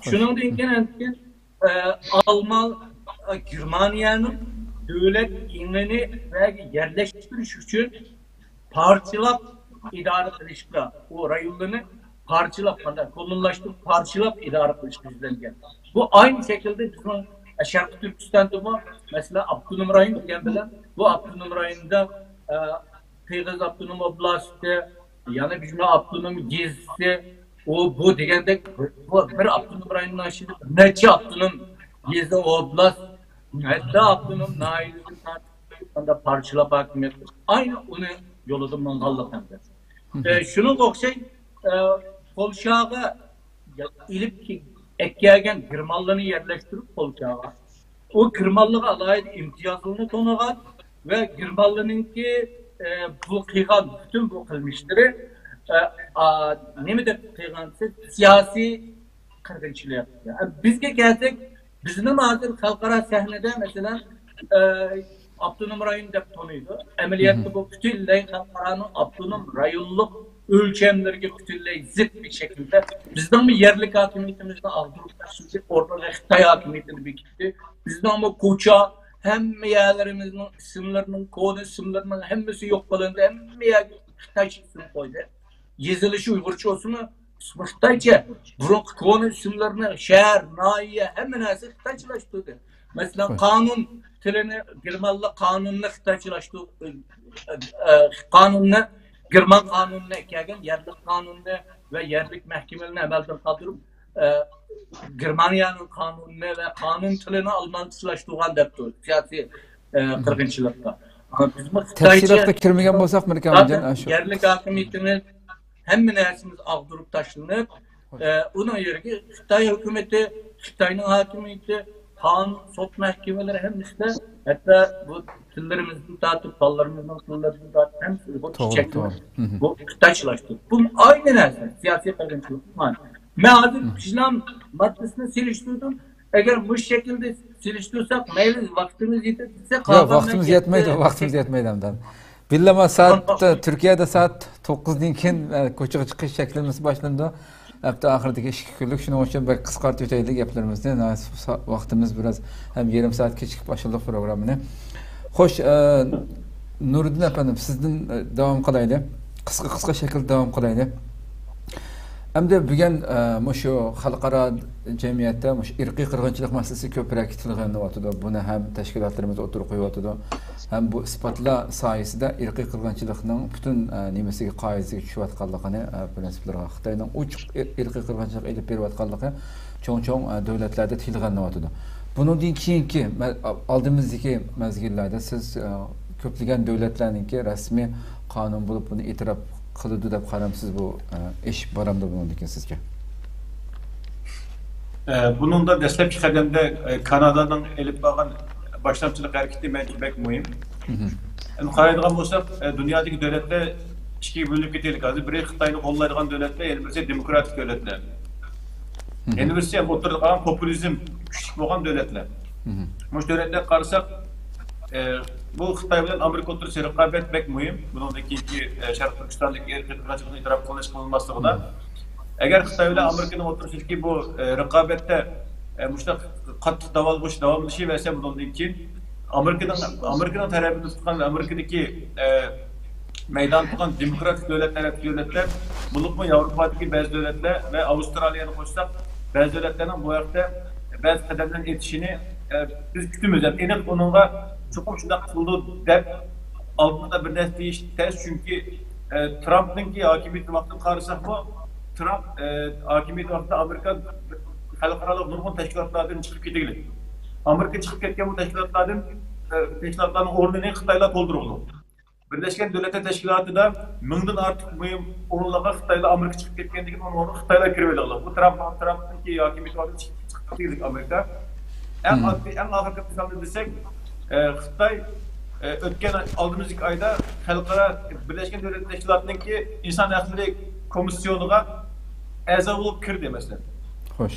شۇنىڭدىن كېيىن، ئە، ئالمان، ئە، گېرمانىيەنىڭ دۆلەت ئېڭىنى يەرلەشتۈرۈش ئۈچۈن پارچىلاپ ئىدارە قىلىشقا، ئۇ رايونلارنى پارچىلاپ، قانداق كولونلاشتۇرۇپ، پارچىلاپ ئىدارە قىلىشقا يۈزلەنگەن. بۇ ئاينى شەكىلدە بىزنىڭ شەرقىي تۈركىستاندىمۇ، مەسىلەن، ئاپتونوم رايون دېگەن بىلەن، بۇ ئاپتونوم رايوندا، ئە، قىرغىز ئاپتونوم ئوبلاستى، يەنە بىزنىڭ ئاپتونوم يېزىسى، ئۇ بۇ دېگەندەك، بۇ بىر ئاپتونوم رايوننىڭ ئىچىدە بىر نەچچە ئاپتونوم يېزا، ئوبلاست، ھەتتا ئاپتونوم ناھىيەلىرىنى پارچىلاپ ھاكىمىيەت قىلىش، ئاينى ئۇنى يولىدا ماڭغانلىق ئەمدى. ئە، شۇنىڭغا ئوخشاش، ئە، پولشاغا ئېلىپ كېلىپ ئەكەلگەن گېرمانلارنى يەرلەشتۈرۈپ پولشاغا، ئۇ گېرمانلارغا ئالاھىدە ئىمتىيازلارنى تونۇغان ۋە گېرمانلارنىڭكى، ئە، بۇ قىلغان پۈتۈن بۇ قىلمىشلىرى، ئە، ئا، نېمە دەپ قىلغان دېسە، سىياسىي قىرغىنچىلىق. بىزگە كەلسەك، بىزنىمۇ ھازىر خەلقئارا سەھنىدە، مەسىلەن، ئە، ئاپتونوم رايون دەپ تونۇيدۇ. ئەمەلىيەتتە بۇ پۈتۈنلەي خەلقئارانىڭ ئاپتونوم رايونلۇق ئۆلچەملىرىگە پۈتۈنلەي زىت بىر شەكىلدە، بىزنىڭمۇ يەرلىك ھاكىمىيىتىمىزنى ئاغدۇرۇپ تاشلىدى، ئورنىغا خىتاي ھاكىمىيىتىنى بېكىتتى. بىزنىڭمۇ كوچا، ھەممە يەرلىرىمىزنىڭ ئىسىملىرىنىڭ، كونا ئىسىملىرىنىڭ ھەممىسى يوق قىلىندى، ھەممە يەرگە خىتايچە ئىسىم قويدى. يېزىلىشى ئۇيغۇرچە بولسىمۇ، ئىسمى خىتايچە. بۇرۇنقى كونا ئىسىملىرىنى، شەھەر، ناھىيە، ھەممە نەرسە خىتايچىلاشتۇردى. مەسىلەن، قانۇن تىلىنى، گېرمانلىق قانۇنىنى خىتايچىلاشتۇر-، ئە، ئە، قانۇننى، گېرمان قانۇنىنى ئەكەلگەن، يەرلىك قانۇننى ۋە يەرلىك مەھكىمىلەرنى ئەمەلدىن قالدۇرۇپ، ئە، گېرمانىيەنىڭ قانۇنىنى ۋە قانۇن تىلىنى ئالمانچىلاشتۇرغان دەپتۇ سىياسىي، ئە، قىرغىنچىلىقتا. ئەمما بىزمۇ خىتايچە تەپسىلاتقا كىرمىگەن بولساق، مىركامىلجان، ئاشۇ يەرلىك ھاكىمىيىتىمىز، ھەممە نەرسىمىز ئاغدۇرۇپ تاشلىنىپ، ئە، ئۇنىڭ يېرىگە خىتاي ھۆكۈمىتى، خىتاينىڭ ھاكىمىيىتى، قانۇن، سوت مەھكىمىلىرى ھەممىسىدە ھەتتا بۇ تىللىرىمىزدىن تارتىپ، بالىلىرىمىزنىڭ تىللىرىدىن تارتىپ ھەممىسى ئۇيغۇرچە توغرا، چەكلىنىپ، توغرا. مم. بۇ خىتايچىلاشتۇرۇپ. بۇ ئاينى نەرسە، سىياسىي قىرغىنچىلىق. مەن ھازىر پىژلام ماددىسىنى سېلىشتۇردۇم. ئەگەر مۇشۇ شەكىلدە سېلىشتۇرساق، مەيلى، ۋاقتىمىز يېتىپ كەتسە، ياق، قالغان ۋاقتىمىز يەتمەيدۇ، ۋاقتىمىز يەتمەيدۇ ھەمدان. بىللە، سائەت، تۈركىيەدە سائەت توققۇزدىن كېيىن، ئە، كوچىغا چىقىش چەكلىمىسى باشلىنىدۇ. ھەپتە ئاخىرىدىكى ئىككى كۈنلۈك، شۇنىڭ ئۈچۈن بەك قىسقارتىۋېتەيلى گەپلىرىمىزنى. نا-، سا-، ۋاقتىمىز بىراز ھەم يېرىم سائەت كېچىكىپ باشلىدۇق پروگراممىنى. خوش، ئە، نۇرىدىن ئەپەندىم، سىزدىن، ئە، داۋام قىلايلى. قىسقا، قىسقا شەكىلدە داۋام قىلايلى. ئەمدى بۈگۈن، ئە، مۇشۇ خەلقئارا جەمئىيەتتە مۇشۇ ئىرقىي قىرغىنچىلىق مەسىلىسى كۆپرەك تىلغا ئېلىنىۋاتىدۇ. بۇنى ھەم تەشكىلاتلىرىمىز ئوتتۇرىغا قويۇۋاتىدۇ. ھەم بۇ ئىسپاتلار ساھەسىدە ئىرقىي قىرغىنچىلىقنىڭ پۈتۈن، ئە، نېمىسىگە، قائىدىسىگە چۈشۈۋاتقانلىقىنى، ئە، پرىنسىپلىرىغا، خىتاينىڭ ئوچۇق ئىر-، ئىرقىي قىرغىنچىلىق ئېلىپ بېرىۋاتقانلىقى چوڭ-چوڭ، ئە، دۆلەتلەردە تىلغا ئېلىنىۋاتىدۇ. بۇنىڭدىن كېيىنكى مە-، ئالدىمىزدىكى مەزگىللەردە سىز، ئە، كۆپلىگەن دۆلەتلەرنىڭكى رەسمىي قانۇن بولۇپ بۇنى ئېتىراپ قىلىدۇ دەپ قارامسىز؟ بۇ، ئە، ئېشىپ بارامدۇ بۇنىڭدىن كېيىن سىزچە؟ ئە، بۇنىڭدا دەسلەپكى قەدەمدە، ئە، كانادانىڭ ئېلىپ بارغان باشلامچىلىق ھەرىكىتى مەنچە بەك مۇھىم. مهم. ئەمدى قارايدىغان بولساق، ئە، دۇنيادىكى دۆلەتلەر ئىككىگە بۆلۈنۈپ كېتەيلى. ھازىر بىرى خىتاينى قوللايدىغان دۆلەتلەر، يەنە بىرسى دېموكراتىك دۆلەتلەر. مهم. يەنە بىرسى ئوتتۇرىدا قالغان پوپۇلىزم كۈچلۈك بولغان دۆلەتلەر. مهم. مۇشۇ دۆلەتلەرگە قارىساق، ئە، بۇ خىتاي بىلەن ئامېرىكا ئوتتۇرىسىدا رىقابەت بەك مۇھىم. بۇنىڭدىن كېيىنكى، ئە، شەرقىي تۈركىستاندىكى ئىرقىي قىرغىنچىلىقنى ئېتىراپ قىلىنىش قىلىنماسلىقىدا. مهم. ئەگەر خىتاي بىلەن ئامېرىكىنىڭ ئوتتۇرىسىدىكى بۇ، ئە، رىقابەتتە، ئە، مۇشۇنداق قاتتىق داۋالغۇش داۋاملىشىۋەرسە، بۇنىڭدىن كېيىن ئامېرىكىنىڭ، ئامېرىكىنىڭ تەرەپىدە تۇتقان ۋە ئامېرىكىدىكى، ئە، مەيدان تۇتقان دېموكراتىك دۆلەتلەر، دۆلەتلەر، بولۇپمۇ ياۋروپادىكى بەزى دۆلەتلەر ۋە ئاۋسترالىيەنى قوشساق، بەزى دۆلەتلەرنىڭ بۇ ھەقتە بەزى قەدەملەرنى ئېتىشىنى، ئە، بىز كۈتىمىز. ھەم ئېنىق ئۇنىڭغا چوقۇم شۇنداق قىلىدۇ دەپ ئالدىنلا بىر نەرسە دېيىش تەس، چۈنكى، ئە، ترامپنىڭكى ھاكىمىيىتى ۋاقتىنى قارىساقمۇ، ترامپ، ئە، ھاكىمىيىتى ۋاقتىدا ئامېرىكا خەلقئارالىق نۇرغۇن تەشكىلاتلاردىن چىقىپ كېتىگلىك. ئامېرىكا چىقىپ كەتكەن بۇ تەشكىلاتلاردىن، ئە، تەشكىلاتلارنىڭ ئورنىنى خىتايلار تولدۇرغلۇق. بىرلەشكەن دۆلەتلەر تەشكىلاتىدا مىڭدىن ئارتۇق مۇھىم ئورۇنلارغا خىتايلار، ئامېرىكا چىقىپ كەتكەندىن كېيىن ئۇنىڭ ئورنىغا خىتايلار كىرىۋېلىغلىق. بۇ ترامپ، ترامپنىڭكى ھاكىمىيىتى ۋاقتىدا چىقىپ كېتىگلىك ئامېرىكا. ئەڭ ئاددىي، ئەڭ ئاخىرقى مىسالنى دېسەك، ئە، خىتاي، ئە، ئۆتكەن ئالدىمىزدىكى ئايدا خەلقئارا بىرلەشكەن دۆلەتلەر تەشكىلاتىنىڭكى ئىنسان ھەقلىرى كومىسسىيونىغا ئەزا بولۇپ كىردى، مەسىلەن. خوش.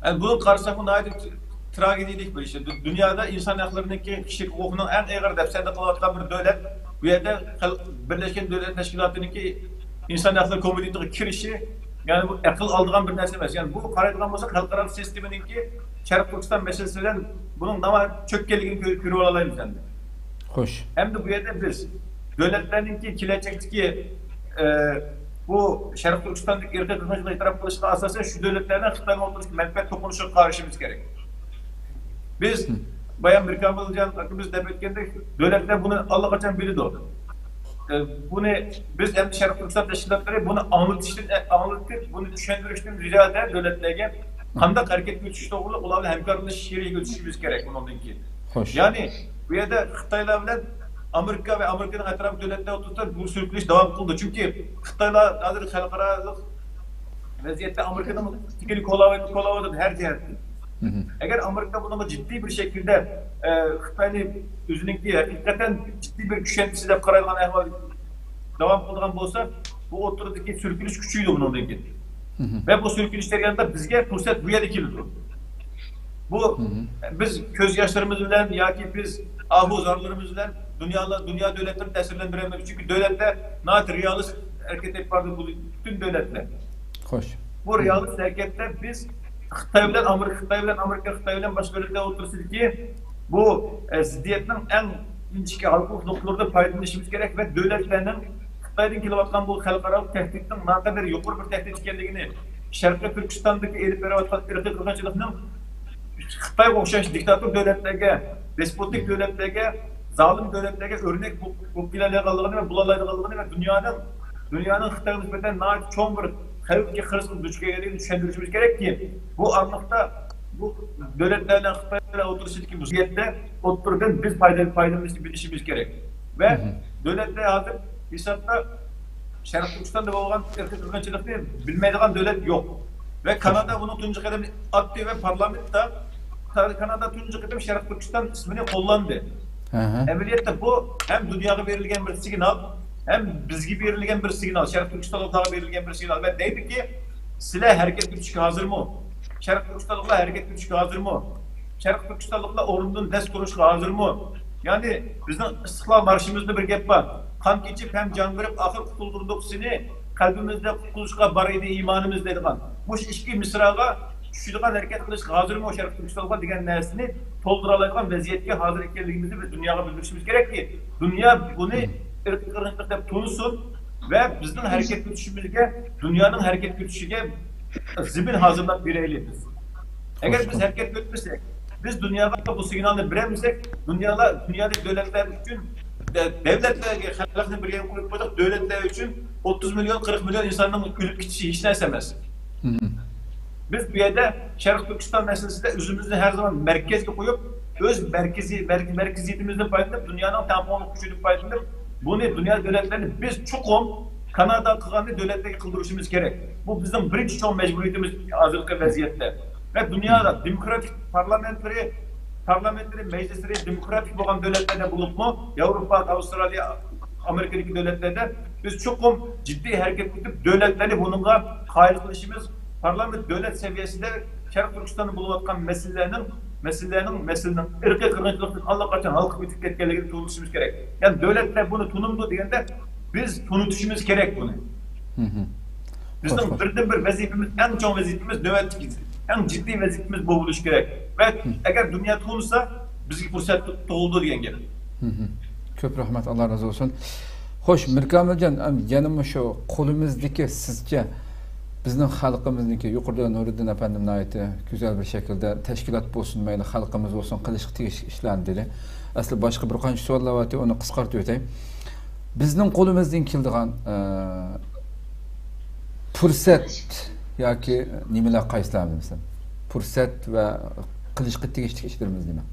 ئەمدى بۇنى قارىساقمۇ ناھايىتى تراگېدىيىلىك بىر ئىش. دۇ-، دۇنيادا ئىنسان ھەقلىرىنىڭكى، كىشىلىك ھوقۇقنىڭ ئەڭ ئېغىر دەپسەندە قىلىۋاتقان بىر دۆلەت، بۇ يەردە خەل-، بىرلەشكەن دۆلەتلەر تەشكىلاتىنىڭكى ئىنسان ھەقلىرى كومىتېتىغا كىرىشى، يەنى بۇ ئەقىل ئالىدىغان بىر نەرسە ئەمەس. يەنى بۇ قارايدىغان بولساق، خەلقئارا سىستېمىنىڭكى شەرقىي تۈركىستان مەسىلىسى بىلەن بۇنىڭ ناھايىتى چۆككەنلىكىنى كۆ-، كۆرۈۋالالايمىز ئەمدى. خوش. ئەمدى بۇ يەردە بىز دۆلەتلەرنىڭكى كېلەچەكتىكى، ئە، بۇ شەرقىي تۈركىستاندىكى ئىرقىي قىرغىنچىلىقنى ئېتىراپ قىلىشىغا ئاساسەن شۇ دۆلەتلەرنىڭ خىتاينىڭ ئوتتۇرىسىدىكى مەنپەئەت توقۇنۇشىغا قارىشىمىز كېرەك. بىز، بايا ئامېرىكا بىلەن ئاكىمىز دەپ ئۆتكەندەك، دۆلەتلەر بۇنى ئاللىقاچان بىلىدۇ. ئە، بۇنى بىز ئەمدى شەرقىي تۈركىستان تەشكىلاتلىرى بۇنى ئاڭلىتىشتىن، ئاڭلىتىپ، بۇنى چۈشەندۈرۈشتىن زىيادە دۆلەتلەرگە قانداق ھەرىكەتكە ئۆتۈش توغرىلىق ئۇلار بىلەن ھەمكارلىشىش شېرىكلىشىشىمىز كېرەك بۇنىڭدىن كېيىن. خوش. يەنى بۇ يەردە خىتايلار بىلەن ئامېرىكا ۋە ئامېرىكىنىڭ ئەتراپىدىكى دۆلەتلەر ئوتتۇرىسىدا بۇ سۈركىلىش داۋام قىلىدۇ. چۈنكى خىتايلار ھازىر خەلقئارالىق ۋەزىيەتتە ئامېرىكىنىڭ تىكىنى كولاۋاتىدۇ، كولاۋاتىدۇ ھەر جەھەتتىن. مهم. ئەگەر ئامېرىكا بۇنىڭغا جىددىي بىر شەكىلدە، ئە، خىتاينى ئۆزىنىڭكى ھەقىقەتەن جىددىي بىر كۈچەنتىسى دەپ قارايدىغان ئەھۋال داۋام قىلىدىغان بولسا، بۇ ئوتتۇرىدىكى سۈركىلىش كۈچىيىدۇ بۇنىڭدىن كېيىن. مهم. ۋە بۇ سۈركىلىش جەريانىدا بىزگە پۇرسەت بۇ يەردە كېلىدۇ. بۇ مهم. بىز كۆز ياشلىرىمىز بىلەن ياكى بىز ئاھۇ زارلىرىمىز بىلەن دۇنيالار، دۇنيا دۆلەتلىرىنى تەسىرلەندۈرەلمەيمىز. چۈنكى دۆلەتلەر ناھايىتى رېئالىست ھەرىكەت ئېلىپ بارىدۇ، بۇ پۈتۈن دۆلەتلەر. خوش. بۇ رېئالىست ھەرىكەتتە بىز خىتاي بىلەن ئامېرىكا، خىتاي بىلەن ئامېرىكا، خىتاي بىلەن باشقا دۆلەتلەر ئوتتۇرىسىدىكى بۇ، ئە، زىددىيەتنىڭ ئەڭ ئىنچىكە ھالقىلىق نۇقتىلىرىدىن پايدىلىنىشىمىز كېرەك ۋە دۆلەتلەرنىڭ خىتايدىن كېلىۋاتقان بۇ خەلقئارالىق تەھدىتنىڭ ناقەدەر يۇقىرى بىر تەھدىت ئىكەنلىكىنى، شەرقىي تۈركىستاندىكى ئېلىپ بېرىۋاتقان ئىرقىي قىرغىنچىلىقنىڭ خىتايغا ئوخشاش دىكتاتور دۆلەتلەرگە، دېسپوتىك دۆلەتلەرگە، زالىم دۆلەتلەرگە ئۆرنەك بو-، بولۇپ كېلەلەيدىغانلىقىنى ۋە بولالايدىغانلىقىنى ۋە دۇنيانىڭ، دۇنيانىڭ خىتايغا نىسبەتەن ناھايىتى چوڭ بىر خەۋپكە، خىرىسقا دۇچ كەلگەنلىكىنى چۈشەندۈرۈشىمىز كېرەككى، بۇ ئارىلىقتا بۇ دۆلەتلەر بىلەن خىتاي بىلەن ئوتتۇرىسىدىكى مۇسابىقىدە ئوتتۇرىدىن بىز پايدا-، پايدىلىنىشنى بىلىشىمىز كېرەك. ۋە مهم. دۆلەتلەر ھازىر ھېسابتا شەرقىي تۈركىستاندا بولغان ئىرقىي قىرغىنچىلىقنى بىلمەيدىغان دۆلەت يوق. ۋە كانادا بۇنىڭ تۇنجى قەدىمىنى ئاتتى ۋە پارلامېنتتا كانادا تۇنجى قېتىم شەرقىي تۈركىستان ئىسمىنى قوللاندى. ئەمەلىيەتتە بۇ ھەم دۇنياغا بېرىلگەن بىر سىگنال، ھەم بىزگە بېرىلگەن بىر سىگنال، شەرقىي تۈركىستانلىقلارغا بېرىلگەن بىر سىگنال ۋە دەيدۇكى، سىلەر ھەرىكەتكە چۈشۈشكە ھازىرمۇ؟ شەرقىي تۈركىستانلىقلار ھەرىكەتكە چۈشۈشكە ھازىرمۇ؟ شەرقىي تۈركىستانلىقلار ئورنىدىن دەس تۇرۇشقا ھازىرمۇ؟ يەنى بىزنىڭ ئىستىقلال مارشىمىزدا بىر گەپ بار. قان كېچىپ ھەم جان بېرىپ، ئاخىر قۇتۇلدۇردۇق سېنى، قەلبىمىزدە قۇتقۇزۇشقا بار ئىدى ئىمانىمىز دەيدىغان. مۇشۇ ئىككى مىسراغا چۈشىدىغان ھەرىكەت قىلىشقا ھازىرمۇ شەرقىي تۈركىستانلىقلار دېگەن نەرسىنى تولدۇرالايدىغان ۋەزىيەتكە ھازىر ئىكەنلىكىمىزنى بىز دۇنياغا بىلدۈرۈشىمىز كېرەككى، دۇنيا بۇنى ئىرقىي قىرغىنچىلىق دەپ تونۇسۇن ۋە بىزنىڭ ھەرىكەتكە چۈشۈشىمىزگە دۇنيانىڭ ھەرىكەتكە چۈشۈشىگە زېمىن ھازىرلاپ بېرەيلى بىز. ئەگەر بىز ھەرىكەتكە ئۆتمىسەك، بىز دۇنياغا بۇ سىگنالنى بېرەلمىسەك، دۇنيادا، دۇنيادىكى دۆلەتلەر ئۈچۈن، دە-، دۆلەتلەرگە خەلقنى بىر يەرگە قويۇپ قويدۇق، دۆلەتلەر ئۈچۈن ئوتتۇز مىليون، قىرىق مىليون ئىنساننىڭ ئۆلۈپ كېتىشى ھېچ نەرسە ئەمەس. بىز بۇ يەردە شەرقىي تۈركىستان مەسىلىسىدە ئۆزىمىزنى ھەر زامان مەركەزگە قويۇپ، ئۆز مەركىزىي، مەرك-، مەركىزىيىتىمىزدىن پايدىلىنىپ، دۇنيانىڭ تەڭپۇڭلۇق كۈچىدىن پايدىلىنىپ، بۇنى دۇنيا دۆلەتلىرىنى بىز چوقۇم كانادا قىلغاننى دۆلەتلەرگە قىلدۇرۇشىمىز كېرەك. بۇ بىزنىڭ بىرىنچى چوڭ مەجبۇرىيىتىمىز ھازىرقى ۋەزىيەتتە. ۋە دۇنيادا دېموكراتىك پارلامېنتلىرى، پارلامېنتلىرى، مەجلىسلىرى دېموكراتىك بولغان دۆلەتلەردە بولۇپمۇ، ياۋروپا، ئاۋسترالىيە، ئامېرىكىدىكى دۆلەتلەردە بىز چوقۇم جىددىي ھەرىكەت قىلىپ، دۆلەتلەرنى بۇنىڭغا قايىل قىلىشىمىز، پارلامېنت دۆلەت سەۋىيەسىدە شەرقىي تۈركىستاندا بولۇۋاتقان مەسىلىلەرنىڭ، مەسىلىلەرنىڭ، مەسىلىنىڭ ئىرقىي قىرغىنچىلىقتىن ئاللىقاچان ھالقىپ ئۆتۈپ كەتكەنلىكىنى تونۇشىمىز كېرەك. يەنى دۆلەتلەر بۇنى تونۇمدۇ دېگەندە، بىز تونۇتۇشىمىز كېرەك بۇنى. بىزنىڭ بىردىنبىر ۋەزىپىمىز، ئەڭ چوڭ ۋەزىپىمىز، نۆۋەتتىكى، ئەڭ جىددىي ۋەزىپىمىز بۇ بولۇشى كېرەك. ۋە ئەگەر دۇنيا تونۇسا، بىزگە پۇرسەت تۇغۇلىدۇ دېگەن گەپ. كۆپ رەھمەت، ئاللا رازى بولسۇن. خوش، مىركامىلجان، ئەم، يەنە مۇشۇ قولىمىزدىكى سىزچە بىزنىڭ خەلقىمىزنىڭكى، يۇقىرىدا نۇرىدىن ئەپەندىم ناھايىتى گۈزەل بىر شەكىلدە تەشكىلات بولسۇن، مەيلى خەلقىمىز بولسۇن، قىلىشقا تېگىشلىك ئىشلارنى دېدى. ئەسلى باشقا بىر قانچە سوئاللار بار ئىدى، ئۇنى قىسقارتىۋ ئۆتەي. بىزنىڭ قولىمىزدىن كېلىدىغان، ئە، پۇرسەت ياكى نېمىلەر قايسىلار دېسەم؟ پۇرسەت ۋە قىلىشقا تېگىشلىك ئىشلىرىمىز نېمە؟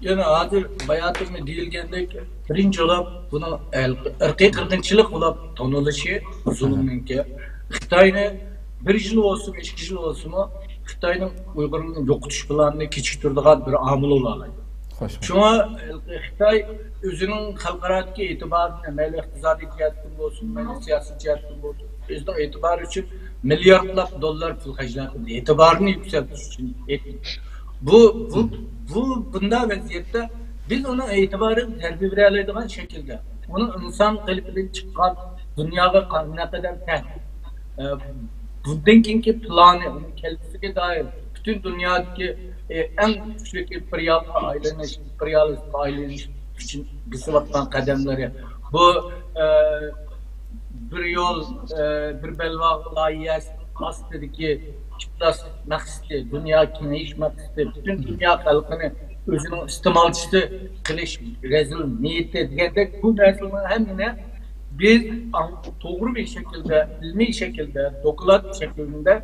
يەنە ھازىر باياتىنمۇ دېيىلگەندەك، بىرىنچى بولۇپ بۇنىڭ ئىرقىي قىرغىنچىلىق بولۇپ تونۇلۇشى زۇلۇمنىڭكى. خىتاينى بىر يىل بولسىمۇ، ئىككى يىل بولسىمۇ خىتاينىڭ ئۇيغۇرلىرىنى يوقىتىش پىلانىنى كېچىكتۈرىدىغان بىر ئامىل بولالايدۇ. شۇڭا خىتاي ئۆزىنىڭ خەلقئارادىكى ئېتىبارىنى، مەيلى ئىقتىسادىي جەھەتتىن بولسۇن، مەيلى سىياسىي جەھەتتىن بولسۇن، ئۆزىنىڭ ئېتىبارى ئۈچۈن مىلياردلاپ دوللار پۇل خەجلەپ، ئېتىبارىنى يۈكسەلتىش ئۈچۈن. بۇ، بۇ، بۇ بۇنداق ۋەزىيەتتە بىز ئۇنىڭ ئېتىبارىغا زەربە بېرەلەيدىغان شەكىلدە، ئۇنىڭ ئىنسان قېلىپىدىن چىققان دۇنياغا قا-، نەقەدەر تەھدىت، ئە، بۇندىن كېيىنكى پىلانى، ئۇنىڭ كەلگۈسىگە دائىر پۈتۈن دۇنيادىكى، ئە، ئەڭ كۈچلۈك ئىمپېرىيالغا ئايلىنىش، ئىمپېرىيالىستقا ئايلىنىش ئۈچۈن بېسىۋاتقان قەدەملىرى. بۇ، ئە، بىر يول، ئە، بىر بەلباغ لايىھەسىنىڭ ئاستىدىكى ئىپلاس مەقسىتى، دۇنيا كېڭىيىش مەقسىتى، پۈتۈن دۇنيا خەلقىنى ئۆزىنىڭ ئىستېمالچىسى قىلىش رەزىل نىيىتى دېگەندەك بۇ نەرسىلەرنىڭ ھەممىنى بىز ئاڭ-، توغرا بىر شەكىلدە، ئىلمىي شەكىلدە، دوكلات شەكلىدە،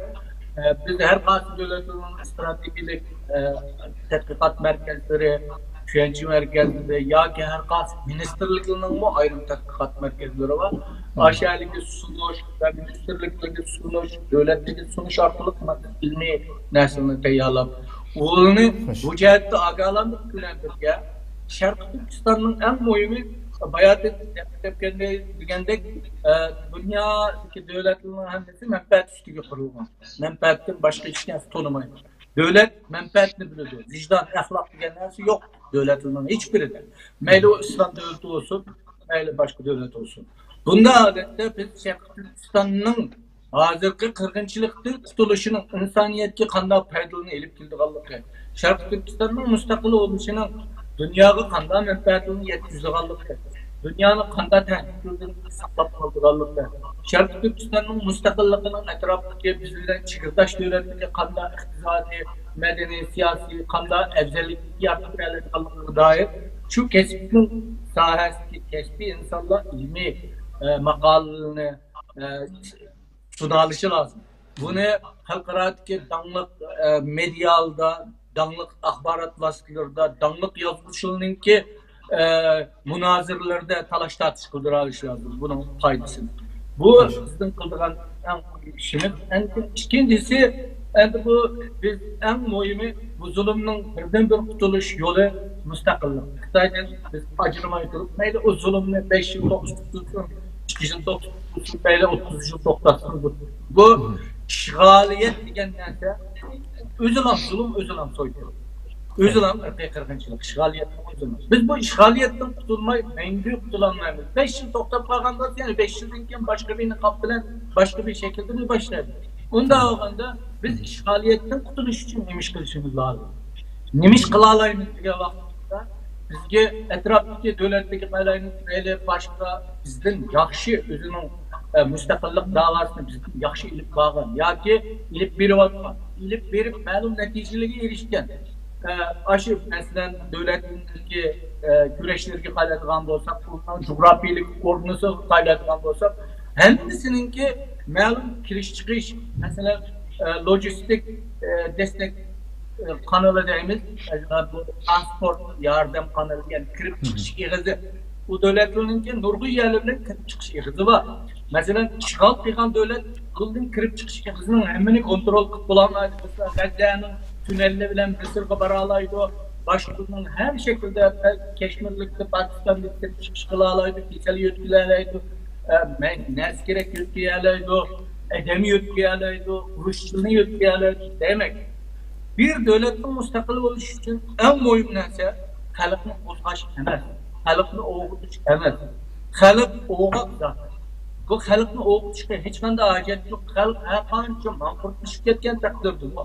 ئە، بىز ھەر قايسى دۆلەتلەرنىڭ ئىستراتېگىيەلىك، ئە، تەتقىقات مەركەزلىرى، چۈشەنچە مەركەزلىرى ياكى ھەر قايسى مىنىستىرلىكلەرنىڭمۇ ئايرىم تەتقىقات مەركەزلىرى بار. ئاشۇ يەرلەرگە سۇنۇش ۋە مىنىستىرلىكلەرگە سۇنۇش، دۆلەتلەرگە سۇنۇش ئارقىلىق ئىلمىي نەرسىلەرنى تەييارلاپ، ئۇلارنى بۇ جەھەتتە ئاگاھلاندۇرۇش بىلەن بىرگە، شەرقىي تۈركىستاننىڭ ئەڭ مۇھىمى، باياتىن دېگەندەك، ئە، دۇنيادىكى دۆلەتلەرنىڭ ھەممىسى مەنپەئەت ئۈستىگە قۇرۇلغان. مەنپەئەتتىن باشقا ھېچ نەرسە تونۇمايدۇ. دۆلەت مەنپەئەتنى بىلىدۇ. ۋىجدان، ئەخلاق دېگەن نەرسە يوق دۆلەتلەرنىڭ ھېچبىرىدە. مەيلى ئۇ ئىسلام دۆلىتى بولسۇن، مەيلى باشقا دۆلەت بولسۇن. بۇنداق ھالەتتە بىز شەرقىي تۈركىستاننىڭ ھازىرقى قىرغىنچىلىقتىن قۇتۇلۇشىنىڭ ئىنسانىيەتكە قانداق پايدىلىرىنى ئېلىپ كېلىدىغانلىقى، شەرقىي تۈركىستاننىڭ مۇستەقىل بولۇشىنىڭ دۇنياغا قانداق مەنپەئەتلىرىنى يەتكۈزىدىغانلىقى، دۇنيانى قانداق تەھدىتلەردىن ساقلاپ قالىدىغانلىقى، شەرقىي تۈركىستاننىڭ مۇستەقىللىقىنىڭ ئەتراپىدىكى بىز بىلەن چېگرىداش دۆلەتلەرگە قانداق ئىقتىسادىي، مەدەنىي، سىياسىي قانداق ئەۋزەللىك يارىتىپ بېرەلەيدىغانلىقىغا دائىر شۇ كەسىپنىڭ ساھەسىدىكى كەسپىي ئىنسانلار ئىلمىي، ئە، ماقالىلىرىنى، ئە، سۇنالىشى لازىم. بۇنى خەلقئارادىكى داڭلىق، ئە، مېدىيالاردا، داڭلىق ئاخبارات ۋاسىتىلىرىدا، داڭلىق يازغۇچىلارنىڭكى، ئە، مۇنازىرىلىرىدە تالاش-تارتىش قىلدۇرالىشى لازىم بۇنىڭ پايدىسىنى. بۇ بىزنىڭ قىلىدىغان ئەڭ مۇھىم ئىشىمىز. ئەمدى ئىككىنچىسى، ئەمدى بۇ، بىز ئەڭ مۇھىمى، بۇ زۇلۇمنىڭ بىردىنبىر قۇتۇلۇش يولى مۇستەقىللىق. خىتايدىن بىز ئاجرىماي تۇرۇپ، مەيلى ئۇ زۇلۇمنى بەش يىل توختىتىلسۇن، ئىككى يىل توختىتىلسۇن، مەيلى ئوتتۇز يىل توختاتسۇن. بۇ، بۇ ئىشغالىيەت دېگەن نەرسە ئۆزىلا زۇلۇم، ئۆزىلا سويدۇرۇق. ئۆزىلا ئىرقىي قىرغىنچىلىق، ئىشغالىيەتنىڭ ئۆزىلا. بىز بۇ ئىشغالىيەتتىن قۇتۇلماي مەڭگۈ قۇتۇلالمايمىز. بەش يىل توختاپ قالغان بولسا، يەنە بەش يىلدىن كېيىن باشقا بىر نىقاب بىلەن باشقا بىر شەكىلدە بىر باشلايدۇ. ئۇنداق بولغاندا بىز ئىشغالىيەتتىن قۇتۇلۇش ئۈچۈن نېمە ئىش قىلىشىمىز لازىم؟ نېمە ئىش قىلالايمىز دېگەن ۋاقتىمىزدا، بىزگە ئەتراپتىكى دۆلەتلەرگە قارايمىز، مەيلى باشقا بىزدىن ياخشى ئۆزىنىڭ، ئە، مۇستەقىللىق داۋاسىنى بىزدىن ياخشى ئېلىپ بارغان ياكى ئېلىپ بېرىۋاتقان، ئېلىپ بېرىپ مەلۇم نەتىجىلەرگە ئېرىشكەن، ئە، ئاشۇ مەسىلەن دۆلەتنىڭكى، ئە، كۈرەشلىرىگە قارايدىغان بولساق، ئۇنىڭ جۇغراپىيەلىك ئورنىسىغا قارايدىغان بولساق، ھەممىسىنىڭكى مەلۇم كېلىش چىقىش، مەسىلەن، ئە، لوجىستىك، ئە، دەستەك، ئە، قانىلى دەيمىز، مەسىلەن، بۇ ترانسپورت ياردەم قانىلى، يەنى كىرىپ چىقىش ئېغىزى. ئۇ دۆلەتلەرنىڭكى نۇرغۇن يەرلىرىنىڭ كىرىپ چىقىش ئېغىزى بار. مەسىلەن، ئىشغال قىلغان دۆلەت بۇندىن كىرىپ چىقىش ئېغىزىنىڭ ھەممىنى كونترول قىلىپ بولالمايدۇ. مەسىلەن، غەززەنىڭ تۈنەللىرى بىلەن مىسىرغا بارالايدۇ، باشقىلارنىڭ ھەر شەكىلدە كەشمىرلىكتە، پاكىستاندىن كىرىپ چىقىش قىلالايدۇ، كېسەل يۆتكىيەلەيدۇ، ئە، مە-، نەرسە كېرەك يۆتكىيەلەيدۇ، ئادەم يۆتكىيەلەيدۇ، ئۇرۇشچىنى يۆتكىيەلەيدۇ. دېمەك، بىر دۆلەتنىڭ مۇستەقىل بولۇشى ئۈچۈن ئەڭ مۇھىم نەرسە خەلقنى قوزغاش ئەمەس، خەلقنى ئويغىتىش ئەمەس. خەلق ئويغاق زات. بۇ خەلقنى ئويغىتىشقا ھېچقانداق ھاجەت يوق. خەلق ھەر قانچە ماڭقۇرتلىشىپ كەتكەن تەقدىردىمۇ،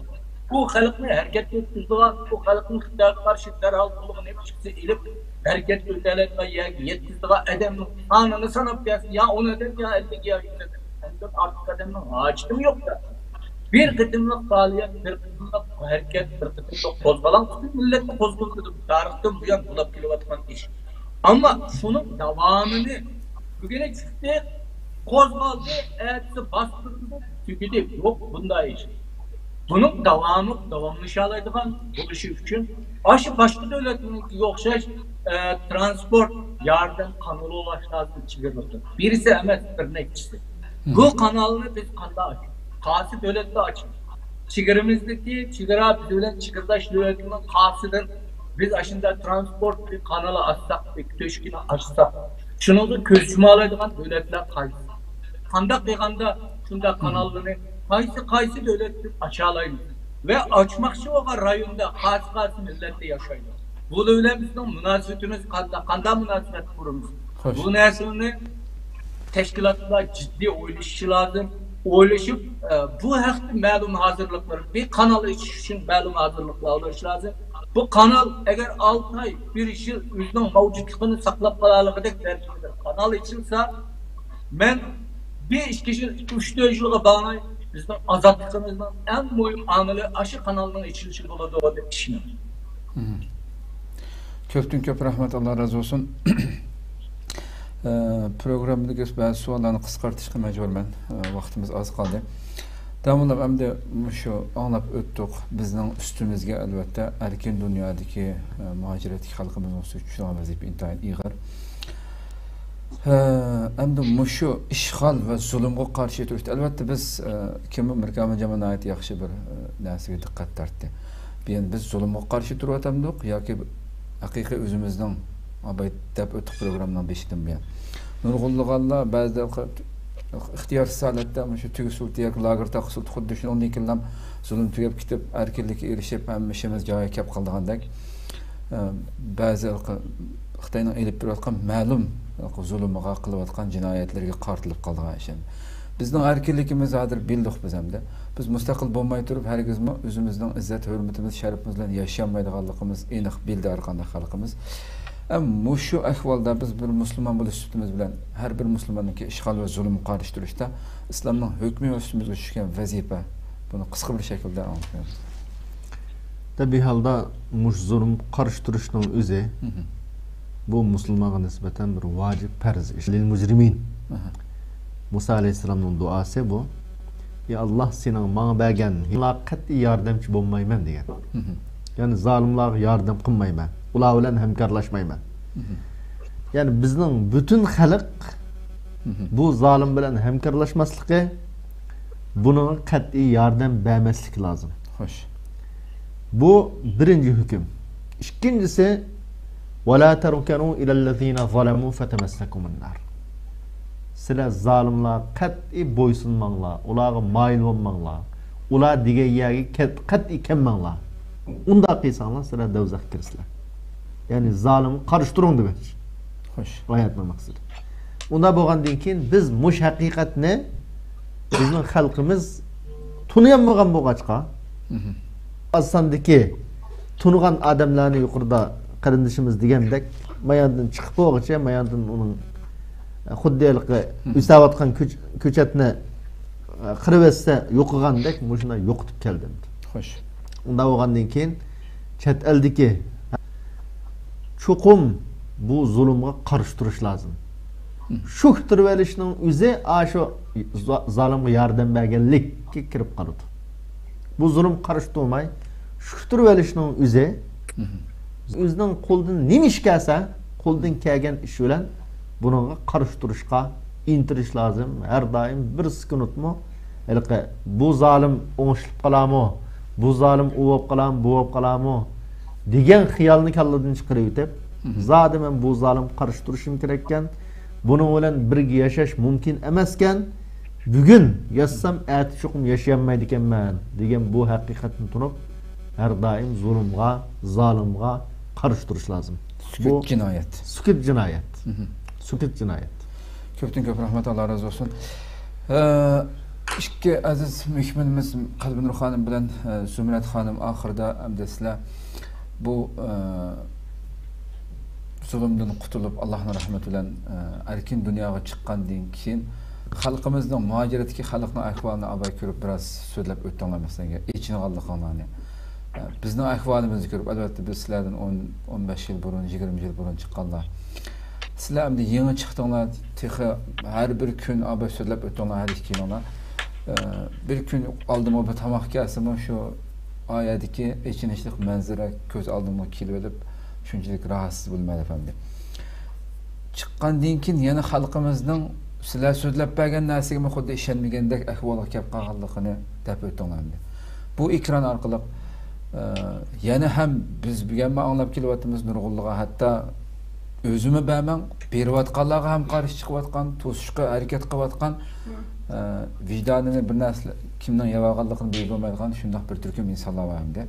بۇ خەلقنى ھەرىكەتكە ئۆتكۈزىدىغان، بۇ خەلقنى خىتايغا قارشى دەرھال قولىغا نېمە چىقسا ئېلىپ، ھەرىكەتكە ئۆتەلەيدىغان يەرگە يەتكۈزىدىغان ئادەمنىڭ سانىنى ساناپ بەرسە، يا ئون ئادەم، يا ئەللىك، يا يۈز ئادەم. ئاندىن ئارتۇق ئادەمنىڭ ھاجىتىمۇ يوق. بىر قېتىملىق پائالىيەت، بىر قېتىملىق ھەرىكەت، بىر قېتىملىق قوزغىلاڭ پۈتۈن مىللەتنى قوزغىدى. تارىختىن بۇيان بولۇپ كېلىۋاتقان ئىش. ئەمما شۇنىڭ داۋامىنى بۈگۈن چىقتى، قوزغالدى، ئەتىسى باستۇردى، تۈگىدى. يوق بۇنداق ئىش. بۇنىڭ داۋامى داۋاملىشالايدىغان بولۇشى ئۈچۈن، ئاشۇ باشقا دۆلەتلەرنىڭكىگە ئوخشاش، ئە، ترانسپورت ياردەم قانىلى بولۇش لازىم، چېگرىلىق. بىرسى ئەمەس، بىر نەچچىسى. بۇ قانالنى بىز قانداق ئاچىمىز؟ قايسى دۆلەتتە ئاچىمىز؟ چېگرىمىزدىكى، چېگرا، بىز بىلەن چېگرىداش دۆلەتنىڭ قايسىدىن بىز ئاشۇنداق ترانسپورت بىر قانىلى ئاچساق، بىر تۆشۈكىنى ئاچساق، شۇنىڭغا كۆز يۇمالايدىغان دۆلەتلەر قايسى؟ قانداق قىلغاندا شۇنداق قاناللارنى قايسى، قايسى دۆلەتتىن ئاچالايمىز؟ ۋە ئاچماقچى بولغان رايوندا قايسى، قايسى مىللەتتە ياشايدۇ؟ بۇلار بىلەن بىزنىڭ مۇناسىۋىتىمىز قانداق، قانداق مۇناسىۋەت قۇرىمىز؟ خوش. بۇ نەرسىنى تەشكىلاتلار جىددىي ئويلىشىشى لازىم. ئويلىشىپ، ئە، بۇ ھەقتە مەلۇم ھازىرلىقلار، بىر قانال ئېچىش ئۈچۈن مەلۇم ھازىرلىقلار ئالىش لازىم. بۇ قانال ئەگەر ئالتە ئاي، بىر يىل ئۆزىنىڭ مەۋجۇتلۇقىنى ساقلاپ قالالىغۇدەك دەرىجىدە قانال ئېچىلسا، مەن بىر ئىككى يىل، ئىككى، ئۈچ، تۆت يىلغا بارماي، بىزنىڭ ئازادلىقىمىزنىڭ ئەڭ مۇھىم ئامىلى ئاشۇ قانالنىڭ ئېچىلىشى بولىدۇ دەپ ئىشىنىمەن. مم. كۆپتىن كۆپ رەھمەت، ئاللا رازى بولسۇن. ئە، پروگراممىدىكى بەزى سوئاللارنى قىسقارتىشقا مەجبۇرمەن. ئە، ۋاقتىمىز ئاز قالدى. داموللام، ئەمدى مۇشۇ ئاڭلاپ ئۆتتۇق. بىزنىڭ ئۈستىمىزگە، ئەلۋەتتە، ئەركىن دۇنيادىكى، ئە، مۇھاجىرەتتىكى خەلقىمىزنىڭ ئۈستىگە چۈشىدىغان ۋەزىپە ئىنتايىن ئېغىر. ھە، ئەمدى مۇشۇ ئىشغال ۋە زۇلۇمغا قارشى تۇرۇشتا، ئەلۋەتتە، بىز، ئە، كىم بۇ مىركامىل جامال ناھايىتى ياخشى بىر، ئە، نەرسىگە دىققەت تارتتى. بۇ يەنى بىز زۇلۇمغا قارشى تۇرۇۋاتامدۇق ياكى ھەقىقىي ئۆزىمىزنىڭ، ئاباي دەپ ئۆتتۇق پروگراممىنىڭ بېشىدىن بۇيان. نۇرغۇنلىغانلار بەزىدە ئىختىيارسىز ھالەتتە مۇشۇ تۈگە سۇرىتى ياكى لاگېر تاقا سۇرىتى خۇددى شۇنىڭدىن كېيىنلا زۇلۇم تۈگەپ كېتىپ، ئەركىنلىككە ئېرىشىپ، ھەممە ئىشىمىز جايىغا كەپ قالىدىغاندەك. ئە، بەزى خىتاينىڭ ئېلىپ بېرىۋاتقان مەلۇم زۇلۇمىغا، قىلىۋاتقان جىنايەتلىرىگە قارىتىلىپ قالىدىغان ئىش. بىزنىڭ ئەركىنلىكىمىز ھازىر بىلدۇق بىز ئەمدى. بىز مۇستەقىل بولماي تۇرۇپ، ھەرگىزمۇ ئۆزىمىزنىڭ ئىززەت، ھۆرمىتىمىز، شەرىپىمىز بىلەن ياشىيالمايدىغانلىقىمىز ئېنىق بىلدى ھەر قانداق خەلقىمىز. ئەم، مۇشۇ ئەھۋالدا بىز بىر مۇسۇلمان بولۇش سۈپىتىمىز بىلەن ھەر بىر مۇسۇلماننىڭكى ئىشغال ۋە زۇلۇمغا قارشى تۇرۇشتا ئىسلامنىڭ ھۆكمى ۋە ئۈستىمىزگە چۈشكەن ۋەزىپە، بۇنى قىسقا بىر شەكىلدە ئاڭلىتىپ بېرىڭ. تەبىئىي ھالدا مۇشۇ زۇلۇمغا قارشى تۇرۇشنىڭ ئۆزى، مھم، بۇ مۇسۇلمانغا نىسبەتەن بىر ۋاجىپ پەرز ئىش. لىل مۇجرىمىن. ئاھا. مۇسا ئەلەيھىسسالامنىڭ دۇئاسى بۇ. يا ئاللا، سېنىڭ ماڭا بەرگەن ھېلىقىغا قەتئىي ياردەمچى بولمايمەن دېگەن. مھم. يەنى زالىملارغا ياردەم قىلمايمەن. ئۇلار بىلەن ھەمكارلاشمايمەن. مھم. يەنى بىزنىڭ پۈتۈن خەلق، مھم، بۇ زالىم بىلەن ھەمكارلاشماسلىقى، بۇنىڭغا قەتئىي ياردەم بەرمەسلىك لازىم. خوش. بۇ بىرىنچى ھۆكۈم. ئىككىنچىسى، «ولا تركنوا إلى الذين ظلموا فتمسكم النار.» سىلەر زالىملارغا قەتئىي بويسۇنماڭلار، ئۇلارغا مايىل بولماڭلار، ئۇلار دېگەن يەرگە قەت-، قەتئىي كەلمەڭلار. ئۇنداق قىلساڭلار، سىلەر دوزاخقا كىرىسىلەر. يەنى زالىمغا قارشى تۇرۇڭ دېمەكچى. خوش. ئايەتنىڭ مەقسىتى. ئۇنداق بولغاندىن كېيىن بىز مۇشۇ ھەقىقەتنى بىزنىڭ خەلقىمىز تونۇيالمىغان بولغاچقا، ئاز ساندىكى تونۇغان ئادەملەرنى يۇقىرىدا قېرىندىشىمىز دېگەندەك، ماياندىن چىقىپ بولغۇچە، ماياندىن ئۇنىڭ خۇددى ھېلىقى ئۆسەۋاتقان كۆچ-، كۆچەتنى قىرىۋەتسە يوقىغاندەك مۇشۇنداق يوقىتىپ كەلدىم. خوش. ئۇنداق بولغاندىن كېيىن چەت ئەلدىكى چوقۇم بۇ زۇلۇمغا قارشى تۇرۇش لازىم. شۈكتۈرۈۋېلىشنىڭ ئۆزى ئاشۇ زا-، زالىمغا ياردەم بەرگەنلىككە كىرىپ قالىدۇ. بۇ زۇلۇم قارشى تۇرماي، شۈكتۈرۈۋېلىشنىڭ ئۆزى، ئۆزىنىڭ قولىدىن نېمە ئىش كەلسە، قولىدىن كەلگەن ئىش بىلەن بۇنىڭغا قارشى تۇرۇشقا ئىنتىلىش لازىم. ھەر دائىم بىر سېكۇنتمۇ ھېلىقى بۇ زالىم ئوڭشىلىپ قالامۇ، بۇ زالىم ئۇ بولۇپ قالامۇ، بۇ بولۇپ قالامۇ دېگەن خىيالنى كاللىدىن چىقىرىۋېتىپ، زادى مەن بۇ زالىمغا قارشى تۇرۇشۇم كېرەككەن، بۇنىڭ بىلەن بىرگە ياشاش مۇمكىن ئەمەسكەن، بۈگۈن ياشىسام، ئەتە چوقۇم ياشىيالمايدىكەنمەن دېگەن بۇ ھەقىقەتنى تونۇپ، ھەر دائىم زۇلۇمغا، زالىمغا قارشى تۇرۇش لازىم. سۈكۈت بۇ جىنايەت. سۈكۈت جىنايەت. سۈكۈت جىنايەت. كۆپتىن كۆپ رەھمەت، ئاللا رازى بولسۇن. ئە، ئىككى ئەزىز مېھمىنىمىز قەلبىنۇر خانىم بىلەن، ئە، زۇمرەت خانىم ئاخىرىدا ئەمدى سىلەر بۇ، ئە، زۇلۇمدىن قۇتۇلۇپ، ئاللانىڭ رەھمىتى بىلەن، ئە، ئەركىن دۇنياغا چىققاندىن كېيىن، خەلقىمىزنىڭ، مۇھاجىرەتتىكى خەلقنىڭ ئەھۋالىنى ئاۋۋال كۆرۈپ، بىراز سۆزلەپ ئۆتتۈڭلار، مەسىلەن، ئېچىنغانلىقىڭلارنى. ئە، بىزنىڭ ئەھۋالىمىزنى كۆرۈپ، ئەلۋەتتە، بىز سىلەردىن ئون، ئون بەش يىل بۇرۇن، يىگىرمە يىل بۇرۇن چىققانلار. سىلەر ئەمدى يېڭى چىقتىڭلار، تېخى ھەر بىر كۈن ئاۋۋال سۆزلەپ ئۆتتۈڭلار، ھەر ئىككىلىڭلار. ئە، بىر كۈن ئالدىمغا بىر تاماق كەلسىمۇ، شۇ ئايەدىكى ئېچىنىشلىق مەنزىرە كۆز ئالدىمغا كېلىۋېلىپ، شۇنچىلىك راھەتسىز بولىمەن ئەپەندى. چىققاندىن كېيىن يەنە خەلقىمىزنىڭ سىلەر سۆزلەپ بەرگەن نەرسىگىمۇ خۇددى ئىشەنمىگەندەك ئەھۋالغا كەپ قالغانلىقىنى دەپ ئۆتتۈڭلار ئەمدى. بۇ ئېكران ئارقىلىق، ئە، يەنە ھەم بىز بۈگۈنمۇ ئاڭلاپ كېلىۋاتىمىز نۇرغۇنلىغان، ھەتتا ئۆزىمۇ بەرمەڭ، بېرىۋاتقانلارغا ھەم قارشى چىقىۋاتقان، توسۇشقا ھەرىكەت قىلىۋاتقان، ئە، ۋىجدانىنى بىر نەرسە، كىمنىڭ يەۋالغانلىقىنى بىلىپ بولمايدىغان شۇنداق بىر تۈركۈم ئىنسانلار بار ئەمدى.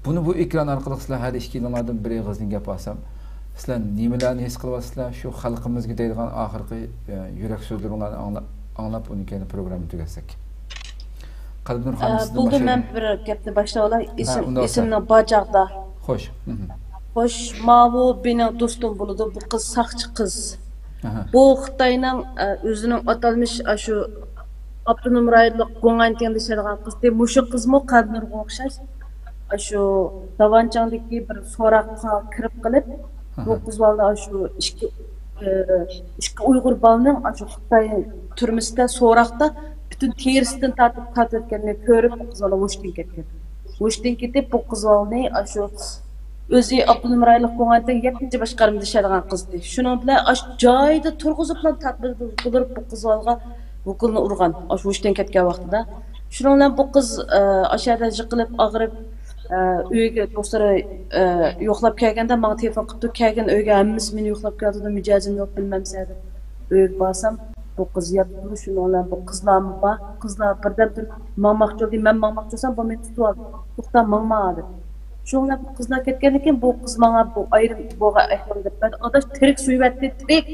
بۇنى بۇ ئېكران ئارقىلىق سىلەر ھەر ئىككىلىڭلاردىن بىر ئېغىزدىن گەپ ئالسام، سىلەر نېمىلەرنى ھېس قىلىۋاتىسىلەر؟ شۇ خەلقىمىزگە دەيدىغان ئاخىرقى، ئە، يۈرەك سۆزلىرىڭلارنى ئاڭلا-، ئاڭلاپ، ئۇنىڭ كەينىدىن پروگراممىنى تۈگەتسەك. قەلبىنۇر خانىم، ئە، سىزدىن بولدى، باشلايلى. مەن بىر گەپنى باشلاۋالاي. ھە، ئىسىم، ئۇنداق ئىسىمنىڭ باجاغدا. خوش. خوش، ماۋۇ مېنىڭ دوستۇم بولىدۇ. بۇ قىز ساقچى قىز. ئەھە. بۇ خىتاينىڭ، ئە، ئۆزىنىڭ ئاتالمىش ئاشۇ ئاپتونوم رايونلۇق گۇڭئەنتىڭ دېيىشىدىغان قىزى. مۇشۇ قىزمۇ قەلبىنۇرغا ئوخشاش ئاشۇ داۋانچاڭدىكى بىر سوراققا كىرىپ قېلىپ، بۇ قىز بالىنى ئاشۇ ئىككى، ئە، ئىككى ئۇيغۇر بالىنىڭ ئاشۇ خىتاي تۈرمىسىدە سوراقتا پۈتۈن تېرىسىدىن تارتىپ تارتىۋەتكەننى كۆرۈپ، بۇ قىز بالا ھوشتىن كەتكەن. ھوشتىن كېتىپ، بۇ قىز بالىنى ئاشۇ ئۆزى ئاپتونوم رايونلۇق گۇڭئەنتىڭ يەتتىنچى باشقارمىدا ئىشلەيدىغان قىزدى. شۇنىڭ بىلەن ئاشۇ جايىدا تۇرغۇزۇپلا تارتمىدى، بۇ قىز بالىغا ۋوكۇلنى ئۇرغان، ئاشۇ ھوشتىن كەتكەن ۋاقتىدا. شۇنىڭ بىلەن بۇ قىز، ئە، ئاشۇ يەردە يىقىلىپ، ئاغرىپ، ئە، ئۆيگە دوستلار، ئە، يوقلاپ كەلگەندە ماڭا تېلېفون قىپتۇ، كەلگىن ئۆيگە، ھەممىسى مېنى يوقلاپ كەلدى، مىجەزىمنى يوق بىلمەمسەن دەپ. ئۆيگە بارسام، بۇ قىز ياتىدۇ، شۇنىڭ بىلەن بۇ قىزلارمۇ بار. قىزلار بىردەم تۇرۇپ ماڭماقچى بولدى، مەن ماڭماقچى بولسام، بۇ مېنى تۇتۇۋالدى. توختا، ماڭما دەپ. شۇنىڭ بىلەن بۇ قىزلار كەتكەندىن كېيىن بۇ قىز ماڭا بۇ ئايرىم بولغان ئەھۋالنى دەپ بەردى. ئاداش تىرىك سۆيۈۋەتتى، تىرىك.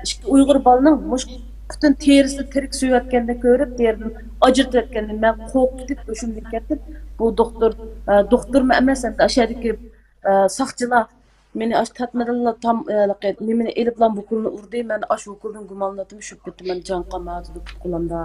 ئىككى ئۇيغۇر بالىنىڭ مۇشۇ پۈتۈن تېرىسىنى تىرىك سۆيۈۋەتكەننى كۆرۈپ، تېرىدىن ئاجرىتىۋەتكەننى مەن قورقۇپ كېتىپ، ھوشۇمدىن كەتتىم. بۇ دوختۇر، ئە، دوختۇرمۇ ئەمەس، ئەمدى ئاشۇ يەردىكى، ئە، ساقچىلار مېنى ئاشۇ تارتمىدىنلا تام-، ھېلىقى نېمىنى ئېلىپلا ۋوكۇلنى ئۇردى. مەن ئاشۇ ۋوكۇلدىن گۇمانلىنىۋاتىمەن، چۈشۈپ كېتىمەن، جان قالمايۋاتىدۇ پۇت-قولۇمدا.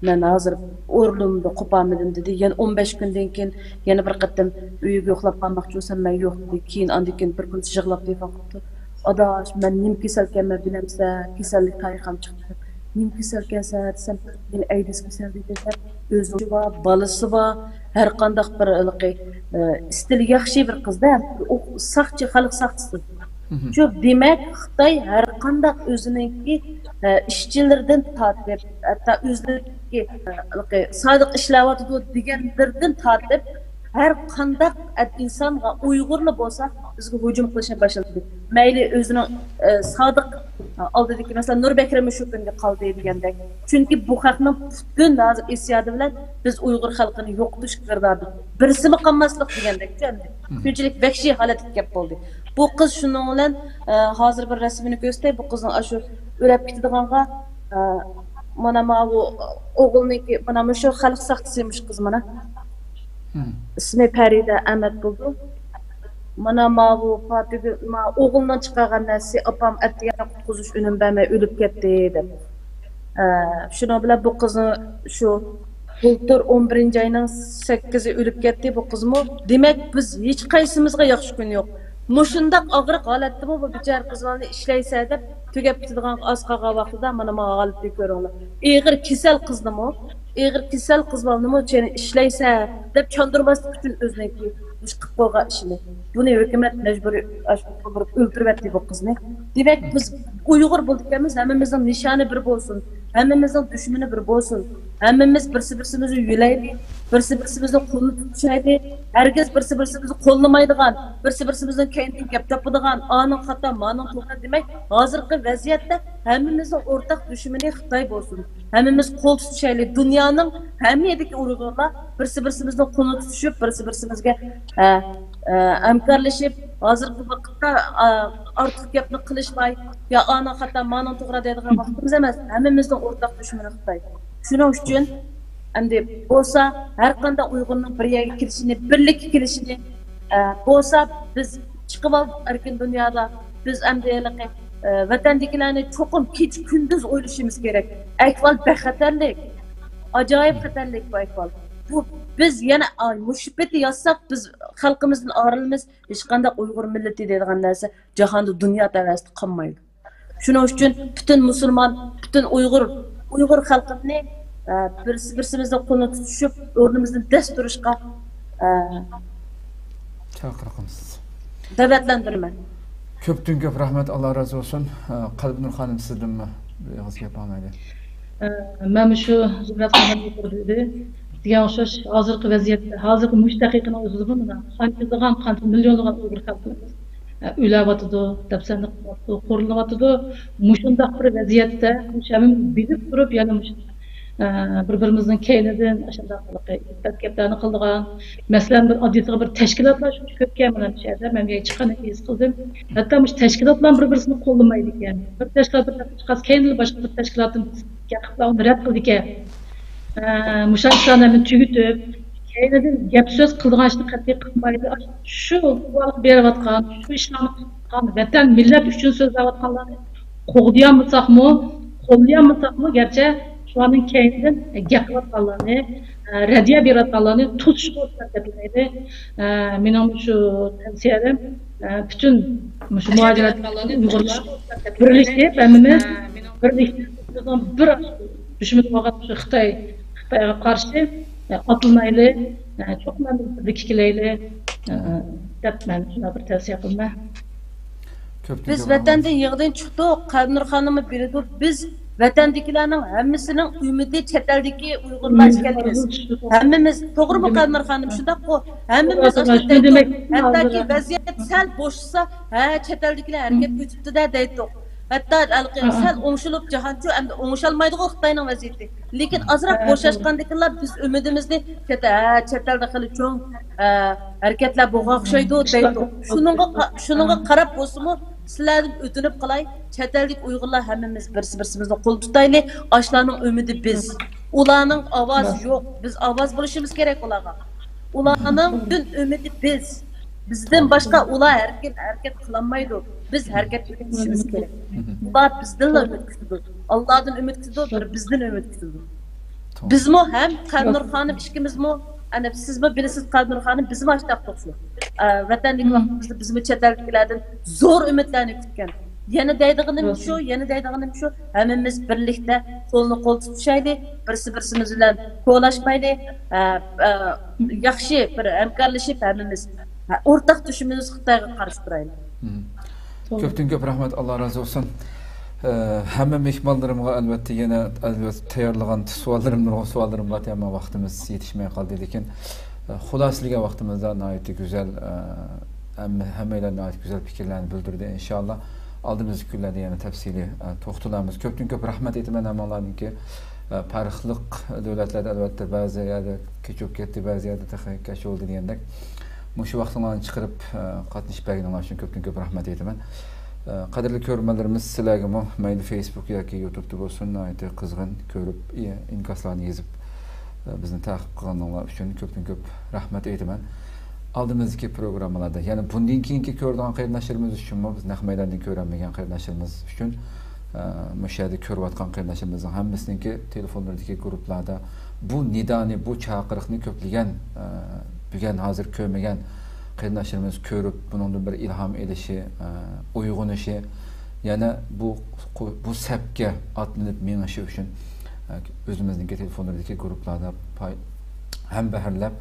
مەن ھازىر ئورنۇمدا قوپالمىدىم دېدى. يەنە ئون بەش كۈندىن كېيىن يەنە بىر قېتىم ئۆيگە يوقلاپ بارماقچى بولسام، مەن يوق دېدى. كېيىن ئاندىن كېيىن بىر كۈنى يىغلاپ تېلېفون قىپتۇ. ئاداش، مەن نېمە كېسەلكەنمەن بىلەمسەن؟ كېسەللىك تارىخىم چىقتى. نېمە كېسەلكەنسەن دېسەم، مېنى ئەيدىز كېسەلى دېدى دەپ، ئۆزى بار، بالىسى بار، ھەر قانداق بىر ھېلىقى، ئە، ئىستىلى ياخشى بىر قىزدا، ئۇ ساقچى، خەلق ساقچىسى. شۇ دېمەك، خىتاي ھەر قانداق ئۆزىنىڭكى، ئە، ئىشچىلىرىدىن تارتىپ، ھەتتا ئۆزلىرى ھېلىقى سادىق ئىشلەۋاتىدۇ دېگەنلىرىدىن تارتىپ، ھەر قانداق ئىنسانغا، ئۇيغۇرلا بولسا، بىزگە ھۇجۇم قىلىشنى باشلىدى. مەيلى ئۆزىنىڭ، ئە، سادىق، ئە، ئالدىدىكى، مەسىلەن، نۇر بەكرىممۇ شۇ كۈنگە قالدى دېگەندەك. چۈنكى بۇ خەقنىڭ پۈتۈن ھازىر ھېسسىياتى بىلەن بىز ئۇيغۇر خەلقىنى يوقىتىش ئىقتىدارىدا، بىرسىمۇ قالماسلىق دېگەندەكچۇ ئەمدى. شۇنچىلىك ۋەھشىي ھالەتكە كەپ بولدى. بۇ قىز شۇنىڭ بىلەن، ئە، ھازىر بىر رەسىمىنى كۆرسىتەي، بۇ قىزنىڭ ئاشۇ ئۆلۈپ كېتىدىغانغا، ئە، مانا ماۋۇ ئوغۇلنىڭكى، مانا مۇشۇ خەلق ساقچىسى مۇشۇ قىز مانا. ئىسمى پەرىدە ئەمەت بولىدۇ. مانا ماۋۇ پاتىگۈل، ما ئوغۇلنىڭ چىقارغان نەرسىسى، ئاپام ئەتىگەن قۇتقۇزۇش ئۈنۈم بەرمەي ئۆلۈپ كەتتى دەپ. ئە، شۇنىڭ بىلەن بۇ قىزنىڭ شۇ بۇلتۇر ئون بىرىنچى ئاينىڭ سەككىزى ئۆلۈپ كەتتى بۇ قىزمۇ. دېمەك، بىز ھېچقايسىمىزغا ياخشى كۈن يوق. مۇشۇنداق ئاغرىق ھالەتتىمۇ بۇ بىچارە قىزلارنى ئىشلەيسە دەپ تۈگەپ كېتىدىغان ئاز قالغان ۋاقتىدا مانا ما ھالەتنى كۆرۈڭلار. ئېغىر كېسەل قىزنىمۇ، ئېغىر كېسەل قىز بالىنىمۇ سېنى ئىشلەيسە دەپ چاندۇرماسلىق ئۈچۈن ئۆزىنىڭكى مۇشۇ قىلىپ قويغان ئىشىنى. بۇنى ھۆكۈمەت مەجبۇرىي ئاشۇ قىلدۇرۇپ ئۆلتۈرۈۋەتتى بۇ قىزنى. دېمەك، بىز ئۇيغۇر بولىدىكەنمىز، ھەممىمىزنىڭ نىشانى بىر بولسۇن، ھەممىمىزنىڭ دۈشمىنى بىر بولسۇن، ھەممىمىز بىرسى بىرسىمىزنى يۆلەيلى، بىرسى بىرسىمىزنىڭ قولىنى تۇتۇشايلى، ھەرگىز بىرسى بىرسىمىزنى قوللىمايدىغان، بىرسى بىرسىمىزنىڭ كەينىدىن گەپ تاپىدىغان، ئانىڭ خاتا، مانىڭ توغرا دېمەك، ھازىرقى ۋەزىيەتتە ھەممىمىزنىڭ ئورتاق دۈشمىنى خىتاي بولسۇن. ھەممىمىز قول تۇتۇشايلى. دۇنيانىڭ ھەممە يېرىدىكى ئۇيغۇرلار بىرسى بىرسىمىزنىڭ قولىنى تۇتۇشۇپ، بىرسى بىرسىمىزگە، ئە، ئە، ھەمكارلىشىپ، ھازىرقى ۋاقىتتا، ئە، ئارتۇق گەپنى قىلىشماي، يا ئانىڭ خاتا، مانىڭ توغرا دەيدىغان ۋاقتىمىز ئەمەس. ھەممىمىزنىڭ ئورتاق دۈشمىنى خىتاي. شۇنىڭ ئۈچۈن ئەمدى بولسا ھەر قانداق ئۇيغۇرنىڭ بىر يەرگە كېلىشىنى، بىرلىككە كېلىشىنى، ئە، بولسا بىز چىقىۋالدۇق ئەركىن دۇنيادا. بىز ئەمدى ھېلىقى، ئە، ۋەتەندىكىلەرنى چوقۇم كېچە كۈندۈز ئويلىشىمىز كېرەك. ئەھۋال بەخەتەرلىك، ئاجايىپ خەتەرلىك بۇ ئەھۋال. بۇ، بىز يەنە، ئا، مۇشۇ پېتى ياتساق، بىز خەلقىمىزدىن ئايرىلىمىز، ھېچقانداق ئۇيغۇر مىللىتى دەيدىغان نەرسە جاھاندا، دۇنيا تەۋەسىدە قالمايدۇ. شۇنىڭ ئۈچۈن پۈتۈن مۇسۇلمان، پۈتۈن ئۇيغۇر، ئۇيغۇر خەلقىنى، ئە، بىرسى بىرسىمىزنىڭ قولىنى تۇتۇشۇپ، ئورنىمىزدىن دەس تۇرۇشقا، ئە، چاقىرىقىمىز. دەۋەتلەندۈرىمەن. كۆپتىن كۆپ رەھمەت، ئاللا رازى بولسۇن. ئە، قەلبىنۇر خانىم، سىزدىنمۇ بىر ئېغىز گەپ ئاڭلايلى. ئە، مەن مۇشۇ زۇمرەت خانىم يۇقىرىدا دېدى، دېگەن ئوخشاش، ھازىرقى ۋەزىيەتتە، ھازىرقى مۇشۇ دەقىقىنىڭ ئۆزىدىمۇ مانا قانچىلىغان، قانچە مىليونلىغان ئۇيغۇر خەلقىمىز ئۆلۈۋاتىدۇ، دەپسەندە قىلىنىۋاتىدۇ، قورلىنىۋاتىدۇ. مۇشۇنداق بىر ۋەزىيەتتە مۇشۇ ھەممىمىز بىلىپ تۇرۇپ يەنە مۇشۇ، ئە، بىر-بىرىمىزنىڭ كەينىدىن ئاشۇنداق ئىپپەت گەپلەرنى قىلىدىغان، مەسىلەن، بىر ئاددىيسىغا بىر تەشكىلاتلار شۇنچە كۆپكەن مانا مۇشۇ يەردە، مەن بۇ يەرگە چىققاندىن كېيىن ھېس قىلدىم. ھەتتا مۇشۇ تەشكىلاتلار بىر-بىرسىنى قوللىمايدىكەن. بىر تەشكىلات بىر تەرەپكە چىققاچ، كەينىلا باشقا بىر تەشكىلاتتىن گەپ قىلىپ ئۇنى رەت قىلىدىكەن. ئە، مۇشۇ ئىشلارنى ھەممىنى تۈگىتىپ، كەينىدىن گەپ سۆز قىلىدىغان ئىشنى قەتئىي قىلمايدۇ. شۇ قۇۋۋەتلىك بېرىۋاتقان، شۇ ئىشلارنى قىلىۋاتقان، ۋەتەن، مىللەت ئۈچۈن سۆزلەۋاتقانلارنى قوغدىيالمىساقمۇ، قوللىيالمىساقمۇ، گەرچە شۇلارنىڭ كەينىدىن گەپ قىلىۋاتقانلارنى، ئە، رەددىيە بېرىۋاتقانلارنى توسۇشقا ئۇرۇنۇپ دەپ ئويلايدۇ. ئە، مېنىڭ شۇ تەۋسىيەم، ئە، پۈتۈن مۇشۇ مۇھاجىرەتتىكى ئۇيغۇرلار بىرلىشىپ، ھەممىمىز بىرلىكتە بىر دۈشمىنى بولغان شۇ خىتاي، خىتايغا قارشى، ئە، ئاتلىنايلى، ئە، چوقۇم ھەممىمىز بىرلىككە كېلەيلى، ئە، دەپ مەن شۇنداق بىر تەۋسىيە قىلىمەن. كۆپتىن بىز كۆپ رەھمەت. ۋەتەندىن يىغىدىن چىقتۇق، قەلبىنۇر خانىممۇ بىلىدۇ، بىز ۋەتەندىكىلەرنىڭ ھەممىسىنىڭ ئۈمىدى چەت ئەلدىكى ئۇيغۇرلار ئىكەنمىز. ھەممىمىز، توغرىمۇ قەلبىنۇر خانىم؟ شۇنداققۇ؟ ھەممىمىز ئاشۇ دەيتتۇق. ھەتتاكى ۋەزىيەت سەل بوشىسا، ھە، چەت ئەلدىكىلەر ھەرىكەت كۆچۈپتۇ-دە دەيتتۇق. ھەتتا ھېلىقى سەل ئوڭشىلىپ جاھانچۇ، ئەمدى ئوڭشالمايدىغۇ خىتاينىڭ ۋەزىيىتى. لېكىن ئازراق بوشاشقاندىكىنلا بىز ئۈمىدىمىزنى چەت، ھە، چەت ئەلدە خېلى چوڭ، ئە، ھەرىكەتلەر بولغان ئوخشايدۇ دەيدۇ. شۇنىڭغا قا-، شۇنىڭغا قاراپ بولسىمۇ، سىلەردىن ئۆتۈنۈپ قالاي، چەت ئەلدىكى ئۇيغۇرلار ھەممىمىز بىرسى بىرسىمىزنى قول تۇتايلى. ئاشۇلارنىڭ ئۈمىدى بىز. ئۇلارنىڭ ئاۋازى يوق. بىز ئاۋاز بولۇشىمىز كېرەك ئۇلارغا. ئۇلارنىڭ پۈتۈن ئۈمىدى بىز. بىزدىن باشقا ئۇلار ھەركىم ھەرىكەت قىلالمايدۇ. بىز ھەرىكەت قىلىشىمىز كېرەك. ئۇلار بىزدىنلا ئۈمىد كۈتىدۇ. ئاللادىن ئۈمىد كۈتىدۇ، بىر بىزدىن ئۈمىد كۈتىدۇ. بىزمۇ ھەم قەلبىنۇر خانىم ئىككىمىزمۇ، ئەنە سىزمۇ بىلىسىز، قەلبىنۇر خانىم، بىزمۇ ئاشۇنداق توقسۇن. ئە، ۋەتەندىكى ۋاقتىمىزدا بىزمۇ چەت ئەلدىكىلەردىن زور ئۈمىدلەرنى كۈتكەن. يەنە دەيدىغىنىم شۇ، يەنە دەيدىغىنىم شۇ، ھەممىمىز بىرلىكتە قولنى قول تۇتۇشايلى، بىرسى بىرسىمىز بىلەن كولاشمايلى، ئە، ئە، ياخشى بىر ھەمكارلىشىپ ھەممىمىز، ھە، ئورتاق دۈشمىنىمىز خىتايغا قارشى تۇرايلى. كۆپتىن كۆپ رەھمەت، ئاللا رازى بولسۇن. ئە، ھەممە مېھمانلىرىمغا ئەلۋەتتە يەنە، ئەلۋەتتە، تەييارلىغان سوئاللىرىم، نۇرغۇن سوئاللىرىم بار، ئەمما ۋاقتىمىز يېتىشمەي قالدى. لېكىن، ئە، خۇلاسىلىگەن ۋاقتىمىزدا ناھايىتى گۈزەل، ئە، ھەممە، ھەممەيلەن ناھايىتى گۈزەل پىكىرلەرنى بىلدۈردى. ئىنشاللا ئالدىمىزدىكى كۈنلەردە يەنە تەپسىلىي، ئە، توختىلارمىز. كۆپتىن كۆپ رەھمەت ئېيتىمەن ھەممىڭلارنىڭكى، ئە، پەرقلىق دۆلەتلەردە ئەلۋەتتە بەزى يەردە كېچىگە كەتتى، بەزى يەردە تېخى كەچ بولدى دېگەندەك. مۇشۇ ۋاقتىڭلارنى چىقىرىپ، ئە، قاتنىشىپ بەرگىنىڭلار ئۈچۈن كۆپتىن كۆپ رەھمەت ئېيتىمەن. ئە، قەدىرلىك كۆرۈرمەنلىرىمىز، سىلەرگىمۇ مەيلى فېيسبۇك ياكى يۇتۇبتا بولسۇن، ناھايىتى قىزغىن كۆرۈپ، ئى-، ئىنكاسلارنى يېزىپ، ئە، بىزنى تەقىپ قىلغىنىڭلار ئۈچۈن كۆپتىن كۆپ رەھمەت ئېيتىمەن. ئالدىمىزدىكى پروگراممىلاردا، يەنى بۇندىن كېيىنكى كۆرىدىغان قېرىنداشلىرىمىز ئۈچۈنمۇ، بىز نەق مەيداندىن كۆرەلمىگەن قېرىنداشلىرىمىز ئۈچۈن، ئە، مۇشۇ يەردە كۆرۈۋاتقان قېرىنداشلىرىمىزنىڭ ھەممىسىنىڭكى تېلېفونلىرىدىكى گۇرۇپپىلاردا بۇ نىدانى، بۇ چاقىرىقنى كۆپلىگەن، ئە، بۈگۈن ھازىر كۆرمىگەن قېرىنداشلىرىمىز كۆرۈپ، بۇنىڭدىن بىر ئىلھام ئېلىشى، ئە، ئويغىنىشى، يەنە بۇ، بۇ سەپكە ئاتلىنىپ مېڭىشى ئۈچۈن، ئە، ئۆزىمىزنىڭكى تېلېفونلىرىدىكى گۇرۇپپىلاردا پاي-، ھەمبەھىرلەپ،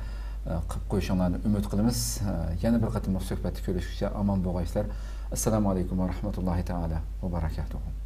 ئە، قىلىپ قويۇشۇڭلارنى ئۈمىد قىلىمىز. ئە، يەنە بىر قېتىملىق سۆھبەتتە كۆرۈشكىچە ئامان بولغايسىلەر. ئەسسالامۇ ئەلەيكۇم ۋە رەھمەتۇللاھى تائالا ۋە بەرەكاتۇھۇ.